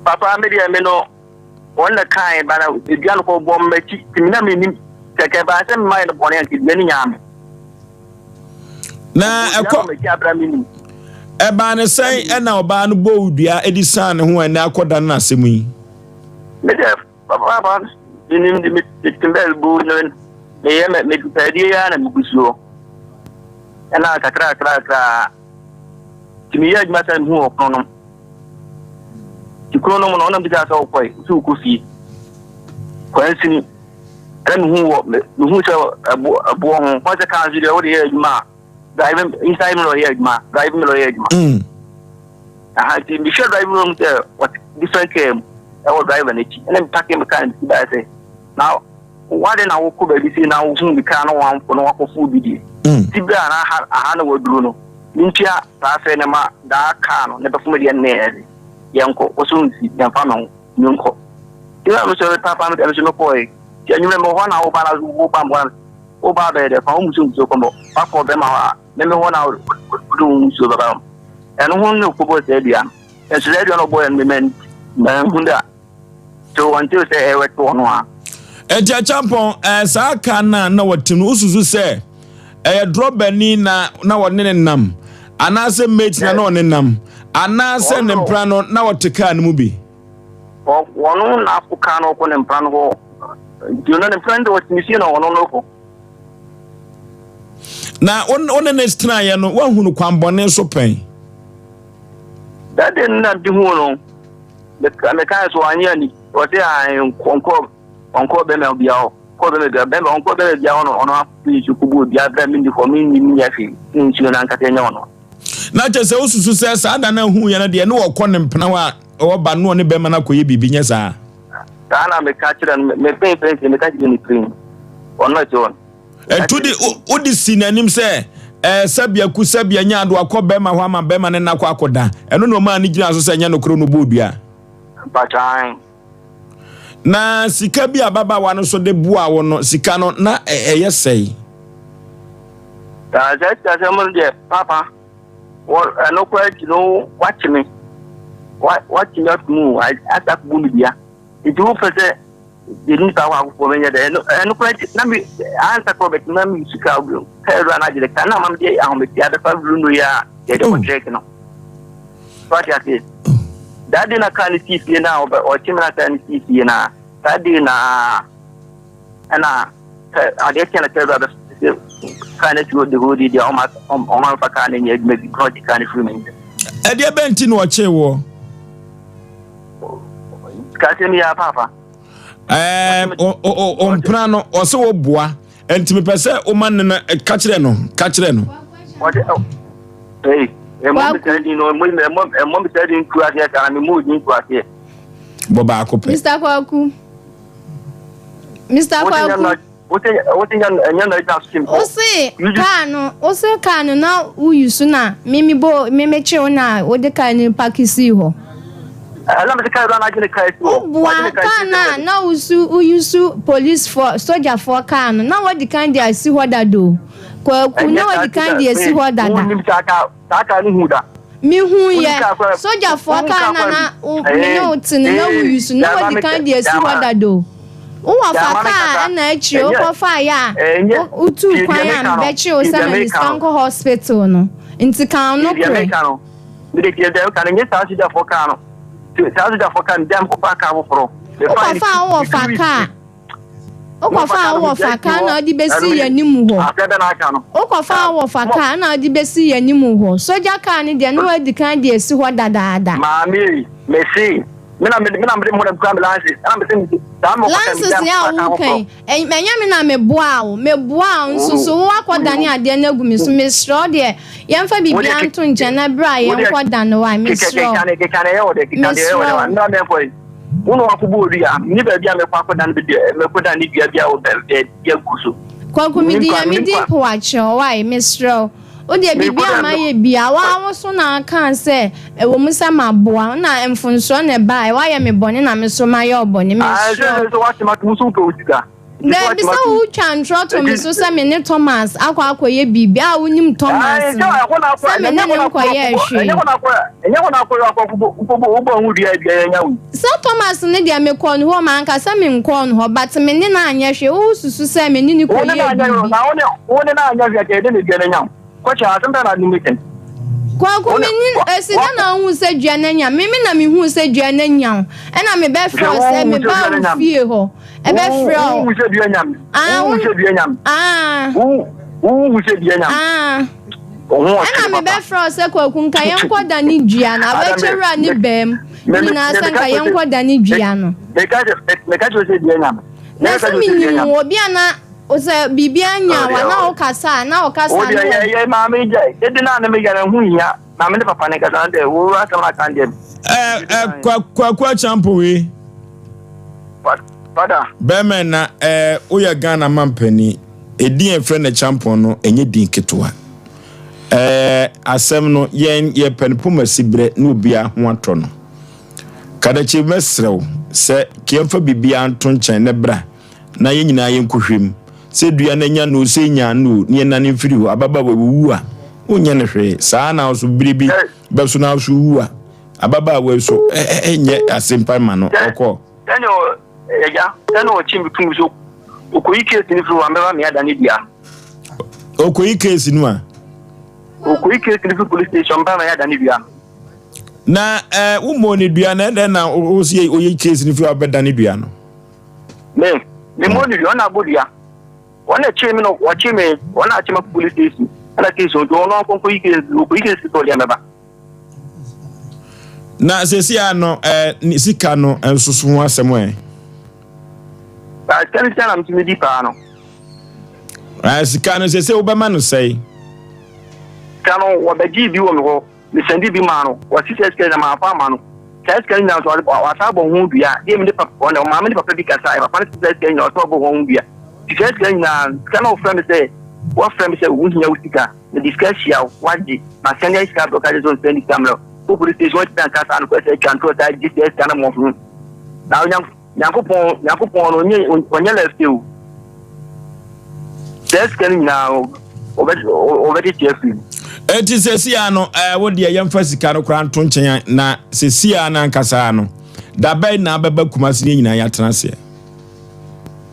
Papa me deɛ me no. Wɔn na kae ba na dua no kɔ bɔ m'akyi nti me na mennim sɛ kɛ ɛbaa sɛ memayɛ no bɔne a nka dua no nyaa me. Na ɛkɔ ɛbaa ne sɛn ɛna ɔbaa no bɔɔ wo dua de san ne ho ɛnɛ akɔda no n'asɛm yi. Me deɛ papa menim de mete bɛl bu no meyɛ mepɛdeɛ yi ara na megu soɔ ɛna kakra kakra kakra nti meyɛ adwuma sɛ mehu ɔkono nom Nti kuro no mu no, ɔna bisa sɛ wokɔe, sɛ wokɔ fie. Kwansini, ɛna mehu wɔ, mehu sɛ ɛbo, ɛboɔ ho. Wɔn sɛ kaa nso deɛ wode yɛ adwuma a, driving, inside mirror yɛ adwuma, driving mirror yɛ adwuma. Mm. Aha, nti mehwɛ driving mirror mu sɛ wɔte different car mu, ɛwɔ driver n'akyi. Ɛna mepake me car no ti baeɛ sɛ, na wade na wokɔ baabi sei na wohu me car no wamfo na wakɔfo bi deɛ. Mm. Ti berɛ a na aha, aha na waduro no. Mentua saa fɛ no ma daa kaa no ne bɛfo me deɛ ne ɛde yɛnkɔ wɔsɛ nsi yɛmfa me ho menkɔ nti na mesɔre papa me dɛm so mekɔe nti anwummerɛ mewɔ hɔ na woba na woba mboa no woba bɛyɛ dɛ fa wo musuo musuo kɔmbɔ wakɔ bɛma hɔ a me me hɔ na wode wo musuo bɛba ɛno ho ne wokɔbɔɔ saa dua no nso saa dua no ɔbɔɔ no me manhu da So until sɛ ɛwɛto ɔno a. Ɛnti Acheampong, ɛɛ saa car no a na wɔte no, wosusu sɛ ɛyɛ drɔbani na na wɔne ne nam, anaasɛ mate na na ɔne nam, anaasɛ ne mpra no na ɔte car no mu bi? Wɔno na afo car no ɔkɔ ne mpra no hɔ. Nti ɔno ne mpra no de ɔte ne fie na ɔno no kɔ. Na wo ne ne tenaeɛ no, woahunu kwanbɔne so pɛn? That day no na mehu no. Mekae so wanyɛ ani. Ɔse ae ɔnkɔ ɔnkɔ bɛma bia hɔ. Kɔ bɛma bia bɛma ɔnkɔ bɛma bia hɔ no ɔno afo nsuo kɔbu obi abira menni hɔ menni menyɛ hwee ne nsuo no ankasa ɛnyɛ ɔno. Na kyerɛ sɛ wosusu sɛ saa da no ahu yɛ no deɛ ne wɔkɔ ne mpena hɔ a ɔba no ɔne bɛma no akɔyɛ biribi nyɛ saa? Saa na meka kyerɛ no mepɛn pɛn sɛ meka kyerɛ no pirin ɔno ɛte hɔ no. Ɛto de wode si n'anim sɛ ɛɛ sɛbea ku sɛbea nya ado akɔ bɛrima hɔ ama bɛrima ne nna akɔ akɔda. Ɛno na ɔmaa ne gyina so sɛ ɛnyɛ nokorɛ no bɔɔ dua. Mpakyɛw. Na sika bi a ababaawa no so de boa wo no, sika no na ɛyɛ sɛe? Saa sikasɛm no deɛ papa, wɔ ɛno koraa akyi no wakye me, wakye me ato mu asa akɔbɔ me dua. Nti wopɛ sɛ deɛ nipa akɔ akofoɔ bɛnyɛ dɛ ɛno ɛno koraa nti na me ansa koraa bɛtumi na me sika bio kaa awura no agyere ka na ama me de ahometea bɛfa bruno yi a yɛde kɔ trek no so ate aseɛ that day na kaa no sii fie na ɔbɛ ɔkye me na kaa no sii fie na that day na ɛna adeɛ kyɛ na kaa awura bɛ sɛ kaa no asi hɔ the whole day deɛ ɔma ɔma mfa kaa no nyɛ adwuma bi na ɔgye kaa no firi me nsam. Ɛdeɛ bɛn nti na ɔkyee woɔ? Sikasɛm yi ara paapa. Ɛɛ ɔmpena no ɔsɛ wɔboa nti mepɛ sɛ woma ne no ka kyerɛ no ka kyerɛ no. Wɔde ɔ ee ɛmɔ mi sɛ din no ɛmɔ ɛmɔ ɛmɔ mi sɛ din tu aseɛ saa mi mu din tu aseɛ. Bɔ baako pɛ. Mr. Kwaku. Mr. Kwaku. Wose kaa no wose kaa no na wo use na me me bo me me kye wo na wode kaa no paki sii hɔ. Woboa kaa no a na wosu wo use police foɔ soldier foɔ kaa no na wadi kan de asi hɔ dada o Kwaku na wadi kan de asi hɔ dada. Mehuiɛ, sogyafoɔ kaa no a na wo me ne wo te no na wo use no na wadi kan de asi hɔ dada o. Wo wɔfa kaa ɛna akyire wo kɔ faeɛ a wo tuu kwan a mebɛkyere wo sɛ ma me sika nkɔ hospital no nti ka wo nokorɛ. Wo kɔ faa wo wɔfa kaa. Wokɔfaa wo wɔfa kaa na wode bɛsii yɛn anim hɔ. Wokɔfaa wo wɔfa kaa na wode bɛsii yɛn anim hɔ. Sogya kaa no deɛ, na woadi kan de asi hɔ dadaada. Maame ei, mese, me na mede me na mede me ho na mekura me lances, ɛna mese mese saa me wɔfa kaa Lances me yi a gya kaa woka foforɔ. yi, ɛnyɛ me na meboaa wo. Meboaa wo nso so woakɔdane adeɛ no agu me so. Mesrɛ wo deɛ, yɛmfa Wo deɛ biribiara ke nto nkyɛn na bra wo deɛ yɛnkɔdane wo a, keka mesrɛ wo. keka ne keka ne ɛyɛ wo dɛ keka deɛ ɛyɛ wo Mesrɛ dɛ wo. mmra mɛnkɔ yi. Wo na wakɔbɔ odua. Menni baabi a mɛkɔ akɔdan baabi a mɛkɔdan ne dua bi a wɔ baabi agu so. Kwaku Mennim mede kwan, Nyame mennim din kwan. po akyerɛ wo wai mesrɛ wo wo deɛ biribi a Merekɔdan no. mayɛ biaa woaa wo so na kaa sɛ ɛwɔ mu sɛ maboa wo na mfonsoɔ na ɛbaeɛ woayɛ me bɔne na me so mayɛ wo bɔne Ae, mesrɛ sɛ wo. sɛ sɛ woate m'ato wo so wopɛ wo sika. Dabi, sɛ wotwa ntorɔ to me so sɛ me ne Thomas akɔ akɔyɛ biribi a wonim Thomas no, sɛ me ne no nkɔyɛɛ hwee. Sɛ Thomas no deɛ mekɔɔ no hɔ, manka sɛ menkɔɔ no hɔ, but me ne no anyɛ hwee. Wosusu sɛ me ne no kɔyɛɛ biribi? Kwaku, me ne, esi dɛn na wohuu sɛ dua no anya? Me, me na mehuu sɛ dua no anya wo, ɛna mebɛfrɛ wo sɛ mebaa wo fie hɔ. Ɛbɛfrɛ wo. Wohu sɛ dua nyam. Ah, Wohu sɛ dua nyam. Ah. Wohu sɛ dua nyam. Ah. Wo ho Ɛna mebɛfrɛ wo sɛ Kwaku nka yɛnkɔ da ne dua no. Abɛkyɛ wura ne bɛm. Nyinaa sɛ nka yɛnkɔ da ne dua no. Meka kyerɛ sɛ dua nyam. Na sɛ menim wo obi a na sɛ biribi anya wa na wokasa a na wokasa no. Wo deɛ yɛ maame gya. Dede na ne meyɛ no ho hia. Maame ne papa ne kasa no deɛ wo asɛm aka deɛ. Ɛ ɛ Kwaku Acheampong wei. Fada. Bɛrima na ɛ woyɛ Ghana mampanin. Edin a yɛfrɛ no Acheampong no ɛnyɛ din ketewa. Ɛɛ asɛm no yɛn yɛpɛ no pomasi berɛ na obiara ho atɔ no. Kadakye mɛsrɛ wo sɛ yɛmfa biribiara nto nkyɛn na bra na yɛn nyinaa yɛnkɔhwɛ mu. Sɛ dua no anya no o, sɛ ɛnyaa no o, na yɛnane mfiri hɔ. Ababaawa yi wowu a, wonyɛ no hwee. Saa ara na wo nso bere bi bɛso na wo nso wu a, ababaawa yi so ɛnyɛ asempa ma no. Ɔkɔ. Sɛnea agya, sɛnea ɔkye me tum so, okoyi case no firi hɔ a, mɛba me ada ne dua. Okoyi case no a? Okoyi case no firi police station, mɛba me ada ne dua. Na ɛɛ, wommɔɔ ne dua na ɛdɛn na wosi oyi case no firi hɔ a wobɛda ne dua no? Me, me mmɔ ne dua, ɔna abɔ dua. Wɔn na kyee me no, wɔkye me, wɔn na akye me police station. Ɛna case nti wɔn akɔnkɔ yi case, okoyi case sɛ ɔde amɛba. Na sɛsi a no, ɛɛ, ne sika no nso so ho asɛm ɛ? Ba sika no sika na metumi di paa no. Ɛɛ, sika no sɛsɛ wobɛma no sɛe? Sika no wɔbɛgye bi wɔ me hɔ. Mesɛndee bi maa no, ɔse saa sika no nyinaa mamfa amma no. Saa sika no nyinaa nso wasan abɔ ho dua. Deɛ me ne papa, ɔne maame ne papa bi kasaeɛ, papa no se saa sika no nyinaa ɔsɛ ɔbɔ ho dua. Nti saa sika no nyinaa, sika no a ɔfrɛ me sɛ, wafrɛ me sɛ wohia wo sika, mede sika ahyia wo, wagye, masɛnde ayɛ sika abrɛ wo, ka kyerɛ sɛ ɔnsɛnde sika mmerɛ wo. Wɔ police station wɔntumi anka saa nokorɛ sɛ atwa ntorɔ saa gye saa sika no mmɔho. Na Nyankopɔn Nyankopɔn no ɔnyɛ ɔnyɛ lɛfte o. Saa sika no nyinaa ɔbɛ ɔbɛtete afiri mu. Eti sesia no ɛɛ wo deɛ yɛmfa sika no koraa nto nkyɛn na sesia no ankasa no da bɛn na abɛba Kumasi ne nyinaa yɛatena aseɛ.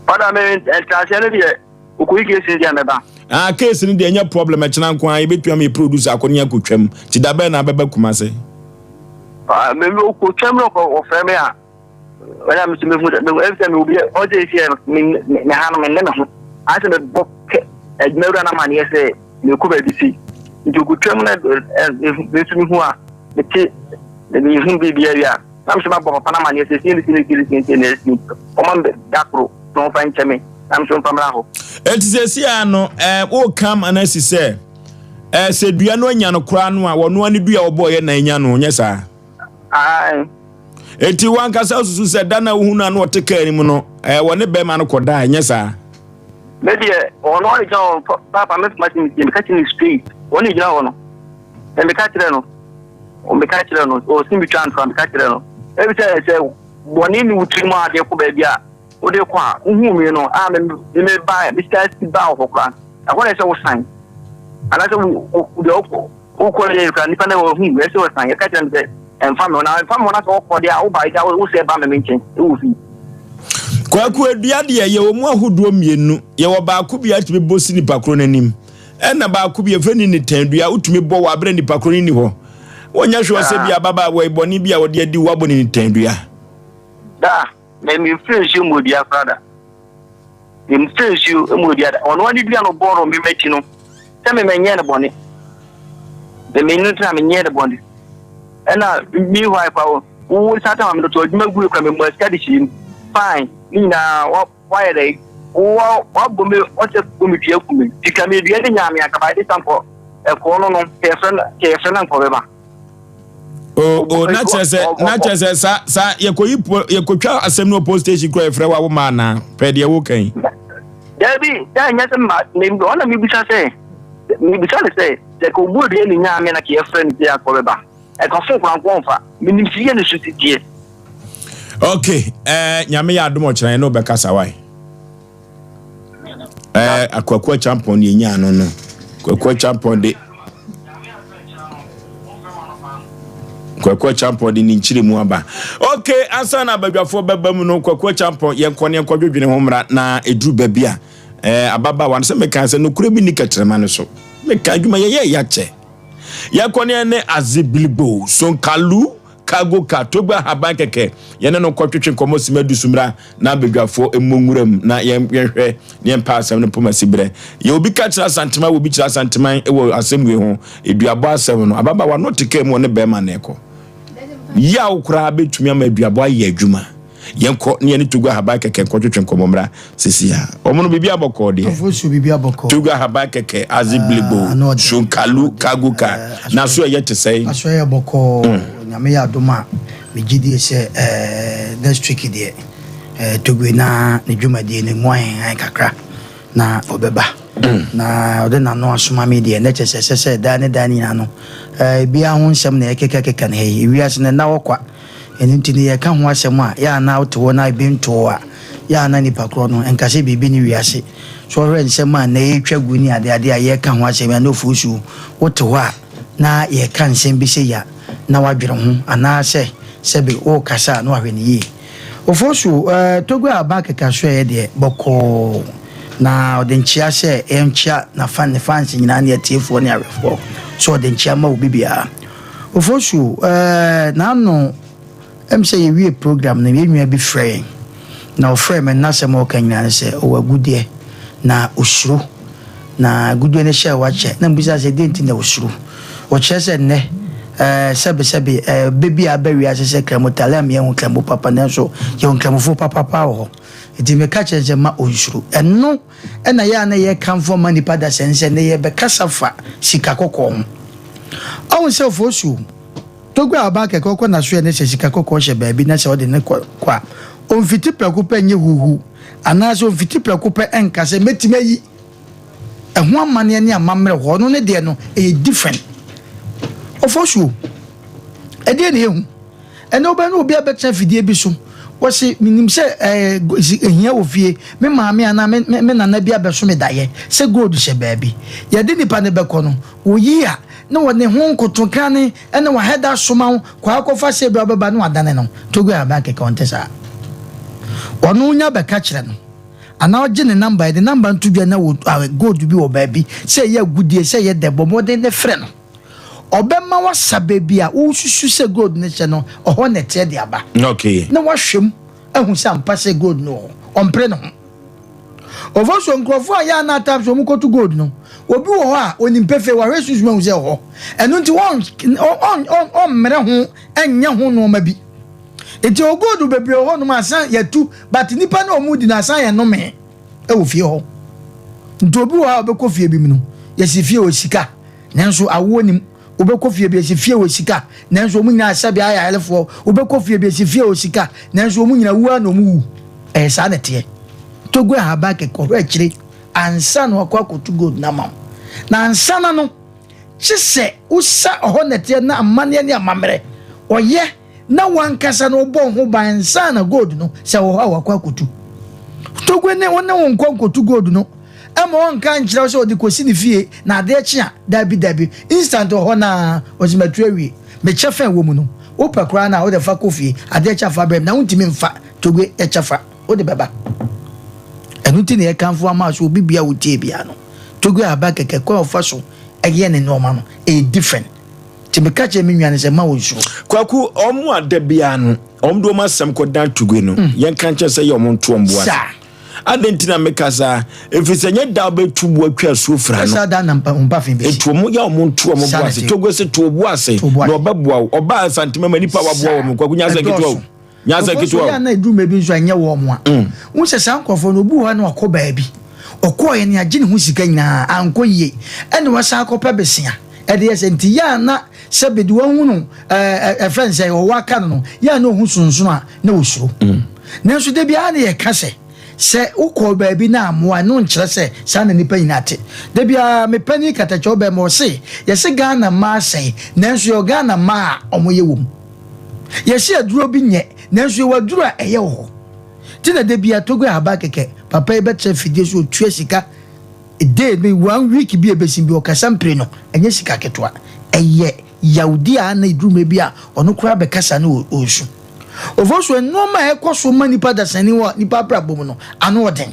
Ɔda me ntenaseɛ no deɛ okoyi case no deɛ mɛba. Ah case no deɛ ɛnyɛ problem ɛkyena nko ara yɛbɛtumi ama yɛ producer akɔ ne akɔtwam nti da bɛn na abɛba Kumasi. Ah me okotwam no ɔfrɛ me a. Wɔn a mesu mehu dɛ mehu efisɛ me obi ɔdze esi yɛ me me ha no me nne me ho ayɛ sɛ mebɔ kɛ adwumawura no amaneɛ sɛ mekɔ baabi sei nti okotwam na mesu mehu a mete mehu biribi awie a na mesɛ mabɔ papa no amaneɛ sɛ sie ne sie ne sie ne sie ne sie ne sie ɔma me da koro na ɔmfa nkyɛ me na mesɛ mfa mmra hɔ. Enti seesei ara no, eh, woka ama no asi sɛ, eh, sɛ dua no anya no koraa no a, wɔnoa ne dua a wɔbɔeɛ na anya no, nyɛ saa? Ae. Enti w'ankasa susu sɛ da no a wohu no a na ɔte kaa no mu no, ɛɛ, wɔne bɛrima no kɔdaa, ɛnyɛ saa? Me deɛ ɔno ɔne gyina hɔ paapa me ma ti me ka kyerɛ no straight ɔne gyina hɔ no na me ka kyerɛ no me ka kyerɛ no ɔsi mi twa ntora me ka kyerɛ no ebi sɛ sɛ bɔne ne wo tiri mu adeɛ kɔ baabi a wode kɔ a wohu mi no a me me ba me sika si ba wɔ hɔ koraa ɛhɔ na ɛsɛ wo san anaasɛ wo deɛ wokɔ wokɔ yɛ kora nipa na wɔhu ɛsɛ wɔ san yɛka kyerɛ no sɛ ɛmfa me ho na ɛmfa me ho na sɛ wɔkɔ deɛ a woba agya wo sɛ ba me me nkyɛn ɛwɔ fie. Kwaku adua deɛ yɛwɔ mu ahodoɔ mmienu yɛwɔ baako bi a tumi bɔ si nipa koro n'anim ɛna baako bi yɛfrɛ ne nitan dua wotumi bɔ wɔ abere nipa koro no ni hɔ wɔnyɛ hwɛ sɛ bi ababaawa yi bɔne bi a wɔde adi wabɔ ne nitan dua. Daa na memfiri nsuo mu odua koraa da. Memfiri nsuo mu odua da. Ɔno ade dua no bɔɔ no me m'akyi no, sɛ me menyɛɛ no bɔne. Me me no ntina menyɛɛ no bɔne. Ɛna meanwhile kwa wo wo nsa tama me to adwuma gu kora me mu sika de hyɛ mu. Fine, ne nyinaa wa wayɛ dɛ. Wo wabɔ me ɔsɛ bɔ me dua ku me. Sika me dua ne nyaa me akaba de sankɔ ɛkɔɔ no no kɛyɛfrɛ no kɛyɛfrɛ no nkɔ bɛba. O o na kyerɛ sɛ na kyerɛ sɛ sa sa yɛkɔyi yɛkɔtwa asɛm no wɔ post station kura yɛfrɛ wa wo ma anaa pɛ deɛ woka yi. Dabi dɛ nyɛ sɛ ma me ɔna mebisa sɛ mebisa ne sɛ sɛ ka obu aduane ne nyaa me na ka yɛfrɛ no sɛ akɔ bɛba ɛka fon kora nko ɔmfa menim sɛ yɛ ne so siteɛ. Ok eh, nyame yɛ adom ɔkyena yɛne wobɛkasa wae. Eh, Kwaku Acheampong ne yɛnyaa no no. Kwaku Acheampong de Kwaku Acheampong de ne nkyerɛ mu aba. Ok, ansa na abadwafoɔ bɛba mu no, Kwaku Acheampong yɛnkɔ ne yɛnkɔ dwedwene ho mmra na ɛduru baabi a eh, ababaawa no sɛ meka sɛ nokorɛ bi nni kɛtrɛma no so. Meka adwuma yɛyɛ yɛakyɛ. Yɛkɔ ne ɛne Azebiligbo, Sonkalu, Cargo car, Togbe ahaban kɛkɛ, yɛne no nkɔtwetwe nkɔmmɔ simma du so mmra na badwafoɔ mmɔ nwura mu na yɛn yɛnhwɛ na yɛmpa asɛm no mpoma siberɛ. Yɛ obi ka kyerɛ Asanteman wɔ obi kyerɛ Asanteman wɔ asɛm wei ho, aduabɔ asɛm no, ababaawa no te kaa mu ɔne bɛrima na ɛkɔ. Yaw koraa bɛtumi ama aduabɔ ayɛ adwuma. Yɛnkɔ ne yɛne Togo ahaban kɛkɛ nkɔtwetwe nkɔmmɔ mmra sisi a. Wɔn no biribi abɔkɔɔ deɛ. Ɔfo so biribi abɔkɔɔ. Togo ahaban kɛkɛ, adze bligbo, sunkalu, cargo car. Na so ɛyɛ te sɛn? Aso ɛyɛ bɔkɔɔ. Nyame yɛ adom a, megye die sɛ next week deɛ Togo na ne dwumadie no mu ahenhan kakra na ɔbɛba. Na ɔde n'ano asoma me deɛ, na kyerɛ sɛ ɛsɛ sɛ daa ne daa nyinaa no, ebiara ho nsɛm na yɛkekakeka no ha yi. Ewiase no nna hɔ kwa. Ɛno nti no yɛka ho asɛm a, yɛ a na wote hɔ na ebi nto wo a, yɛ a na nipa korɔ no nka sɛ biribi ne wiase. So wohwɛ nsɛm a nnɛ yɛretwa gu ne adeade a yɛreka ho asɛm yi a na ofuusu wote hɔ a na yɛreka nsɛm bi sei a na woadwene ho anaasɛ sɛbe worekasa a na wahwɛ no yie. Ofosu, eh, Togo a aba kɛkɛ so ɛyɛ deɛ bɔkɔɔ na ɔde nkyea sɛ yɛnkyea nafa ne fans nyinaa ne atiefoɔ ne awɛfoɔ so ɔde nkyea ma obi biara. Ofosu, eh, n'ano, ɛm sɛ yɛwie program no, yɛn nua bi frɛ yɛn. Na ɔfrɛɛ me, n'asɛm a ɔka nyinaa ne sɛ, ɔwɔ agudeɛ, na ɔsuro. Na agudeɛ no hyɛɛ wakyɛ. Na mbisa sɛ, deɛ nti na ɔsuro? Ɔkyerɛ sɛ nnɛ, eh, sɛbesɛbe, eh, bɛ bi a aba wiase sɛ Kramo Tale ama yɛahu Kramo papa, nanso yɛwɔ Nkramofo papa paa wɔ hɔ. Nti meka kyerɛ no sɛ mma ɔnsuro. Ɛno na yɛ a na yɛkamfo ma nnipa da sɛ nsɛ nnɛ yɛbɛkasa fa sika kɔkɔɔ ho. Ɔhu sɛ Ofosu, Togo a ɔbaa kɛkɛ ɔkɔ n'asoɛe no sɛ sika kɔkɔɔ hyɛ baabi na sɛ ɔde no kɔ a, omfiti prɛko pɛ nyɛ huuhu anaasɛ omfiti prɛko pɛ nka sɛ mɛtumi ayi ɛho amanneɛ ne amammerɛ hɔ. Ɔno ne deɛ no ɛyɛ different. Ofosu, ɛdeɛn na yɛhu? Ɛnnɛ wobɛyɛ na obi abɛtena afidie bi so, wɔse menim sɛ ɛɛ ehia wɔ fie, me maame anaa me me me nana bi abɛso me daeɛ sɛ gold hyɛ baabi. Yɛde nipa no bɛkɔ no, wɔyi a na wɔde ho nkotokrane ne wahɛda asoma wo kɔ akɔfa sɛ ebia wobɛba na wadane no. Togo ahaban kɛkɛ ɔnte saa. Ɔno nya bɛka kyerɛ no anaa ɔgye ne number, yɛde number no to dwa na wɔ gold bi wɔ baabi sɛ ɛyɛ agudeɛ sɛ ɛyɛ dɛ bɔ mmɔden ne frɛ no. Ɔbɛma woasa baabi a wosusu sɛ gold no hyɛ no, ɔhɔ na ɛteɛ de aba. Okay. Na wahwɛ mu ahu sɛ ampa sɛ gold no wɔ hɔ. Ɔmpere ne ho. Ɔfɔ so nkurɔfoɔ a yɛ a na times wɔn kɔto gold no, obi wɔ hɔ a onim pefee wahwɛ sunsum ahu sɛ ɛwɔ hɔ. Ɛno nti wɔn ɔn ɔn ɔmmrɛ ho nyɛ ho nneɛma bi. Nti o gold bebree wɔ hɔnom a asan yɛtu but nipa no a wɔn di no asan yɛ nnome wɔ fie hɔ. Nti obi wɔ hɔ a ɔbɛkɔ fie bi mu no, yɛsi fie wɔ sika. Nanso awoɔ nnim. Wobɛkɔ fie bi, ɛsi fie wɔ sika, nanso wɔn nyinaa sɛbe ayɛ ayɛlefoɔ. Wobɛkɔ fie bi, ɛsi fie wɔ sika, nanso wɔn nyinaa wu ara na wɔn wu. Ɛyɛ saa na ɛteɛ. Togo ahaban kɛkɛ, ɔhwɛ akyire. ansa na wakɔ akɔtu gold no ama wo. Na ansa na no, kye sɛ wosa ɔhɔ nɛteɛ na amanneɛ ne amammerɛ ɔyɛ na wankasa no wobɔ wo ho ban ansa na gold no sɛ wɔ hɔ a wakɔ akɔtu. Togbe ne wo ne wo nkɔ nkɔtu gold no ɛma ɔnka nkyerɛ wo sɛ ɔde kɔsi ne fie na adeɛ kye a, dabi dabi, instant wɔ hɔ no ara ɔse matu awie, me kyɛfa a ɛwɔ mu no wopɛ koraa no a wode fa kɔ fie, adeɛ kye a fa brɛ me na wontumi mfa Togbe kyɛfa wode bɛba. Ɛno nti na yɛkamfo ama wo sɛ obi biara a wotie biara no, Togbe aba kɛkɛ kwan a ɔfa so yɛ ne nneɛma no ɛyɛ different. Nti meka kyerɛ me nua no sɛ mma ɔnsuro. Kwaku, wɔn a da biara no wɔn de wɔn asɛm kɔdan Togbe no, yɛnka nkyerɛ sɛ yɛ wɔn nto wɔn bo ase. Saa. Adɛn nti na meka saa? Ɛfiri sɛ nyɛ da wobɛtu bo atwa asuo fra no. Saa da na mpafe bɛsi. Nti wɔn yɛ wɔn nto wɔn bo ase. Togbe se to wo bo ase na ɔbɛboa wo. Ɔbaa Asantema ma nipa a waboa wɔn. Kwaku nyɛ asɛm ketewa o. Nyansa ketewa o. Nkurɔfoɔ nso yɛ a na ɛduru mmerɛ bi nso a ɛnyɛ wɔn a. Wohu sɛ saa nkurɔfoɔ no, obi wɔ hɔ a na wakɔ baabi. Ɔkɔeɛ no yɛagye ne ho sika nyinaa, ankɔ yie. Ɛna wasan akɔpɛ besea de yɛ sɛ nti yɛ a na sɛbe deɛ wahu no ɛɛ ɛfrɛ no sɛ ɔwɔ aka no no, yɛ a na ɔhu sonsono a na ɔsuro. Nanso da biara na yɛka sɛ, sɛ wokɔɔ baabi na ammoa ɛno nkyerɛ sɛ saa na nnipa nyinaa te. Da biara me panin Katakyɛw bɛrima ɔse, yɛse Ghana mmaa asɛe, nanso yɛwɔ Ghana mmaa a wɔyɛ wɔ mu. Yɛse aduro bi nyɛ, nanso yɛwɔ aduro a ɛyɛ wɔ hɔ. Nti na da biara Togo ahaban kɛkɛ, papa yi bɛtra afidie so ɔtua sika day bi, one week bi a ɛbɛsi bi ɔkasa mpire no, ɛnyɛ sika ketewa. Ɛyɛ yawdi a na ɛduru mmerɛ bi a ɔno koraa bɛkasa na ɔresu. Ofosuo, nnoɔma a ɛkɔ so ma nipa dasani wɔ nipa abrabɔ mu no, ano ɔden.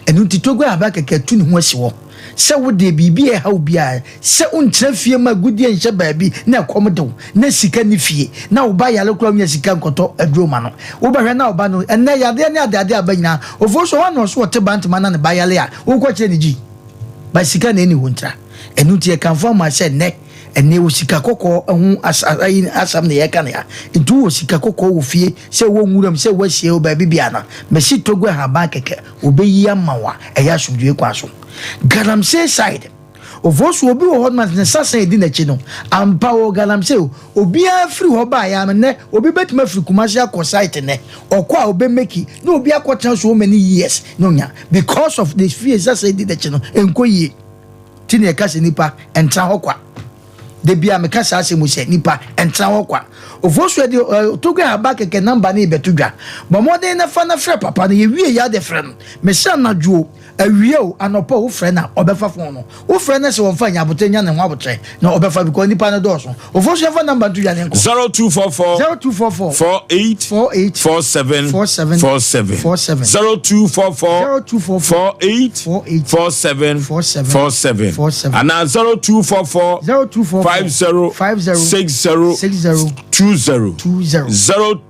Ɛno nti Togo ahaban kɛkɛ atu ne ho asi hɔ sɛ wo deɛ biribi a ɛha wo biara, sɛ wonkyerɛ fie ma agudeɛ nhyɛ baabi na ɛkɔm de wo, na sika nni fie, na wo ba yare koraa wonnya sika nkɔtɔ aduro ma no. Wobɛhwɛ na wo ba no, ɛnnɛ yadeɛ ne adeade aba nyinaa, Ofosuo hɔ na ɔso ɔte Bantama na ne ba yare a, wokɔkyerɛ no gyi? But sika na ɛnni hɔ ntira. Ɛno nti yɛkamfo ama sɛ nnɛ, ɛnnɛ yɛwɔ sika kɔkɔɔ ho ayi asɛm na yɛreka no ha. Nti wowɔ sika kɔkɔɔ wɔ fie, sɛ ɛwɔ nwuram, sɛ ɛwɔ asie, wɔ baabi biara no, mesi Togo ahaban kɛkɛ, wɔbɛyi ama wo a, ɛyɛ asomdwoeɛ kwan so. Galamsey side, Ofosu obi wɔ hɔ nom a ne sasa edi n'akyi no, ampa ɔwɔ galamsey o, obiara firi hɔ baeɛ ara no nnɛ obi bɛtumi afiri Kumasi akɔ site nnɛ, ɔkɔ a ɔbɛ meki na obi akɔtena so many years na ɔnya because of the fie sasa edi n'akyi no ɛnkɔ yie. Ti na yɛka sɛ nipa ɛntena hɔ kwa. Da biara meka saa asɛm yi sɛ nipa ɛntena hɔ kwa. Ofosu ɛde ɛ Togo aba kɛkɛ namba no rebɛto dwa. Bɔ mmɔden na fa na frɛ papa no yɛwie yɛ ade frɛ no. Mesrɛ anadwo o, Awia o, anɔpa o, wofrɛ no a, ɔbɛfa phone no. Wofrɛ no sɛ ɔmfa nya aboterɛ, nya ne ho aboterɛ na ɔbɛfa because nipa no dɔɔso. Ofosu yɛmfa number nto dwa ne nkɔ. 0244 0244 48 48 47 47 47 47 0244 0244 48 48 47 47 47 47 anaa 0244 0244 50 50 60 60 20 20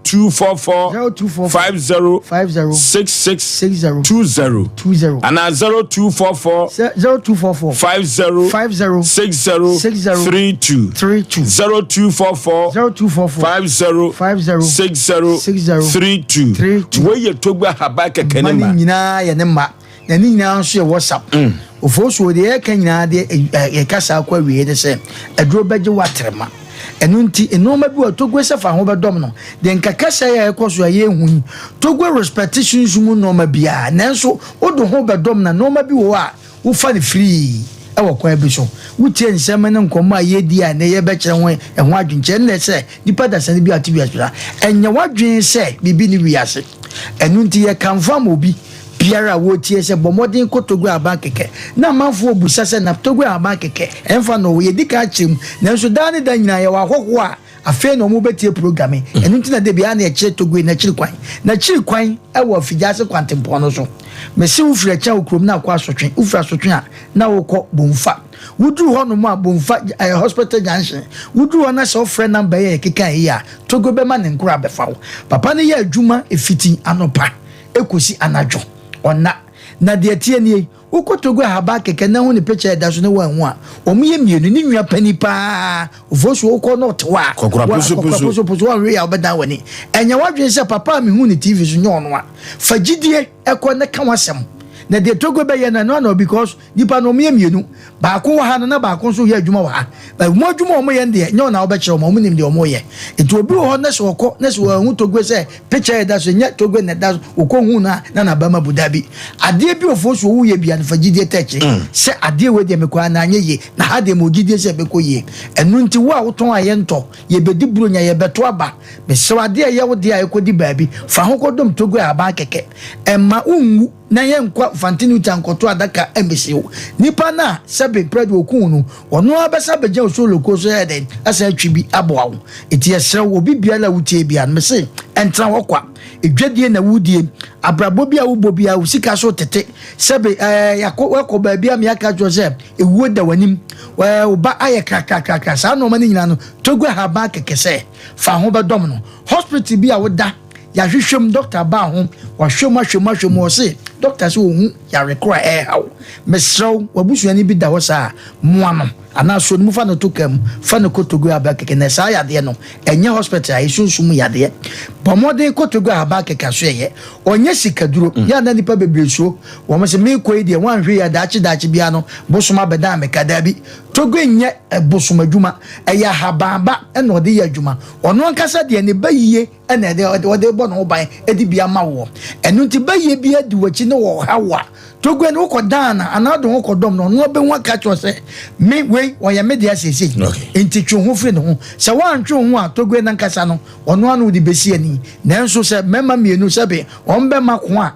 0244 0244 50 50 66 60 20 20 anaa 0244 0244 50 50 60 60 32 32 0244 0244 50 50 60 60 32 32. Wei yɛ Togbe ahaban kɛkɛ ne mma no ma. nyinaa yɛ ne mma na ne nyinaa nso yɛ WhatsApp. Ofosuo deɛ yɛka nyinaa deɛ yɛka saa kɔ awieɛ ne sɛ aduro bɛgye wo atrema. Ɛno nti nnoɔma bi wɔ Togo sɛ fa ho bɛdɔm no deɛ nka kasa yi a ɛkɔ so a yɛnhu yi. Togo respect sunsum mu nnoɔma biara nanso wode ho bɛdɔm na nnoɔma bi wɔ hɔ a wofa no firii wɔ kwan bi so. Wotie nsɛm ne nkɔmmɔ a yɛredi a ɛnnɛ yɛbɛkyerɛ ho ɛho adwenkyerɛ nnɛ sɛ nipa dasani bi a ɔte wiase biara ɛnyɛ w'adwene sɛ biribi ne wiase. Ɛno nti yɛkamfo ama obi biara a wɔretie sɛ bɔ mmɔden kɔ Togo Aban kɛkɛ. Na amanfoɔ rebisa sɛ na Togo Aban kɛkɛ ɛmfa na ɔwɔ? Yɛdi kan akyerɛ mu nanso daa ne da nyinaa yɛwɔ ahɔhoɔ a afei na wɔrebɛtie program yi. Ɛno nti na da biara na yɛkyerɛ Togo yi n'akyiri kwan. N'akyiri kwan wɔ Afigyaase kwantempɔn no so. Mese wofiri Akyea wo kurom na akɔ Asotwe, wofiri Asotwe a na wokɔ Bomfa. Woduru hɔnom a Bomfa ɛyɛ Hospital Junction. Woduru hɔ na sɛ wofrɛ number yi a yɛkekaeɛ yi a, Togo bɛma ne nkora abɛfa wo. Papa no yɛ adwuma fiti anɔpa kɔsi anadwo. Ɔnna. Na deɛ ɛteɛ nie, wokɔ Togo ahaban kɛkɛ na hu ne picture a ɛda so na woanhu a, wɔn yɛ mmienu, ne nua panin pa ara, Ofosu wokɔ na ɔte hɔ a, Kɔkora wa- posoposo. kɔkora posoposo, woanhwɛ yie a wobɛdan w'ani. Ɛnyɛ w'adwene sɛ papa a mehuu no TV so nyɛ ɔno a. Fa gyidie kɔ na ka w'asɛm. Na deɛ Togo bɛyɛ no ɛno ano because nipa no wɔyɛ mmienu. Baako wɔ ha no na baako nso yɛ adwuma wɔ ha. But wɔn adwuma a wɔyɛ no deɛ nyɛ wɔn na wɔbɛkyerɛ wɔn, wɔn nim deɛ wɔyɛ. Nti obi wɔ hɔ na sɛ ɔkɔ na sɛ wɔahu Togo sɛ picture ɛda so nyɛ Togo na ɛda so, wɔkɔ hu no a na n'aba mu abu. Dabi. Adeɛ bi ofoɔ so woyɛ bia no fa gyidie ta akyire. Sɛ adeɛ wei deɛ mekɔ a na anyɛ yie, na ha deɛ mewɔ gyidie sɛ ɛbɛkɔ yie. Ɛno nti wo a wotɔn a yɛntɔ, yɛbɛdi buronya, yɛbɛto aba. Mesrɛ wo adeɛ a ɛyɛ wo deɛ a ɛkɔdi baabi, fa ho kɔdom Togo ahaban kɛkɛ. Ɛmma wonwu na yɛnkɔ Mfantse-Newton nkɔto adaka mmesi wo. Nipa no a sɛbe mprɛ de wɔkuu no, ɔno ara bɛsan abɛgyina wo solo kuo so ayɛ dɛn asan atwi bi aboa wo. Nti yɛsrɛ wo, obi biara a wotie biara no, mese ɛntena hɔ kwa. Edwadie na wodie, abrabɔ bi a wobɔ biara, wo sika so tete. Sɛbe ɛɛ yɛakɔ woakɔ baabi a meaka akyerɛ wo sɛ ewuo da w'anim, ɛɛ wo ba ayɛ krakrakrakra, saa nnoɔma no nyinaa no, Togo ahaban kɛkɛ sɛ fa ho bɛdɔm no. Hospital bi a woda, yɛahwehwɛ mu, dɔkta baa ho, wahwɛ mu ahwɛ mu ahwɛ mu, ɔse dɔkta sɛ ɔhu yare koro a ɛreha wo. Mesrɛ wo, w'abusuani bi da hɔ saa a, mmoa no anaa sɔ ne mu fa no to kaa mu, fa no kɔ Togo Herbal Kɛkɛ. Na saa yadeɛ no, ɛnyɛ hospital a, ɛyɛ sunsum mu yadeɛ. Bɔ mmɔden kɔ Togo Herbal Kɛkɛ asoɛeɛ. Ɔnyɛ sikaduro. Yɛ a na nnipa bebree suro. Wɔn se, meekɔ yi deɛ, woanhwɛ yie a, daakye daakye biara no, bosom abɛdan me ka. Daabi, Togo nyɛ bosom adwuma. Ɛyɛ ahaban ba na ɔde yɛ adwuma. Ɔno ankasa deɛ, ne ba yie na ɛde ɔde rebɔ ne ho ban de bi ama woɔ. Ɛno nti bayie bi adi w'akyi ne ɔreha wo a, Togo no wokɔ dan no anaa wode wo ho kɔdɔm no, ɔno abɛhu aka akyerɛ wo sɛ me wei ɔyɛ me dea seesei. Nti twe wo ho firi ne ho. Sɛ woantwe wo ho a, Togo no ankasa no, ɔno ara na wode bɛsi ani. Nanso sɛ mmarima mmienu sɛbe wɔn bɛma ko a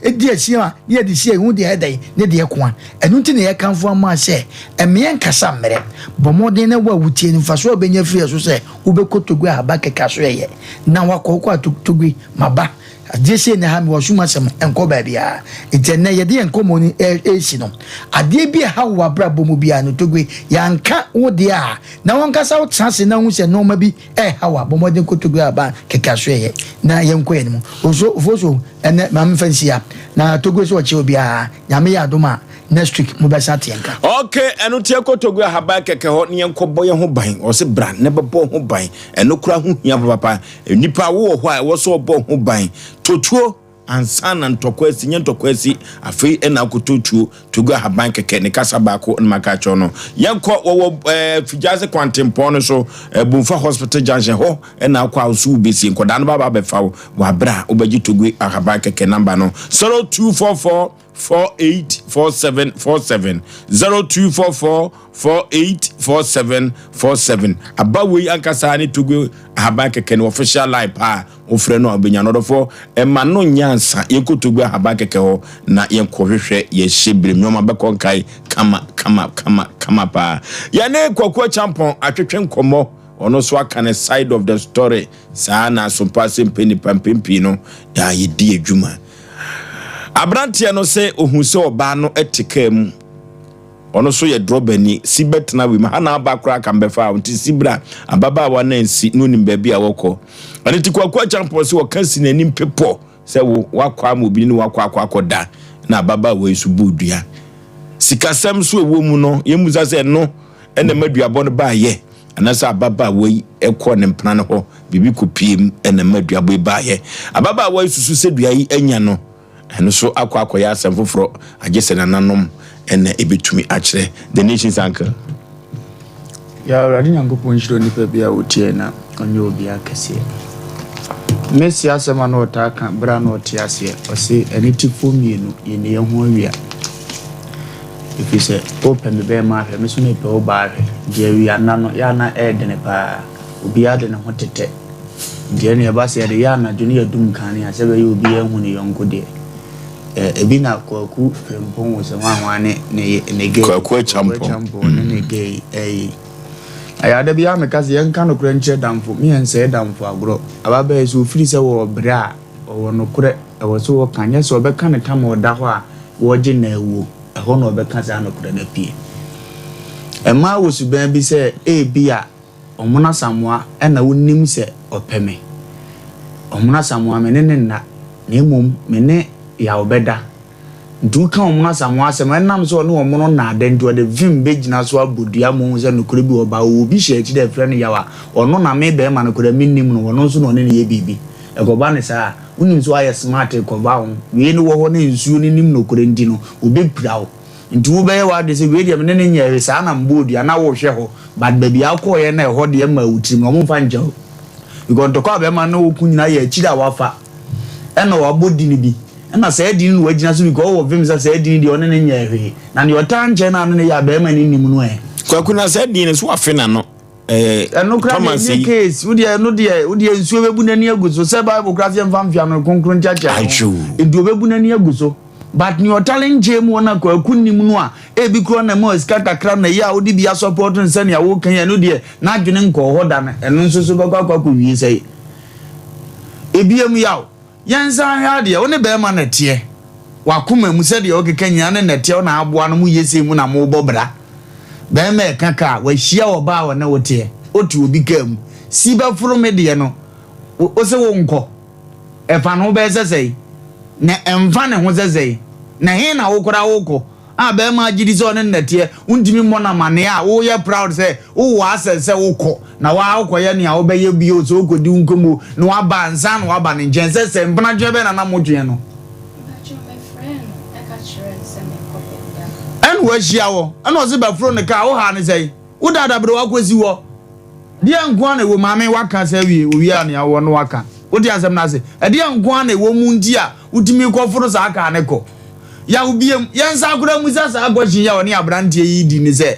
ɛdi asia a, ne yɛde si ɛho deɛ ɛdɛn ne deɛ ko a. Ɛno nti na yɛkamfo ama sɛ ɛmeɛ nkasa mmerɛ. Bɔ mmɔden na wo a wotie no mfasoɔ a wobɛnya firi ɛso sɛ Wobɛkɔ Togo a aba kɛkɛ aso ɛyɛ na wakɔ wokɔ a Togo maba adeɛ sei na ɛha me wasum asɛm nkɔ baabiara nti ɛnɛ yɛde yɛn nkɔmmɔ no ɛresi no adeɛ bi a ɛha wo w'abrabɔ mu biara no Togo yɛanka wo deɛ a na wankasa wotena ase na wohu sɛ nneɛma bi ɛreha wo a bɔ mmɔden kɔ Togo a aba kɛkɛ aso ɛyɛ na yɛnkɔ yɛn mu oso ofoso ɛnɛ maame fa nsia na Togo sɛ ɔkyɛ obiara Nyame yɛ adom a next week mo bɛsan ate yɛn nka. Ok ɛno nti yɛnkɔ Togo ahaban kɛkɛ hɔ ne yɛnkɔ bɔ yɛn ho ban ɔse bra ne bɛbɔ ho ban ɛno koraa ho hia papapa nipa wowɔ hɔ a ɛwɔ sɛ ɔbɔ ho ban totuo ansa na ntɔkwa asi nyɛ ntɔkwa asi afei ɛna akɔtɔ tuo Togo ahaban kɛkɛ ne kasa baako na maka akyerɛ no yɛnkɔ wɔwɔ ɛɛ eh, Figyase kwantempɔn no so ɛɛ eh, Bumfa hospital junction hɔ ɛna akɔ a nso wobɛsie nkɔdaa no baba abɛfa wo wɔ aberɛ a wobɛgye Togo ahaban kɛkɛ namba no 0244 484747 0244 484747 aba wei ankasa ne Togo ahaban kɛkɛ no official line paa wofrɛ no a wobɛnya no ɔdɔfoɔ ɛma no nyɛ ansa yɛnkɔ Togo ahaban kɛkɛ hɔ na yɛnkɔhwehwɛ yɛhyɛ berem nneɛma bɛkɔ nkae kama kama kama kama paa yɛne Kwaku Acheampong atwetwe nkɔmmɔ ɔno nso aka ne side of the story saa na asompa ase mpɛ nipa mpɛn pii no yɛdi adwuma Aberanteɛ no sɛ ɔhu sɛ ɔbaa no te kaa mu. Ɔno nso yɛ drɔbani. Si bɛtena wei mu. Ha na aba koraa ka mbɛfa a nti si bra. Ababaawa no ansi na onim baabi a wɔkɔ. Ɛno nti Kwaku Acheampong sɛ ɔka si n'anim pepɔ sɛ wo wakɔ ama obi ne wakɔ akɔ akɔda na ababaawa yi nso bɔɔ dua. Sikasɛm nso ɛwɔ mu no yɛmmusa sɛ ɛno ɛna ɛma duabɔ no baayɛ. Anaasɛ ababaawa yi kɔɔ ne mpena no hɔ, biribi kɔpuee mu na ɛma duabɔ yi baeɛ. Ababaawa yi susu sɛ dua yi anya no, ɛno nso akɔ akɔyɛ asɛm foforɔ, agye sɛ nananom na ɛbɛtumi akyerɛ. The Nation's Uncle. Ya Awurade Nyankopɔn nhyira onipa bi a ɔtie na ɔnyɛ obiara kɛseɛ. Mesi asɛm a na ɔtaa ka berɛ a na ɔte aseɛ, ɔse anitefoɔ mmienu yɛnni yɛn ho awia. Ɛfiri sɛ wopɛ me bɛrima ahwɛ, me nso mepɛ wo baa ahwɛ. Nti awia nna no, yɛ a na ɛyɛ dene paa. Obiara de ne ho tetɛ. Nti ɛnna ɛba sɛ yɛde yɛ anadwo ne yɛdum kanea sɛ ɛbɛyɛ obiara ahu ne yɔnko deɛ. Ɛ, ebi na Kwaku Frimpong wo sɛ hwan hwan ne ne ne gay. Kwaku Acheampong. Kwaku Acheampong ne ne gay ɛyi. Ɛyɛ a da biara meka sɛ yɛnka nokorɛ nkyerɛ damfo, me yɛnsɛe damfo agorɔ. Ababaa yi sɛ ɔfiri sɛ wɔwɔ berɛ a, Ɔwɔ nokorɛ, ɛwɔ sɛ ɔka, nyɛ sɛ ɔbɛka no tam a ɔda hɔ a wɔregye no awuo, ɛhɔ na ɔbɛka saa nokorɛ no apue. Mmaa wɔ suban bi sɛ ebia Ɔmono Asamoah na wonim sɛ ɔpɛ me. Ɔmono Asamoah me ne no nna, na mmom me ne Yaw bɛda. Nti woka Ɔmono Asamoah asɛm a, ɛnam sɛ ɔne Ɔmono nnaada nti ɔde vim bɛgyina so abɔ dua ma woahu sɛ nokorɛ bi wɔ hɔ. Ba ɔwɔ obi hyɛ akyire a yɛfrɛ no Yaw a, ɔno na me barima no koraa mennim no, ɔno nso na ɔne no yɛ biribi. Ɛkɔba no saa a, wonim sɛ woayɛ smart rekɔba ho. Wei no wɔ hɔ na nsuo no nim nokorɛ nti no, ɔbɛpira wo. Nti wobɛyɛ w'adwene sɛ wei deɛ me ne no nyɛɛ hwee saa na mebɔɔ dua na wohwɛ hɔ but baabi a wokɔeɛ no ɛhɔ deɛ mmaa wo tirim no wɔmfa nkyɛ wo. Because ntɔkwa a bɛrima no ne wo ko nyinaa yɛ akyiri a wafa ɛna wabɔ dini bi ɛna saa dini no wagyina so because ɔwɔ vim sɛ saa dini deɛ ɔne no nyɛɛ hwee na deɛ ɔtaa nkyɛn no a ne no yɛ a bɛrima no nnim no ɛ. Kwaku na saa dini no so wafe n'ano ɛɛ Ɛno koraa deɛ Thomas ɛnyɛ yi. case wo deɛ ɛno deɛ wo deɛ nsuo bɛbu n'ani agu so sɛ bible koraa sɛ yɛmfa mfeano kronkron nkyeakyea ho Akyoo. nti ɔbɛbu n'ani agu so. But nea ɔtale nkyɛn mu hɔ no a Kwaku nnim no a ebi koraa na ɛma sika kakra na ɛyɛ a wode bi asɔpɔto no sɛnea woka yi ɛno deɛ n'adwene nkɔɔ hɔ da no ɛno nso so bɛkɔ akɔ akɔwie sɛe. Ebiem yaw, yɛnsan nhwɛ adeɛ, wo ne bɛrima na ɛteɛ, w'akoma mu sɛdeɛ wokeka nyinaa ne na ɛteɛ wo na aboa no moyɛ sei mu na mobɔ bra. Bɛrima ɛka kaa, wahyia ɔbaa a ɔne wo teɛ, wote obi kaa mu, si bɛforo me deɛ no, wo se wonkɔ. Ɛfa ne ho bɛyɛ sɛ sɛn? Na ɛmfa ne ho sɛ sɛn? Na he na wo koraa wokɔ? A bɛɛma agye di sɛ ɔne no nɛteɛ, wontumi mmɔ no amaneɛ a woyɛ proud sɛ wowɔ access sɛ wokɔ na waa wokɔyɛ nea wobɛyɛ bio sɛ wokɔdi wo nkɔmmɔ o na waba ansa na waba ne nkyɛn sɛ sɛ mpena tweɛ bɛn na na motweɛ no? Ɛna wahyia wɔ ɛna ɔse bɛforo ne kaa wohaa ne sɛn? Wo dada bere wakɔsi hɔ. Deɛn nko ara na ɛwɔ mu? Maame, waka sɛ awie, owie a nea wowɔ no waka. Wote asɛm no ase? Ɛdeɛn nko ara na ɛwɔ mu nti a wotumi kɔforo saa kaa no kɔ? Yaw biam, yɛnsan koraa mmisa saa question yi a ɔne aberanteɛ yi redi ne sɛ,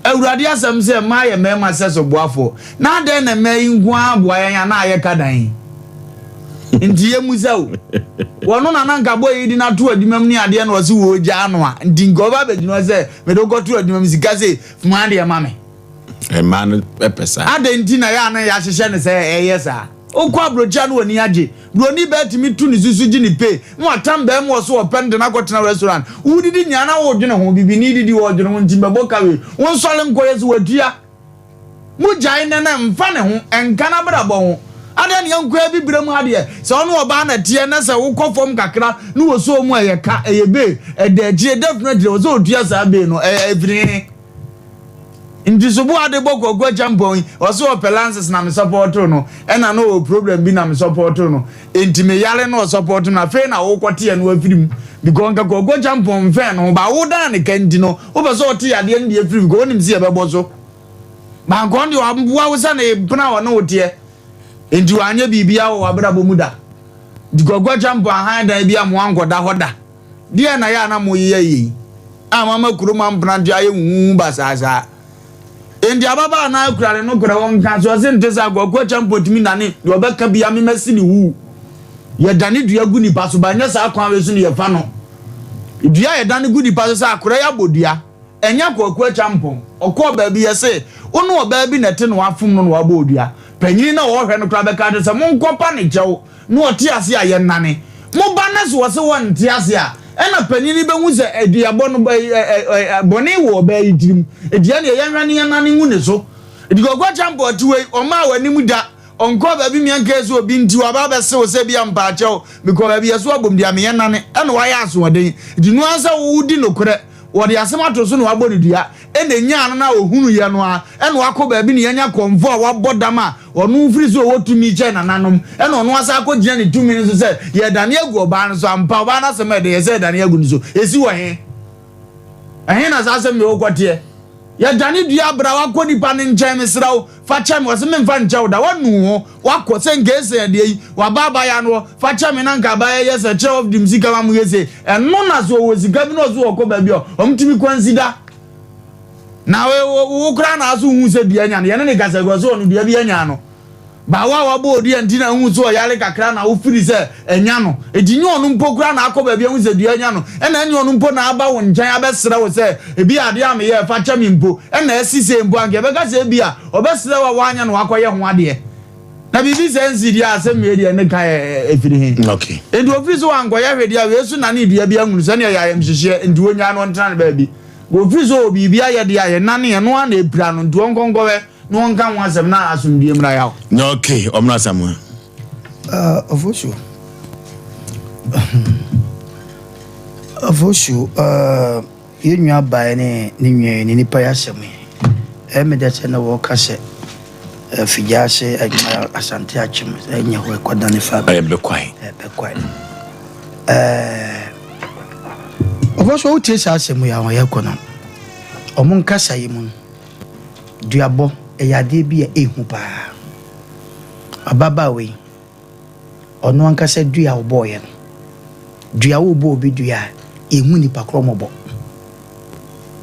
Awurade asɛm sɛ mmaa yɛ mmarima sɛso boafoɔ, na adɛn na mmaa yi nko ara boa yɛn anaa yɛka dan yi? Nti yɛmmisa o. Wɔno na na nka bɔ yi de no ato adwuma mu ne adeɛ na ɔse wɔregyaa no a, nti nka ɔba abɛgyina hɔ sɛ mede wo kɔto adwuma mu sika sei, fuma adeɛ ma me. Mmaa no pɛ saa. Adɛn nti na yɛ a na yɛahyehyɛ no sɛ ɛyɛ saa? Wokɔ aburokyire a na w'ani agye. Buroni baa tumi tu ne susu gye ne pay na watam barima a ɔso ɔpɛ no de no akɔtena restaurant. Wodidi nyinaa na woredwene ho. Bibini didi ɔredwene ho nti mbɛbɔ ka wei. Wonsɔre nkɔyɛ so watua. Mogyae nnɛ na ɛmfa ne ho, ɛnka n'abrabɔ ho. Adɛn na yɛnkɔ abibire mu ha deɛ, sɛ wo ne ɔbaa na ɛteɛ na sɛ wokɔ fam kakra na wɔsɔ mu a ɛyɛ ka, ɛyɛ bay, ɛda akyire, definitely ɛwɔ sɛ ɔtua saa bay no, ɛyɛ ɛfiri he? Nti sobo ade bɔ Kwaku Acheampong yi, ɔse ɔpɛ lances na me sɔpɔɔto no, ɛna na ɔwɔ problem bi na me sɔpɔɔto no, nti me yare na ɔsɔpɔɔto no, afei na wokɔ teɛ no afiri mu, because nka Kwaku Acheampong mfɛn no ho, ba wo dan ne ka nti no, wopɛ sɛ ɔte yadeɛ no deɛ afiri mu, because wonim sɛ yɛbɛbɔ so, ba nka ɔno deɛ wamboa wo sɛ ne mpena a ɔne wo teɛ, nti wanyɛ biribiara wɔ w'abrabɔ mu da, nti Kwaku Acheampong ahan dan bi a mo ankɔda hɔ da. Deɛn na ɛyɛ a na moyeyɛ yei a moama kurom ampenatoɔ ayɛ huhuuhu basaa saa? Enti ababaa no ara kura ne nokorɛ wɔ nka so, ɔse nte saa, Kwaku Acheampong tumi nane deɛ ɔbɛka biara me mɛsi ne huu. Yɛdane dua gu nipa so, but nyɛ saa kwan wei so na yɛfa no. Dua a yɛdane gu nipa so sɛ akora yi abɔ dua, ɛnyɛ Kwaku Acheampong. Ɔkɔɔ baabi yɛse wo ne ɔbaa bi na ɛte na wafom no na wabɔ wo dua. Panyini no a ɔhwɛ no koraa bɛka akyerɛ sɛ monkɔpa ne kyɛw. Na ɔte ase a, yɛnnane. Mo ba no se ɔse ɔnte ase a, ɛna panin no bɛhu sɛ aduabɔ no, bɔne wɔ ɔbaa yi tirim. Enti ɛneɛ yɛnhwɛ na yɛnnane ngu ne so. Enti Kwaku Acheampong ɔte wei, ɔmmaa w'anim da, ɔnkɔɔ baabi mmea nkae sɛ obi nti waba abɛse wo sɛ bia mpaakyɛw, mekɔɔ baabi yɛse wabom deɛ meyɛnnane, ɛna wayɛ asoɔden. Enti noa sɛ wodi nokorɛ. Wɔde asɛm ato so na wɔabɔ no dua, ɛna enyaa no na ohunuiɛ no ara, ɛna wakɔ baabi na yɛanya kɔmfoɔ a wabɔ dam a ɔno firi sɛ ɔwɔ tumi kyɛn nananom, ɛna ɔno asan akɔgyina ne tumi no so sɛ yɛredane agu ɔbaa no so. Ampa, ɔbaa no asɛm a ɛdɛ yɛ sɛ yɛdane agu no so. Ɛsi wɔ he? Ɛhe na saa asɛm wei wokɔteɛ? Yɛdane dua bra wakɔ nipa no nkyɛn, mesrɛ wo, Fa kyɛ me. Ɔse memfa nkyɛ wo da. Wanu wo ho. Wakɔ. Sɛ nka esen adeɛ yi, waba abaayaa no hɔ. Fa kyɛ me na nka abaayaa yi yɛ sɛ kyerɛ of dim sika ma mo yɛ sei. Ɛno na sɛ ɔwɔ sika bi na ɔse ɔkɔ baabi a, ɔmo tumi consider. Na wo wo koraa na aso hu sɛ dua anya no. Yɛne ne kasa kura sɛ ɔno dua bi anya no. Ba wo a wabɔ odua nti na wohu sɛ ɔyare kakra na wofiri sɛ anya no. Enti nyɛ ɔno mpo koraa na akɔ baabi ahu sɛ dua anya no. Ɛna ɛnyɛ ɔno mpo na aba wo nkyɛn abɛsrɛ wo sɛ ebia adeɛ a meyɛɛ fa kyɛ me mpo. Ɛna asi sei mpo anka yɛbɛka sɛ ebia ɔbɛsrɛ wo a woanyɛ na wakɔyɛ ho adeɛ. Na biribi saa nsi deɛ a asɛm wei deɛ ne ka ɛfiri he? Okay. Enti ofiri sɛ wankɔyɛ hwee deɛ a wei so nane dua bi ahunu sɛdeɛ ɛyɛ ayamhyehyeɛ nti wɔnyaa no ɔntena ne baabi. Ofiri sɛ ɔwɔ biribi ayɛ deɛ a yɛnane ɛno ara na ɛpira no nti ɔnkɔ nkɔhwɛ na ɔnka ho asɛm na asomdwie mmra yaw. Okay, ɔmmra Samoa. Uh, Ofosu. Ofosu, uh, yɛn nua bae ne ne nua yi ne nipa yi asɛm yi. Ɛyɛ me dɛ sɛ na wɔka sɛ. Figyase Asante Akyem ɛnyɛ hɔ ɛkɔdane fa Ɛyɛ Bɛkwae. Bɛkwae no. Ɔfɔ so wotie saa asɛm yi a wɔyɛ kɔ no ɔmo nkasa yi mu no duabɔ ɛyɛ adeɛ bi a ɛhu paa. Ababaawa yi ɔno ankasa dua a ɔbɔɔyɛ no dua wobɔ obi dua a ɛhu nipa korɔ mmɔbɔ.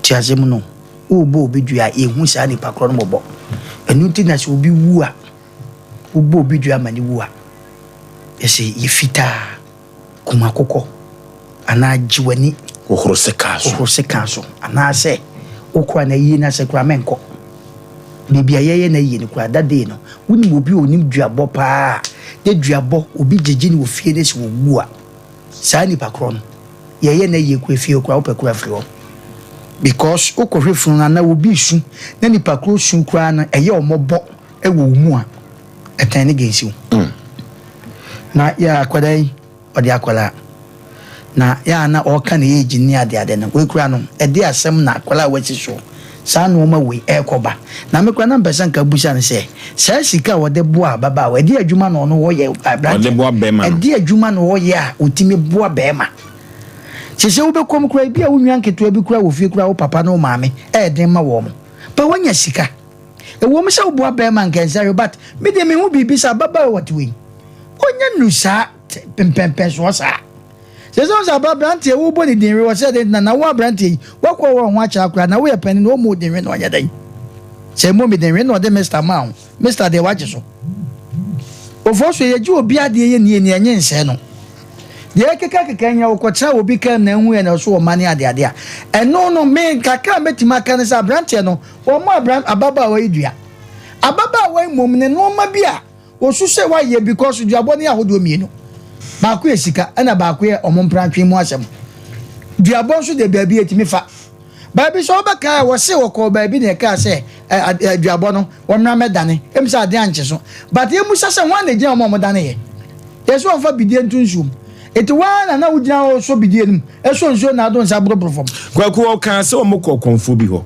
Te asɛm no. Worebɔ obi dua a, yɛhu saa nipa korɔ no mmɔbɔ. Ɛno nti na sɛ obi wu a, wobɔ obi dua ma no wu a, yɛsɛ yɛ fitaa, kum akokɔ, anaa gye w'ani. Hohoro sekan so. Hohoro sekan so. Anaasɛ wokora no ayie no ase koraa mɛnkɔ. Baabi a yɛyɛ no ayie no koraa, that day no, wonim obi a ɔnim duabɔ paa a, na duabɔ, obi gyegye no wɔ fie no sɛ ɔwu a, saa nipa korɔ no, yɛyɛ no ayie koraa fie hɔ koraa wopɛ koraa firi hɔ because wokɔhwɛ funu no anaa obi su na nipa korɔ su koraa no ɛyɛ ɔmɔbɔ ɛwɔ wo mu a ɛtɛn ne gɛnsi wo mm. Na yɛ akwadaa yi ɔde akwadaa na yɛ a na ɔka ne age ne adeade no wei koraa no ɛde asɛm na akwadaa a wasi so saa nneɛma wei ɛrekɔba na me koraa na mpɛ sɛ nka busa no sɛ saa sika a wɔde boa ababaawa ɛde adwuma na ɔno wɔyɛ aberante Ɔde boa bɛrima no. ɛde adwuma na ɔyɛ a ɔtumi boa bɛrima sɛ sɛ wobɛkɔm koraa ebi a wo nua nketewa bi koraa wɔ fie koraa wo papa ne wo maame ɛyɛ den ma wɔn ba woanya sika ɛwɔ mu sɛ woboa bɛrima nka ɛnsɛ hwee but me deɛ mehu biribi sɛ ababaawa wɔte wei ɔnya nu saa mpɛmpɛnsoɔ saa Sɛ sɛ ɔsɛ aba aberanteɛ wobɔ ne din we ɔsɛ dɛn na na wo aberanteɛ yi wakɔ wɔ ho akyɛ akora na woyɛ panin na ɔmmɔ wo din we na ɔnyɛ dɛn sɛ mmɔ me din we na ɔde Mister maa wo Mister deɛ wagye so ofoɔ so yɛgye obi adeɛ yɛ nie nie ɛnye nsɛɛ no deɛ ɛkeka keka nyina wokɔtena obi kam na ɛhu yɛ na ɔso ɔma ne adeade a ɛno no me kakra mɛtumi aka ne sɛ aberanteɛ no wɔmmɔ ababaawa yi dua ababaawa yi mmom ne nnoɔma bi a Osu sɛ wayɛ because duabɔ no yɛ ahodoɔ mienu. Baako yɛ sika ɛna baako yɛ ɔmo mprantwe mu asɛm. Duabɔ nso deɛ baabi etumi fa. Baabi sɛ wobɛkae a wɔse wɔkɔɔ baabi na ɛkaa sɛ ɛ duabɔ no wɔmmra mmɛdane. Em sɛ adeɛ ankye so. But yɛmmusa sɛ hwan na egyina wɔn a wɔdane yɛ? Yɛse wɔmfa bidie nto nsuom. Eti woaa na na wogyina hɔ sɔ bidie no mu sɔ nsuo na ado nsa boroboro fam. Kwaku ɔkaa sɛ wɔkɔɔ kɔmfoɔ bi hɔ.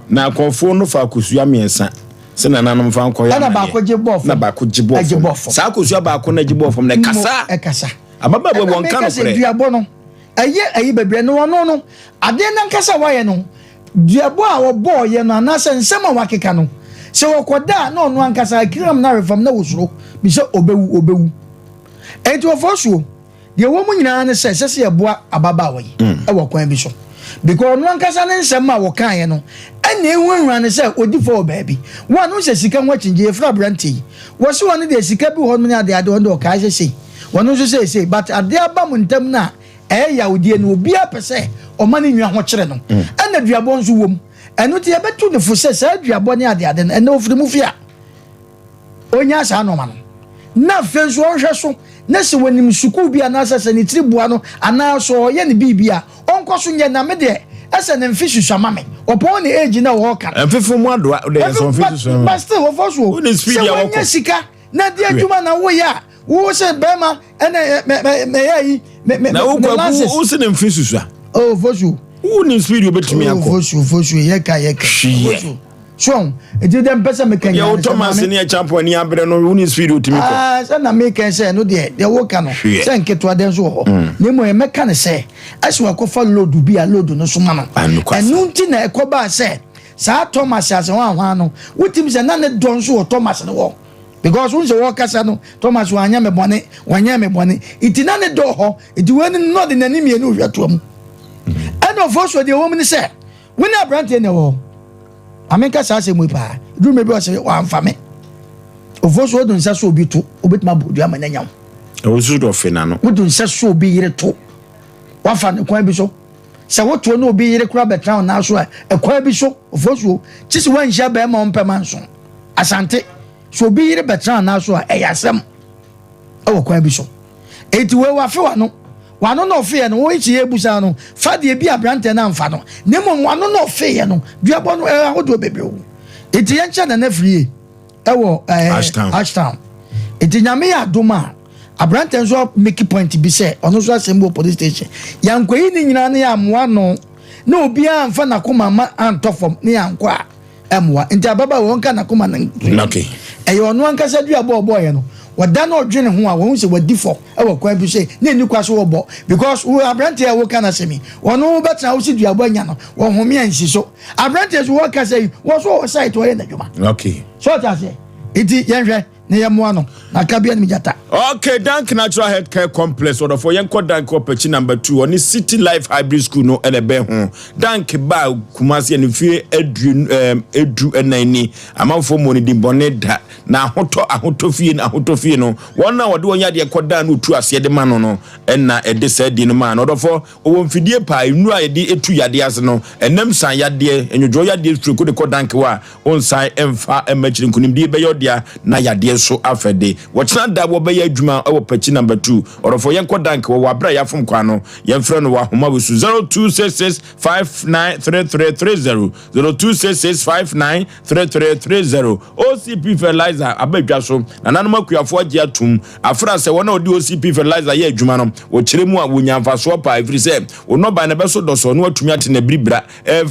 Na kɔmfoɔ no faa kosua miɛnsa. Sɛ nananom fa nkɔyɛ amaneɛ. Ɛna baako gye bɔɔ fam. Na baako gye bɔɔ fam. Saa kosua baako na gye bɔɔ fam na ɛkasa. Ɛkasa. Ababaawa wɔn ka nokorɛ. Duabɔ no ɛyɛ ɛyi bebree no ɔno no adeɛ nankasa wayɛ no duabɔ a ɔbɔɔ yɛ no anaasɛ nsɛm a wakeka no sɛ wɔkɔda a na ɔno ankasa akiram na arefam na wɔsuro bi sɛ ɔbɛwu ɔbɛwu ɛnti wɔfɔ suo. Deɛ ɛwɔ mu nyinaa ne sɛ, ɛsɛ sɛ yɛboa ababaawa yi mm. wɔ kwan bi so. Because ɔno ankasa ne nsɛm a wɔkaeɛ no, ɛna ehurahura ne sɛ ɔdi fɔ wɔ baabi. Wɔn a sɛ sika ho akyingye yɛfrɛ aberanteɛ yi. Wɔsi wɔn deɛ sika bi wɔ hɔ nom ne adeade wɔn deɛ ɔkae sɛ sei. Wɔn nso sɛ sei. But adeɛ aba mu ntam no a ɛyɛ yawdie no obiara pɛ sɛ ɔma ne nua ho kyerɛ no. Mm. Ɛna duabɔ nso wɔ mu. Ɛno nti yɛbɛto ne fo sɛ saa duabɔ ne adeade no ɛnɛ ofiri mu fie a. Ɔnyaa saa nnoɔma no, na afei nso ɔnhwɛ so na sɛ wɔnim sukuu bi anaasɛ sɛ ne tiri boa no anaa sɛ ɔyɛ ne biribi a, ɔnkɔ so nyɛ. Na me deɛ, ɛsɛ ne mfe susua ma me. Ɔpɔn ne age na ɔɔka no. Mfefo mu adoa, wode yɛ sɛ mfe susua ma. But still, ɔfɔ so o. Sɛ wɔnyɛ sika na di adwuma na woyɛ a, wo sɛ bɛrima ɛna mɛyɛ ayi. Na wo kwaku, wo sɛ ne mfe susua. Oh, fɔ so. Wo nim speed obetumi akɔ. Oh, fɔ so, fɔ so, yɛ ka, yɛ ka. Hwiyɛ. So ɔho? Nti deɛ mpɛ sɛ meka nyinaa ne sɛ maame. ne ɛkyampɔn ani abrɛ no wo ne speed otumi kɔ. Ah, sɛ na meka sɛ ɛno deɛ deɛ woka no sɛ nketewa deɛ nso wɔ hɔ. Mm. Na mmom mɛka ne sɛ ɛsɛ wakɔfa load bi a load no so ma no. Ɛno nti na ɛkɔbaa sɛ saa Thomas ase hwan hwan no wotim sɛ na ne dɔ nso wɔ Thomas no hɔ because wo sɛ wɔkasa no Thomas wanyɛ me bɔne wanyɛ me bɔne nti na ne dɔ hɔ nti wei no na ɔde n'ani mmienu hwɛ toa mu. Ɛna ɔfɔ so deɛ wɔ mu ne sɛ Wo ne aberanteɛ na ɛwɔ hɔ. Ma menka saa asɛm yi paa. Duru mmerɛ bi ɔsɛ wamfa me. Ofuo so wodu nsa so obi to, wobɛtumi abɔ dua ama no anya wo. Ɛwɔ so dɔ fe n'ano. Wodu nsa so obi yere to, wafa no kwan bi so. Sɛ wotoɔ ne obi yere koraa bɛtena wo nan so a, ɛkwan bi so, ofuo so, kye sɛ woanhyia bɛrima ɔmpɛ manso. Asante, sɛ obi yere bɛtena wo nan so a, ɛyɛ asɛm ɛwɔ kwan bi so. Enti wei wafe w'ano. W'ano na ɔfeeɛ no, wo nkyi yɛ busa no, fa deɛ bi aberanteɛ no amfa no. Na mmom w'ano na ɔfeeɛ no, duabɔ no ɛyɛ ahodoɔ bebree o. Enti yɛnkyɛ Nana Firie ɛwɔ ɛɛ Ashtown. Ashtown. Enti Nyame yɛ adom a, aberanteɛ nso make point bi sɛ ɔno nso asɛm bi wɔ police station. Yɛankɔyi ne nyinaa na yɛammoa no na obiara amfa n'akoma amma antɔ fam na yɛankɔ a, ɛmmoa. Nti ababaawa ɔnka n'akoma no nto Okay. Ɛyɛ ɔno ankasa duabɔ a ɔbɔeɛ no. Ɔda na ɔdwene ho a, wahu sɛ wadi fɔ wɔ kwan bi so na ɛnni kwa so ɔbɔ. Because wo aberanteɛ a woka n'asɛm yi, ɔno wobɛtena wo se duabɔ anya no, ɔhome a nsi so. Aberanteɛ so wɔkasa yi, wɔ so wɔ site ɔyɛ n'adwuma. Okay. So ɔte aseɛ? Nti yɛnhwɛ. Na yɛmmoa no na ka bia nim gyata. Okay, Dank Natural Health Care Complex, ɔdɔfoɔ yɛnkɔ Dank wɔ Pakyi number 2, ɔne City Life Hybrid School no ɛna ɛbɛn ho. Dank baa Kumasi ɛne mfie aduonu ɛɛm edu ɛnan ni, amanfoɔ mmɔ ne din bɔne da, na ahotɔ ahotɔ fie no ahotɔ fie no, wɔn a wɔde wɔn yadeɛ kɔ dan no otu aseɛ de ma no no ɛna ɛde saa din no maa no. Ɔdɔfoɔ, ɔwɔ mfidie paa, nnuro a yɛde etu yadeɛ ase no, ɛnam san yadeɛ, nnwodwoɔ yadeɛ, stroke de kɔ Dank hɔ a, Wonsan mfa mma akyiri nkonimdie bɛyɛ ɔdea na yadeɛ nso afɛde. Wɔkyena da wɔbɛyɛ adwuma wɔ pakyi number 2. Ɔdɔfoɔ yɛnkɔ dank wɔ wɔ aberɛ a yɛafom kwan no. Yɛmfrɛ no wɔ ahoma wei so 0266593330 0266593330. OCP fertilizer aba dwa so. Nananom akuafoɔ agye atom. Afra sɛ wɔn a wɔde OCP fertilizer yɛ adwuma no, wɔkyerɛ mu a wɔnya mfasoɔ paa ɛfiri sɛ wo nnɔbae no bɛso dɔsɔɔ na wɔatumi ate n'abiribira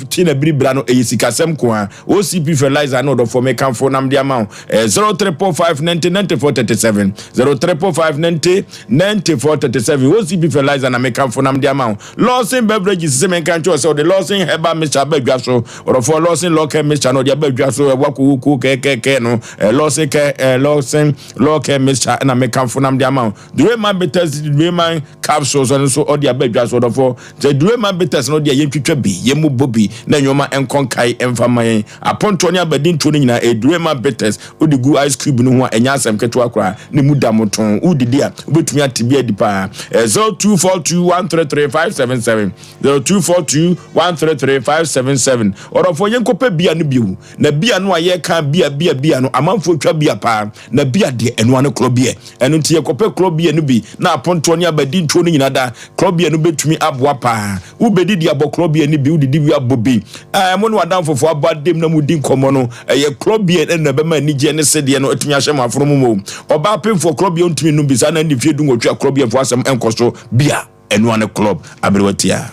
Te na biri bra no ɛyɛ sikasɛm ko a. OCP fertilizer ne ɔdɔfoɔ mekamfo nam de ama wo. Ɛyɛ 0345 90 94 37 0345 90 94 37 OCP fertilizer na mekamfo nam de ama wo. Lawson beverages sɛ menka nkyerɛ sɛ ɔde Lawson herbal mixture aba adwa so. Ɔdɔfoɔ Lawson Lawcare mixture no ɔde aba adwa so ɛwɔ akowoko kɛkɛkɛ no. Lawson kɛ Lawson Lawcare mixture na mekamfo nam de ama wo. Dureman bitters Dureman capsules no nso ɔde aba adwa so ɔdɔfoɔ. Sɛ Durema bitters no deɛ yɛntwitwa bi, yɛmmobɔ bi na nnoɔma nkɔ nkae mfa mma yɛn. Apontoɔ ne abadintoɔ no nyinaa ɛyɛ Durema bitters. Wode gu ice cube no ho a ɛnyɛ asɛm ketewa koraa na ɛmu da motoo. Wodidi a wobɛtumi ate bi adi paa. Ɛyɛ 0242133577, 0242133577. Ɔdɔfoɔ yɛnkɔpɛ bia no bio. Na bia no a yɛreka bia bia bia no amanfoɔ twa bia paa. Na bia deɛ ɛno ara ne korɔ beer. Ɛno nti yɛkɔpɛ korɔ beer no bi na apontoɔ ne abadintoɔ no nyinaa da. Korɔ beer no bɛtumi aboa paa. Wobɛdidi abɔ korɔ beer no bi, wodidi wie abɔ bi. Ɛɛ mo ne w'adamfofoɔ abɔ adem na modi nkɔmmɔ no, ɛyɛ korɔ beer na ɛbɛma anigyeɛ ne sedeɛ no atumi ahyɛ mo afono mu ma o. Ɔbaa pemfoɔ korɔ beer ɔntumi nnom bi saa na ɛnde mfeɛ dunwɔtwe a korɔ beer foɔ asɛm nkɔ so. Bia ɛno ara ne club aberewa tiaa.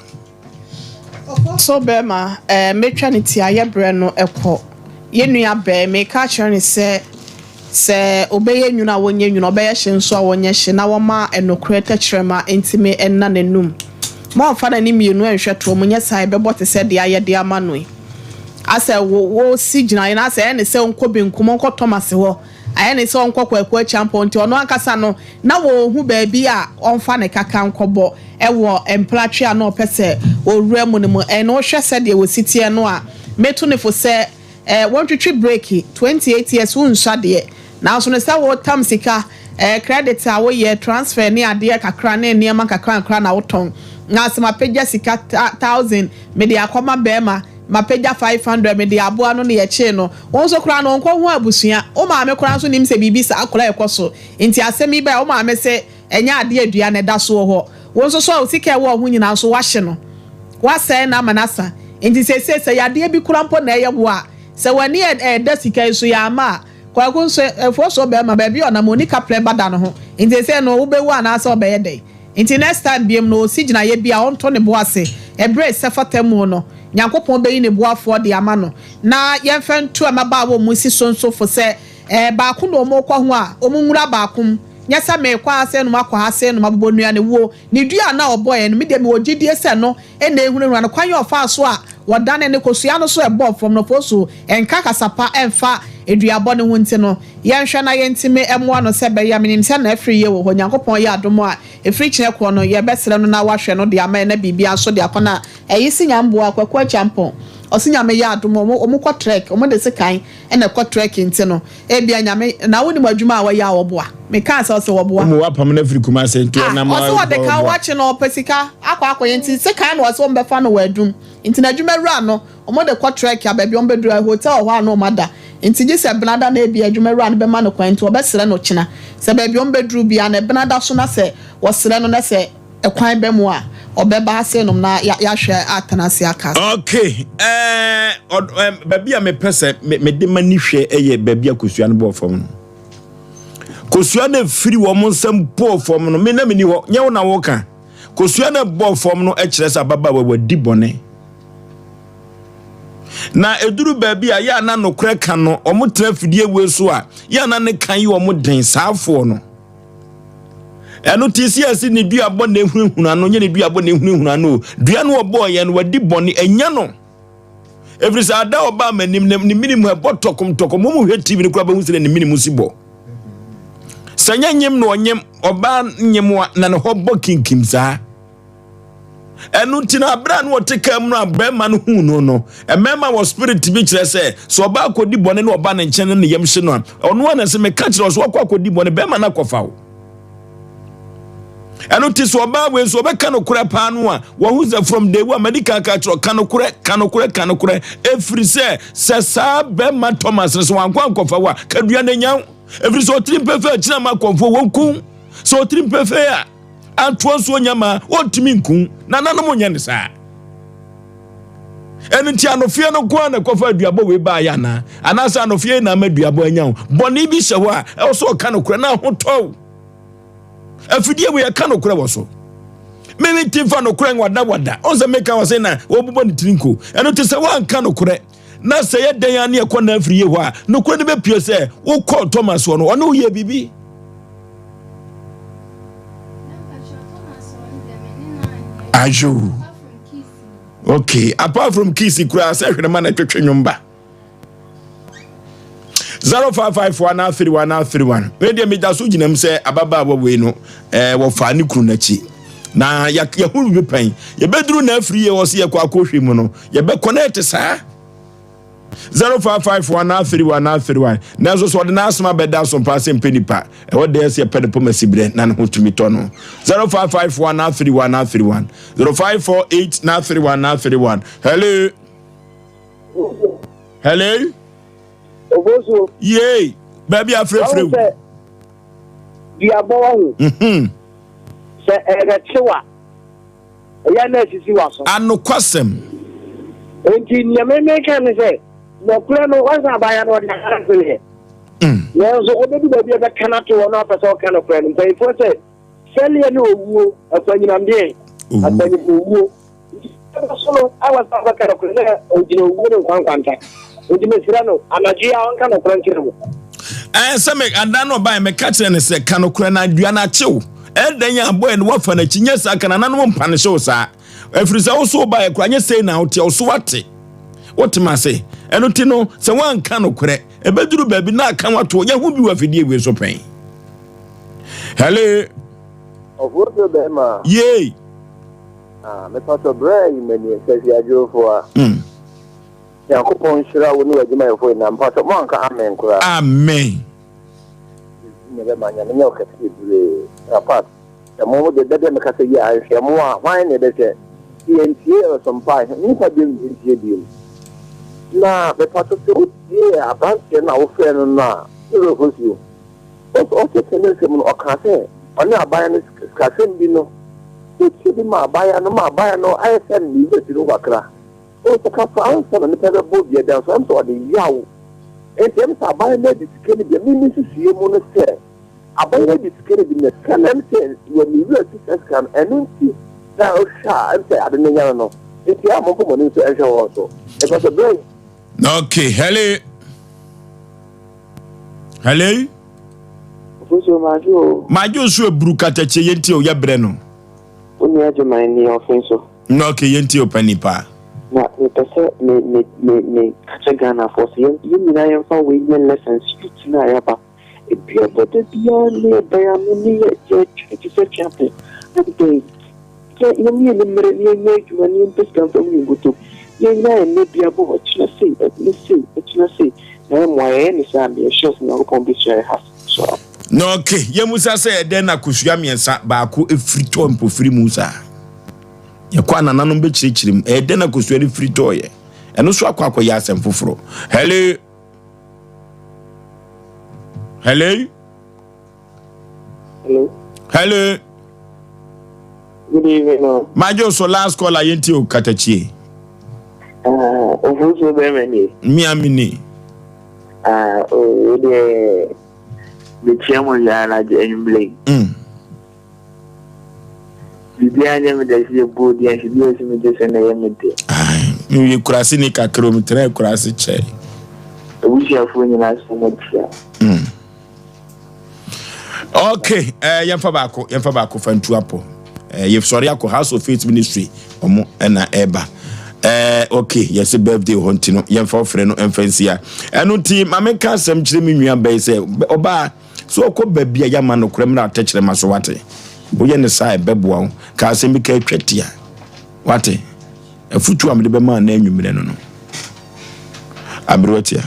So bɛɛma eh, mɛtwa ne ti ayɛ berɛ no kɔ. Yɛn nua bɛɛ, meka akyerɛ no sɛ, sɛ ɔbɛyɛ nwunu a wɔnyɛ nwunu, ɔbɛyɛ hye nso a wɔnyɛ hye, na wɔma nokorɛ tɛkyerɛma ntumi nna n'anum. Ma ɔmfa n'ani mmienu nhwɛ toɔ mu, nyɛ saa a ɛbɛbɔ te sɛ deɛ ayɛ de ama no yi. Asɛ wo, wosi gyinaeɛ no, asɛ ɛyɛ ne sɛ ɔnkɔ benkum, ɔnkɔ Thomas hɔ. Ayɛ ne sɛ ɔnkɔ Kwaku Acheampong nti ɔno ankasa no na ɔnhu baabi a ɔmfa ne kaka nkɔbɔ wɔ mpratwe a na ɔpɛ sɛ ɔwura mu no mu. Ɛnna wohwɛ sɛdeɛ wɔsi teɛ no a, meto no fo sɛ wɔntwetwe breki. 28 years wonsua deɛ, nanso no sɛ wotam sika, credit a woyɛ, transfer ne adeɛ kakra ne nneɛma nkakrankakra na wotɔn. Na sɛ mapagya sika thousand mede akɔma barima, Mapagya 500 mede aboa no na yɛkyee no. Wo nso koraa no ɔnkɔ ho abusua. Wo maame koraa nso nim sɛ biribi saa koraa ɛkɔ so. Nti asɛm yi bae a wo maame se ɛnyɛ adeɛ a dua no ɛda so wɔ hɔ. Wo nso so a wo sika a ɛwɔ wo ho nyinaa nso woahye no. Woasɛe no ama no asa. Nti seesei sɛ yadeɛ bi koraa mpo na ɛyɛ wo a, sɛ w'ani ɛda sika yi so yɛ ama a, Kwaku nso ɛfoɔ so barima baabi a ɔnam ɔnni kaprɛ ba da ne ho. Nti seesei no wobɛwu anaasɛ wobɛyɛ dɛn? Nti next time biom no ɔsi gyinaeɛ bi a ɔnto ne bo ase ɛberɛ ɛsɛ fata mu no Nyankopɔn bɛyi ne boafoɔ de ama no na yɛmfa ntu mmabaawa ɔmo si so nso fo sɛ ɛɛ baako na ɔmo kɔ ho a ɔmo nwura baako mu nyɛ sɛ meekɔ ha sei nom akɔ ha sei nom abobɔ nua no wuo ne dua no a ɔbɔeɛ no medeɛ mewɔ gyidie sɛ no na ɛhunahuna no kwan a ɔfaa so a wɔdane ne kosua no so ɛbɔɔ fam no fo so ɛnka kasa pa ɛmfa aduabɔ no ho nti no Yɛnhwɛ na yɛntumi mmoa no sɛ ɛbɛyɛ a, menim sɛ na afiri yie wɔ hɔ, Nyankopɔn yɛ adom a, ɛfiri kyena korɔ no, yɛbɛsrɛ no na wahwɛ no de ama yɛn na biribiara nso de akɔ na ɛyi se Nyamboa, Kwaku Acheampong, ɔse Nyame yɛ adom a, wɔn kɔ trek, wɔn de sekan na ɛkɔ trek nti no, ebia Nyame, na wonim adwuma a wɔyɛ a wɔboa? Mekaa sɛ ɔse wɔboa. Wɔn wapam no afiri Kumase nti Ah, ɔnam ɔse a wɔde ka wɔboa. wakye no, ɔpɛ sika akɔ akɔyɛ nti sekan na ɔse wɔbɛfa no wɔ adum, nti n'adwuma wura no, Wɔde kɔ trek a baabi a wɔbɛduru a hotel wɔ hɔ a na wɔada nti gye sɛ benada na ebia adwuma wura no bɛma no kwan nti wɔbɛsrɛ no kyena sɛ baabi a wɔbɛduru biara no benada so na sɛ wɔsrɛ no na sɛ kwan ba mu a ɔbɛba ase nom na yɛahwɛ atena ase aka asɛm. Okay, ɛɛ, ɔd, ɛɛ, baabi a mepɛ sɛ me, mede m'ani hwɛ yɛ baabi a kosua no bɔɔ fam no. Kosua no firi wɔn nsam bɔɔ fam no, me na menni hɔ, nyɛ wo na woka. Kosua no bɔɔ fam no kyerɛ sɛ ababaawa wadi bɔne. Na ɛduru baabi a yɛ a na nokorɛ ka no, wɔn tena afidie wei so a, yɛ a na ne ka yi wɔn den, saafoɔ no. Ɛno te sɛ yɛsi ne dua bɔ na ehunahuna no, nyɛ ne dua bɔ na ehunahuna no. Dua no ɔbɔɔ yɛn no, wadi bɔne, ɛnya no. Ɛfiri sɛ ada ɔbaa m'anim ne ne mene mu ɛbɔ tɔkom tɔkom, wɔn mu hwɛ TV no koraa bɛhu sɛ ne mene mu si bɔ. Sɛ nyɛ nyem na ɔnyem, ɔbaa nyem a na ne hɔ bɔ kinkim saa. Ɛno nti no, bere a na ɔte kaa mu no a barima no huu no no, mmarima wɔ spirit bi kyerɛ sɛ, sɛ ɔbaa akɔdi bɔne na ɔba ne nkyɛn na ne yam hye no a, ɔno a na sɛ meka kyerɛ wo sɛ wakɔ akɔdi bɔne, barima no akɔfa wo. Ɛno nti sɛ ɔbaa wei nso ɔbɛka nokorɛ paa no a, wahu sɛ from day one madi kan ka kyerɛ ka nokorɛ, ka nokorɛ, ka nokorɛ, ɛfiri sɛ sɛ saa barima Thomas no sɛ wankɔ ankɔfa wo a, kadua no anya wo, ɛfiri sɛ ɔtiri mpɛfɛ akyina ma akɔmfoɔ wɔnku sɛ ɔtiri mpɛfɛ a antoa nsuo nyɛ ma ɔntumi nku nananom nyɛ ne saa. Ɛno nti anofeɛ no nko ara na ɛkɔfa aduabɔ wei baayɛ anaa? Anaasɛ anofeɛ yi na ama aduabɔ anya wo? Bɔne bi hyɛ hɔ a ɛwɔ sɛ ɔka nokorɛ na ahotɔ wo. Afidie wei ɛka nokorɛ wɔ so. Meme nti mfa nokorɛ nwadawada. Ɔn sɛ meka wɔ sɛ na wɔbobɔ ne tiri nko. Ɛno te sɛ woanka nokorɛ na sɛ yɛ dɛn a ne ɛkɔ na afiri yie hɔ a nokorɛ no bɛpue sɛ wokɔɔ Thomas hɔ no ɔne wo yɛ biribi. Ayo. Okay, apart from kiss koraa sɛ hwerema na ɛtwetwe nwom ba. 0554 na 31 na 31. Wei deɛ meda so gyina mu sɛ ababaawa wei no ɛɛ wɔfaa ne kunu n'akyi. Na yɛho biribi pɛn. Yɛbɛduru na afiri yɛ wɔ sɛ yɛkɔ akɔhwɛ mu no yɛbɛkɔ na ɛte saa. 0554 na 31 na 31. Nanso sɛ ɔde n'asɛm abɛda so mpa sɛ mpɛ nipa ɛwɔ dɛn sɛ yɛpɛ ne pɔm asiberɛ na ne ho tumi tɔ no. 0554 na 31 na 31. 0548 na 31 na 31. Hello. Hello. Obosuo. Yee. Baabi afrɛfrɛ wu. Duabɔ wɔ ho. Mhm. Sɛ ɛbɛkyew a, ɛyɛ na asisi w'aso. Anokwasɛm. Nti nea memeka ne sɛ, nɔkorɛ no wansa abaayewa no ɔde akara seneɛ. Mm. Nanso ɔbɛdu baabi a ɛbɛka no ato hɔ na ɔpɛ sɛ ɔka nokorɛ no, mpanyinfoɔ sɛ sɛleɛ ne owuo, akwanyinam deɛ, akwanyinam owuo. Nti ɛbɛso no ɛwɔ sɛ ɔbɛka nokorɛ na ɔgyina owuo ne nkwa nkwanta. Nti mesrɛ no, anadwo yi a ɔnka nokorɛ nkyerɛ mo. Ɛɛ sɛ me adan no ɔbaeɛ meka kyerɛ no sɛ ka nokorɛ na dua no akyew. Ɛdɛn a bɔɛ no wafa n'akyi nyɛ saa ka nananom mpa no hyew saa. Ɛfiri sɛ wo so wobaeɛ koraa nyɛ sei na woteɛ wo so wate. Wote m'ase? Ɛno ti no sɛ woanka nokorɛ ɛbɛduru baabi na aka wato yɛho bi wɔ afidie wei so pɛn. Hello. Ɔfoɔ bɛrima. Yei. Ah, me pastor brɛ yi mani sɛsi adwofo a. Mm. Nyankopɔn nhyira wo ne w'adwumayɛfo nyinaa. Mpatɔ mo anka amen koraa. Amen. Nyɛ bɛma nyame nyɛ wo kɛse bebree. Na part sɛ mo de dɛdɛ meka sɛ yi a nhwɛ mo a hwan na ɛbɛhwɛ. Sɛ yɛntie ɛsompa a nipa biom yɛntie biom. Na mepatɔ sɛ wotie aberanteɛ no a wofrɛ no no a ne werɛ fo suo. Ɔkyerɛkyerɛ ne nsɛm no, ɔkaa sɛ ɔne abaayewa no sikasɛm bi no, otua bi maa abaayewa no ma abaayewa no ayɛ sɛ ne werɛ fi ne ho kakra. Ɔsɛ ka so ansa na nipa bɛbɔ dua da nso, ɛm sɛ ɔde yaw. Enti ɛm sɛ abaayewa no adi sika no bi a, me me nsusuiɛ mu no sɛ abaayewa no adi sika no bi na sika no ɛm sɛ wɔ ne werɛ fi saa sika no, ɛno nti na ɔhwɛ a ɛm sɛ ade no anya no no. Enti a momfa mo ani nso nhwɛ hɔ nso. Ɛfiri sɛ berɛ Okay, hello. Hello. Ofosuo madwo o. Madwo nso eburu katakyie yɛn ti o yɛ brɛ no. Wo nua Gyeman ni ɔfen so. Na okay yɛn ti o pɛ nipa. Na mepɛ sɛ me me me me kakyɛ Ghana foɔ sɛ yɛn yɛn nyinaa yɛn fa wei nyɛ lessons youth no a yaba eduabɔ da biara ne yɛ dan ano ne yɛ yɛ twɛ te sɛ tweapo adɛn Sɛ yɛn yɛn ani mmere na yɛnyɛ adwuma na yɛmpɛ sika mfa ngu yɛn bɔtɔm, na yɛnya ɛnnɛ duabɔ, ɔkyena sei, ɛnnɛ sei, ɔkyena sei, na ɛmmoa yɛn. Yɛyɛ no saa a, meyɛ sure sɛ Nyankopɔn bɛhyira yɛn ha so ara. Na ok, yɛmmisa sɛ ɛdɛn na kosua mmiɛnsa baako firi tɔɔ mpofiri mu saa? Yɛkɔ a nananom bɛkyerɛkyerɛ mu. Ɛyɛ dɛn na kosua no firi tɔɔyɛ? Ɛno nso akɔ akɔyɛ asɛm foforɔ. Hello? Hello? Hello. Hello. Good evening. No. Majo so last call a yɛnti o katakyie. Ofusuo bɛrima nie. Mmea mi ni. O deɛ mekyia mo nyinaa anadwo anwummerɛ yi. Biribiara nyɛ me dɛ sɛ yɛbɔ odi ahwɛ bi a ɛsɛ megye sɛ na ɛyɛ me dɛ. Mewie kurase ni kakra o, metena kurase kyɛe. Abusuafoɔ nyinaa sɛ mo tia. Okay, yɛmfa baako, yɛmfa baako fa ntu apɔ. Yɛsɔre akɔ House of Faith Ministry, ɔmo ɛna ɛba. Okay, yɛsɛ birthday hɔ nti no, yɛmfa ɔfrɛ no ɛmfa nsia. Ɛno nti, ma menka asɛm kyerɛ me nua bɛyi sɛ, ɔbaa, so ɔkɔ baabi a yɛama nokorɛ mmra atɛkyerɛma so wate. Woyɛ ne saa ɛbɛboa wo. Ka asɛm bi ka atwa tia. Wate. Afutuo a mede bɛma na anwummerɛ no no. Aberewa tia.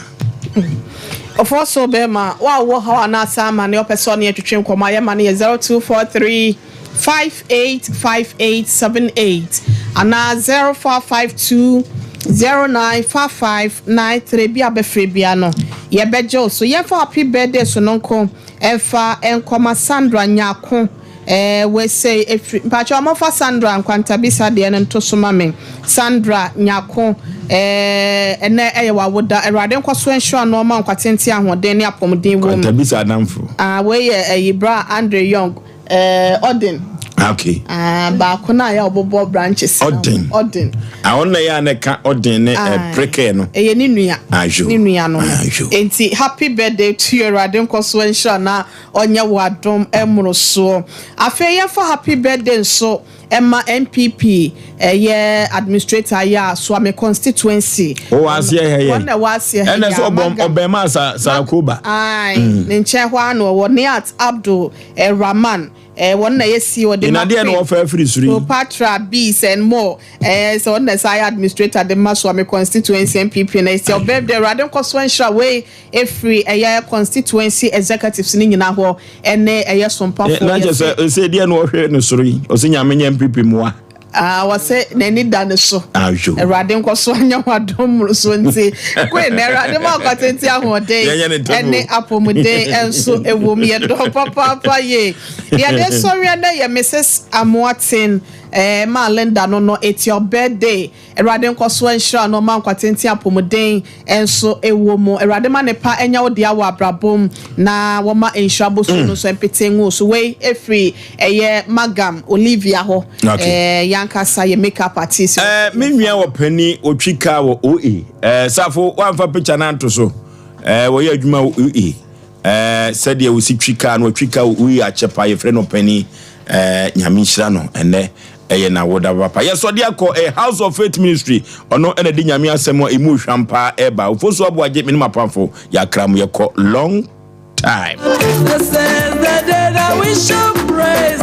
Ɔfoɔ so bɛrima, wo a wowɔ haw anaasɛ amane ɔpɛ sɛ ɔne yɛn twetwe nkɔmmɔ a, yɛma no yɛ 0243 585878 anaa 0452 095593 bi a bɛfrɛ bia no yɛbɛgye wo so. Yɛmfa happy birthday so no nko ɛmfa nkɔma Sandra Nyako. Wesei efiri mpakyɛw ɔmɔfa Sandra nkwantabisa deɛ no nto so ma me. Sandra Nyako, ɛnɛ ɛyɛ w'awoda. Awurade nkɔ so nhyira no ɔma nkwa tenten ahoɔden ne apɔmuden wɔ mu. Nkwantabisa adamfo. Ah, wei yɛ ɛyi bra Andre Young, Ɔden. Okay. Ah, baako na yɛ ɔbobɔ branches. Ɔden. Ɔden. Ah, ɔno na yɛ a na ɛka ɔden ne prekɛ no. Ɛyɛ ne nua. Ayo. Ne nua no. Ayo. Enti happy birthday to you. Awurade nkɔ so nhyira na ɔnyɛ wo adom mmorosoɔ. Afei yɛmfa happy birthday nso ɛma NPP ɛyɛ administrator yɛ a Suame constituency. Wɔ aseɛ ha yɛ. Wɔn na ɛwɔ aseɛ ha Ɛna yɛ. sɛ ɔbɔn ɔbɛn ma sa Sarakoba. Aye, ne nkyɛn hɔ ano ɔwɔ Niat Abdul Rahman. Wɔn na ɛyɛ CEO de ma Inadeɛ na wɔfa afiri soro yi. Cleopatra Bees and more. Sɛ wɔn na ɛsɛ ayɛ administrator de ma Suame constituency NPP na ɛsɛ ɔbɛn Awurade nkɔ so nhyira wei efiri ɛyɛ constituency executives ne nyinaa hɔ ɛne ɛyɛ sompafoɔ. Na kyerɛ sɛ ɛsɛ deɛ na ɔhwɛ ne soro yi ɔsɛ Nyame nyɛ NPP mmoa. Ah, wɔsɛ n'ani da ne so. Ayo. Awurade nkɔ so anya wadom so nti. Queen, Awurade ma ɔkɔtente ahoɔden Yɛnyɛ ne ntam o. ɛne apɔmuden nso ɛwɔ mu. Yɛdɔ papaapa yie. Yɛde sɔre ɛnɛ yɛ Mrs. Amoaten, ma Linda no, it's your birthday. Awurade nkɔ so nhyira no ma nkwatenten apɔmuden nso ɛwɔ mu. Awurade ma ne pa ɛnya wo dea wɔ abrabom na wɔma nhyira bosu no nso mpete ngu so. Wei efiri ɛyɛ Magam Olivia hɔ. Yankasa yɛ makeup artist. Me nua wɔ pani otwi kaa wɔ OA. Safo wamfa picture na anto so. Wɔyɛ adwuma wɔ OA. Sɛdeɛ wosi twi kaa no, otwi kaa wɔ OA akyɛ pa, yɛfrɛ no pani. Nyame nhyira no ɛnɛ. Ɛyɛ na woda papa. Yɛsɔde akɔ House of Faith Ministry. Ɔno ɛna de Nyame asɛm a emu hwam paa ɛba. Ofosu Aboagye me ne mapamfo yɛakra mu yɛkɔ long time. This is the day that we shall praise.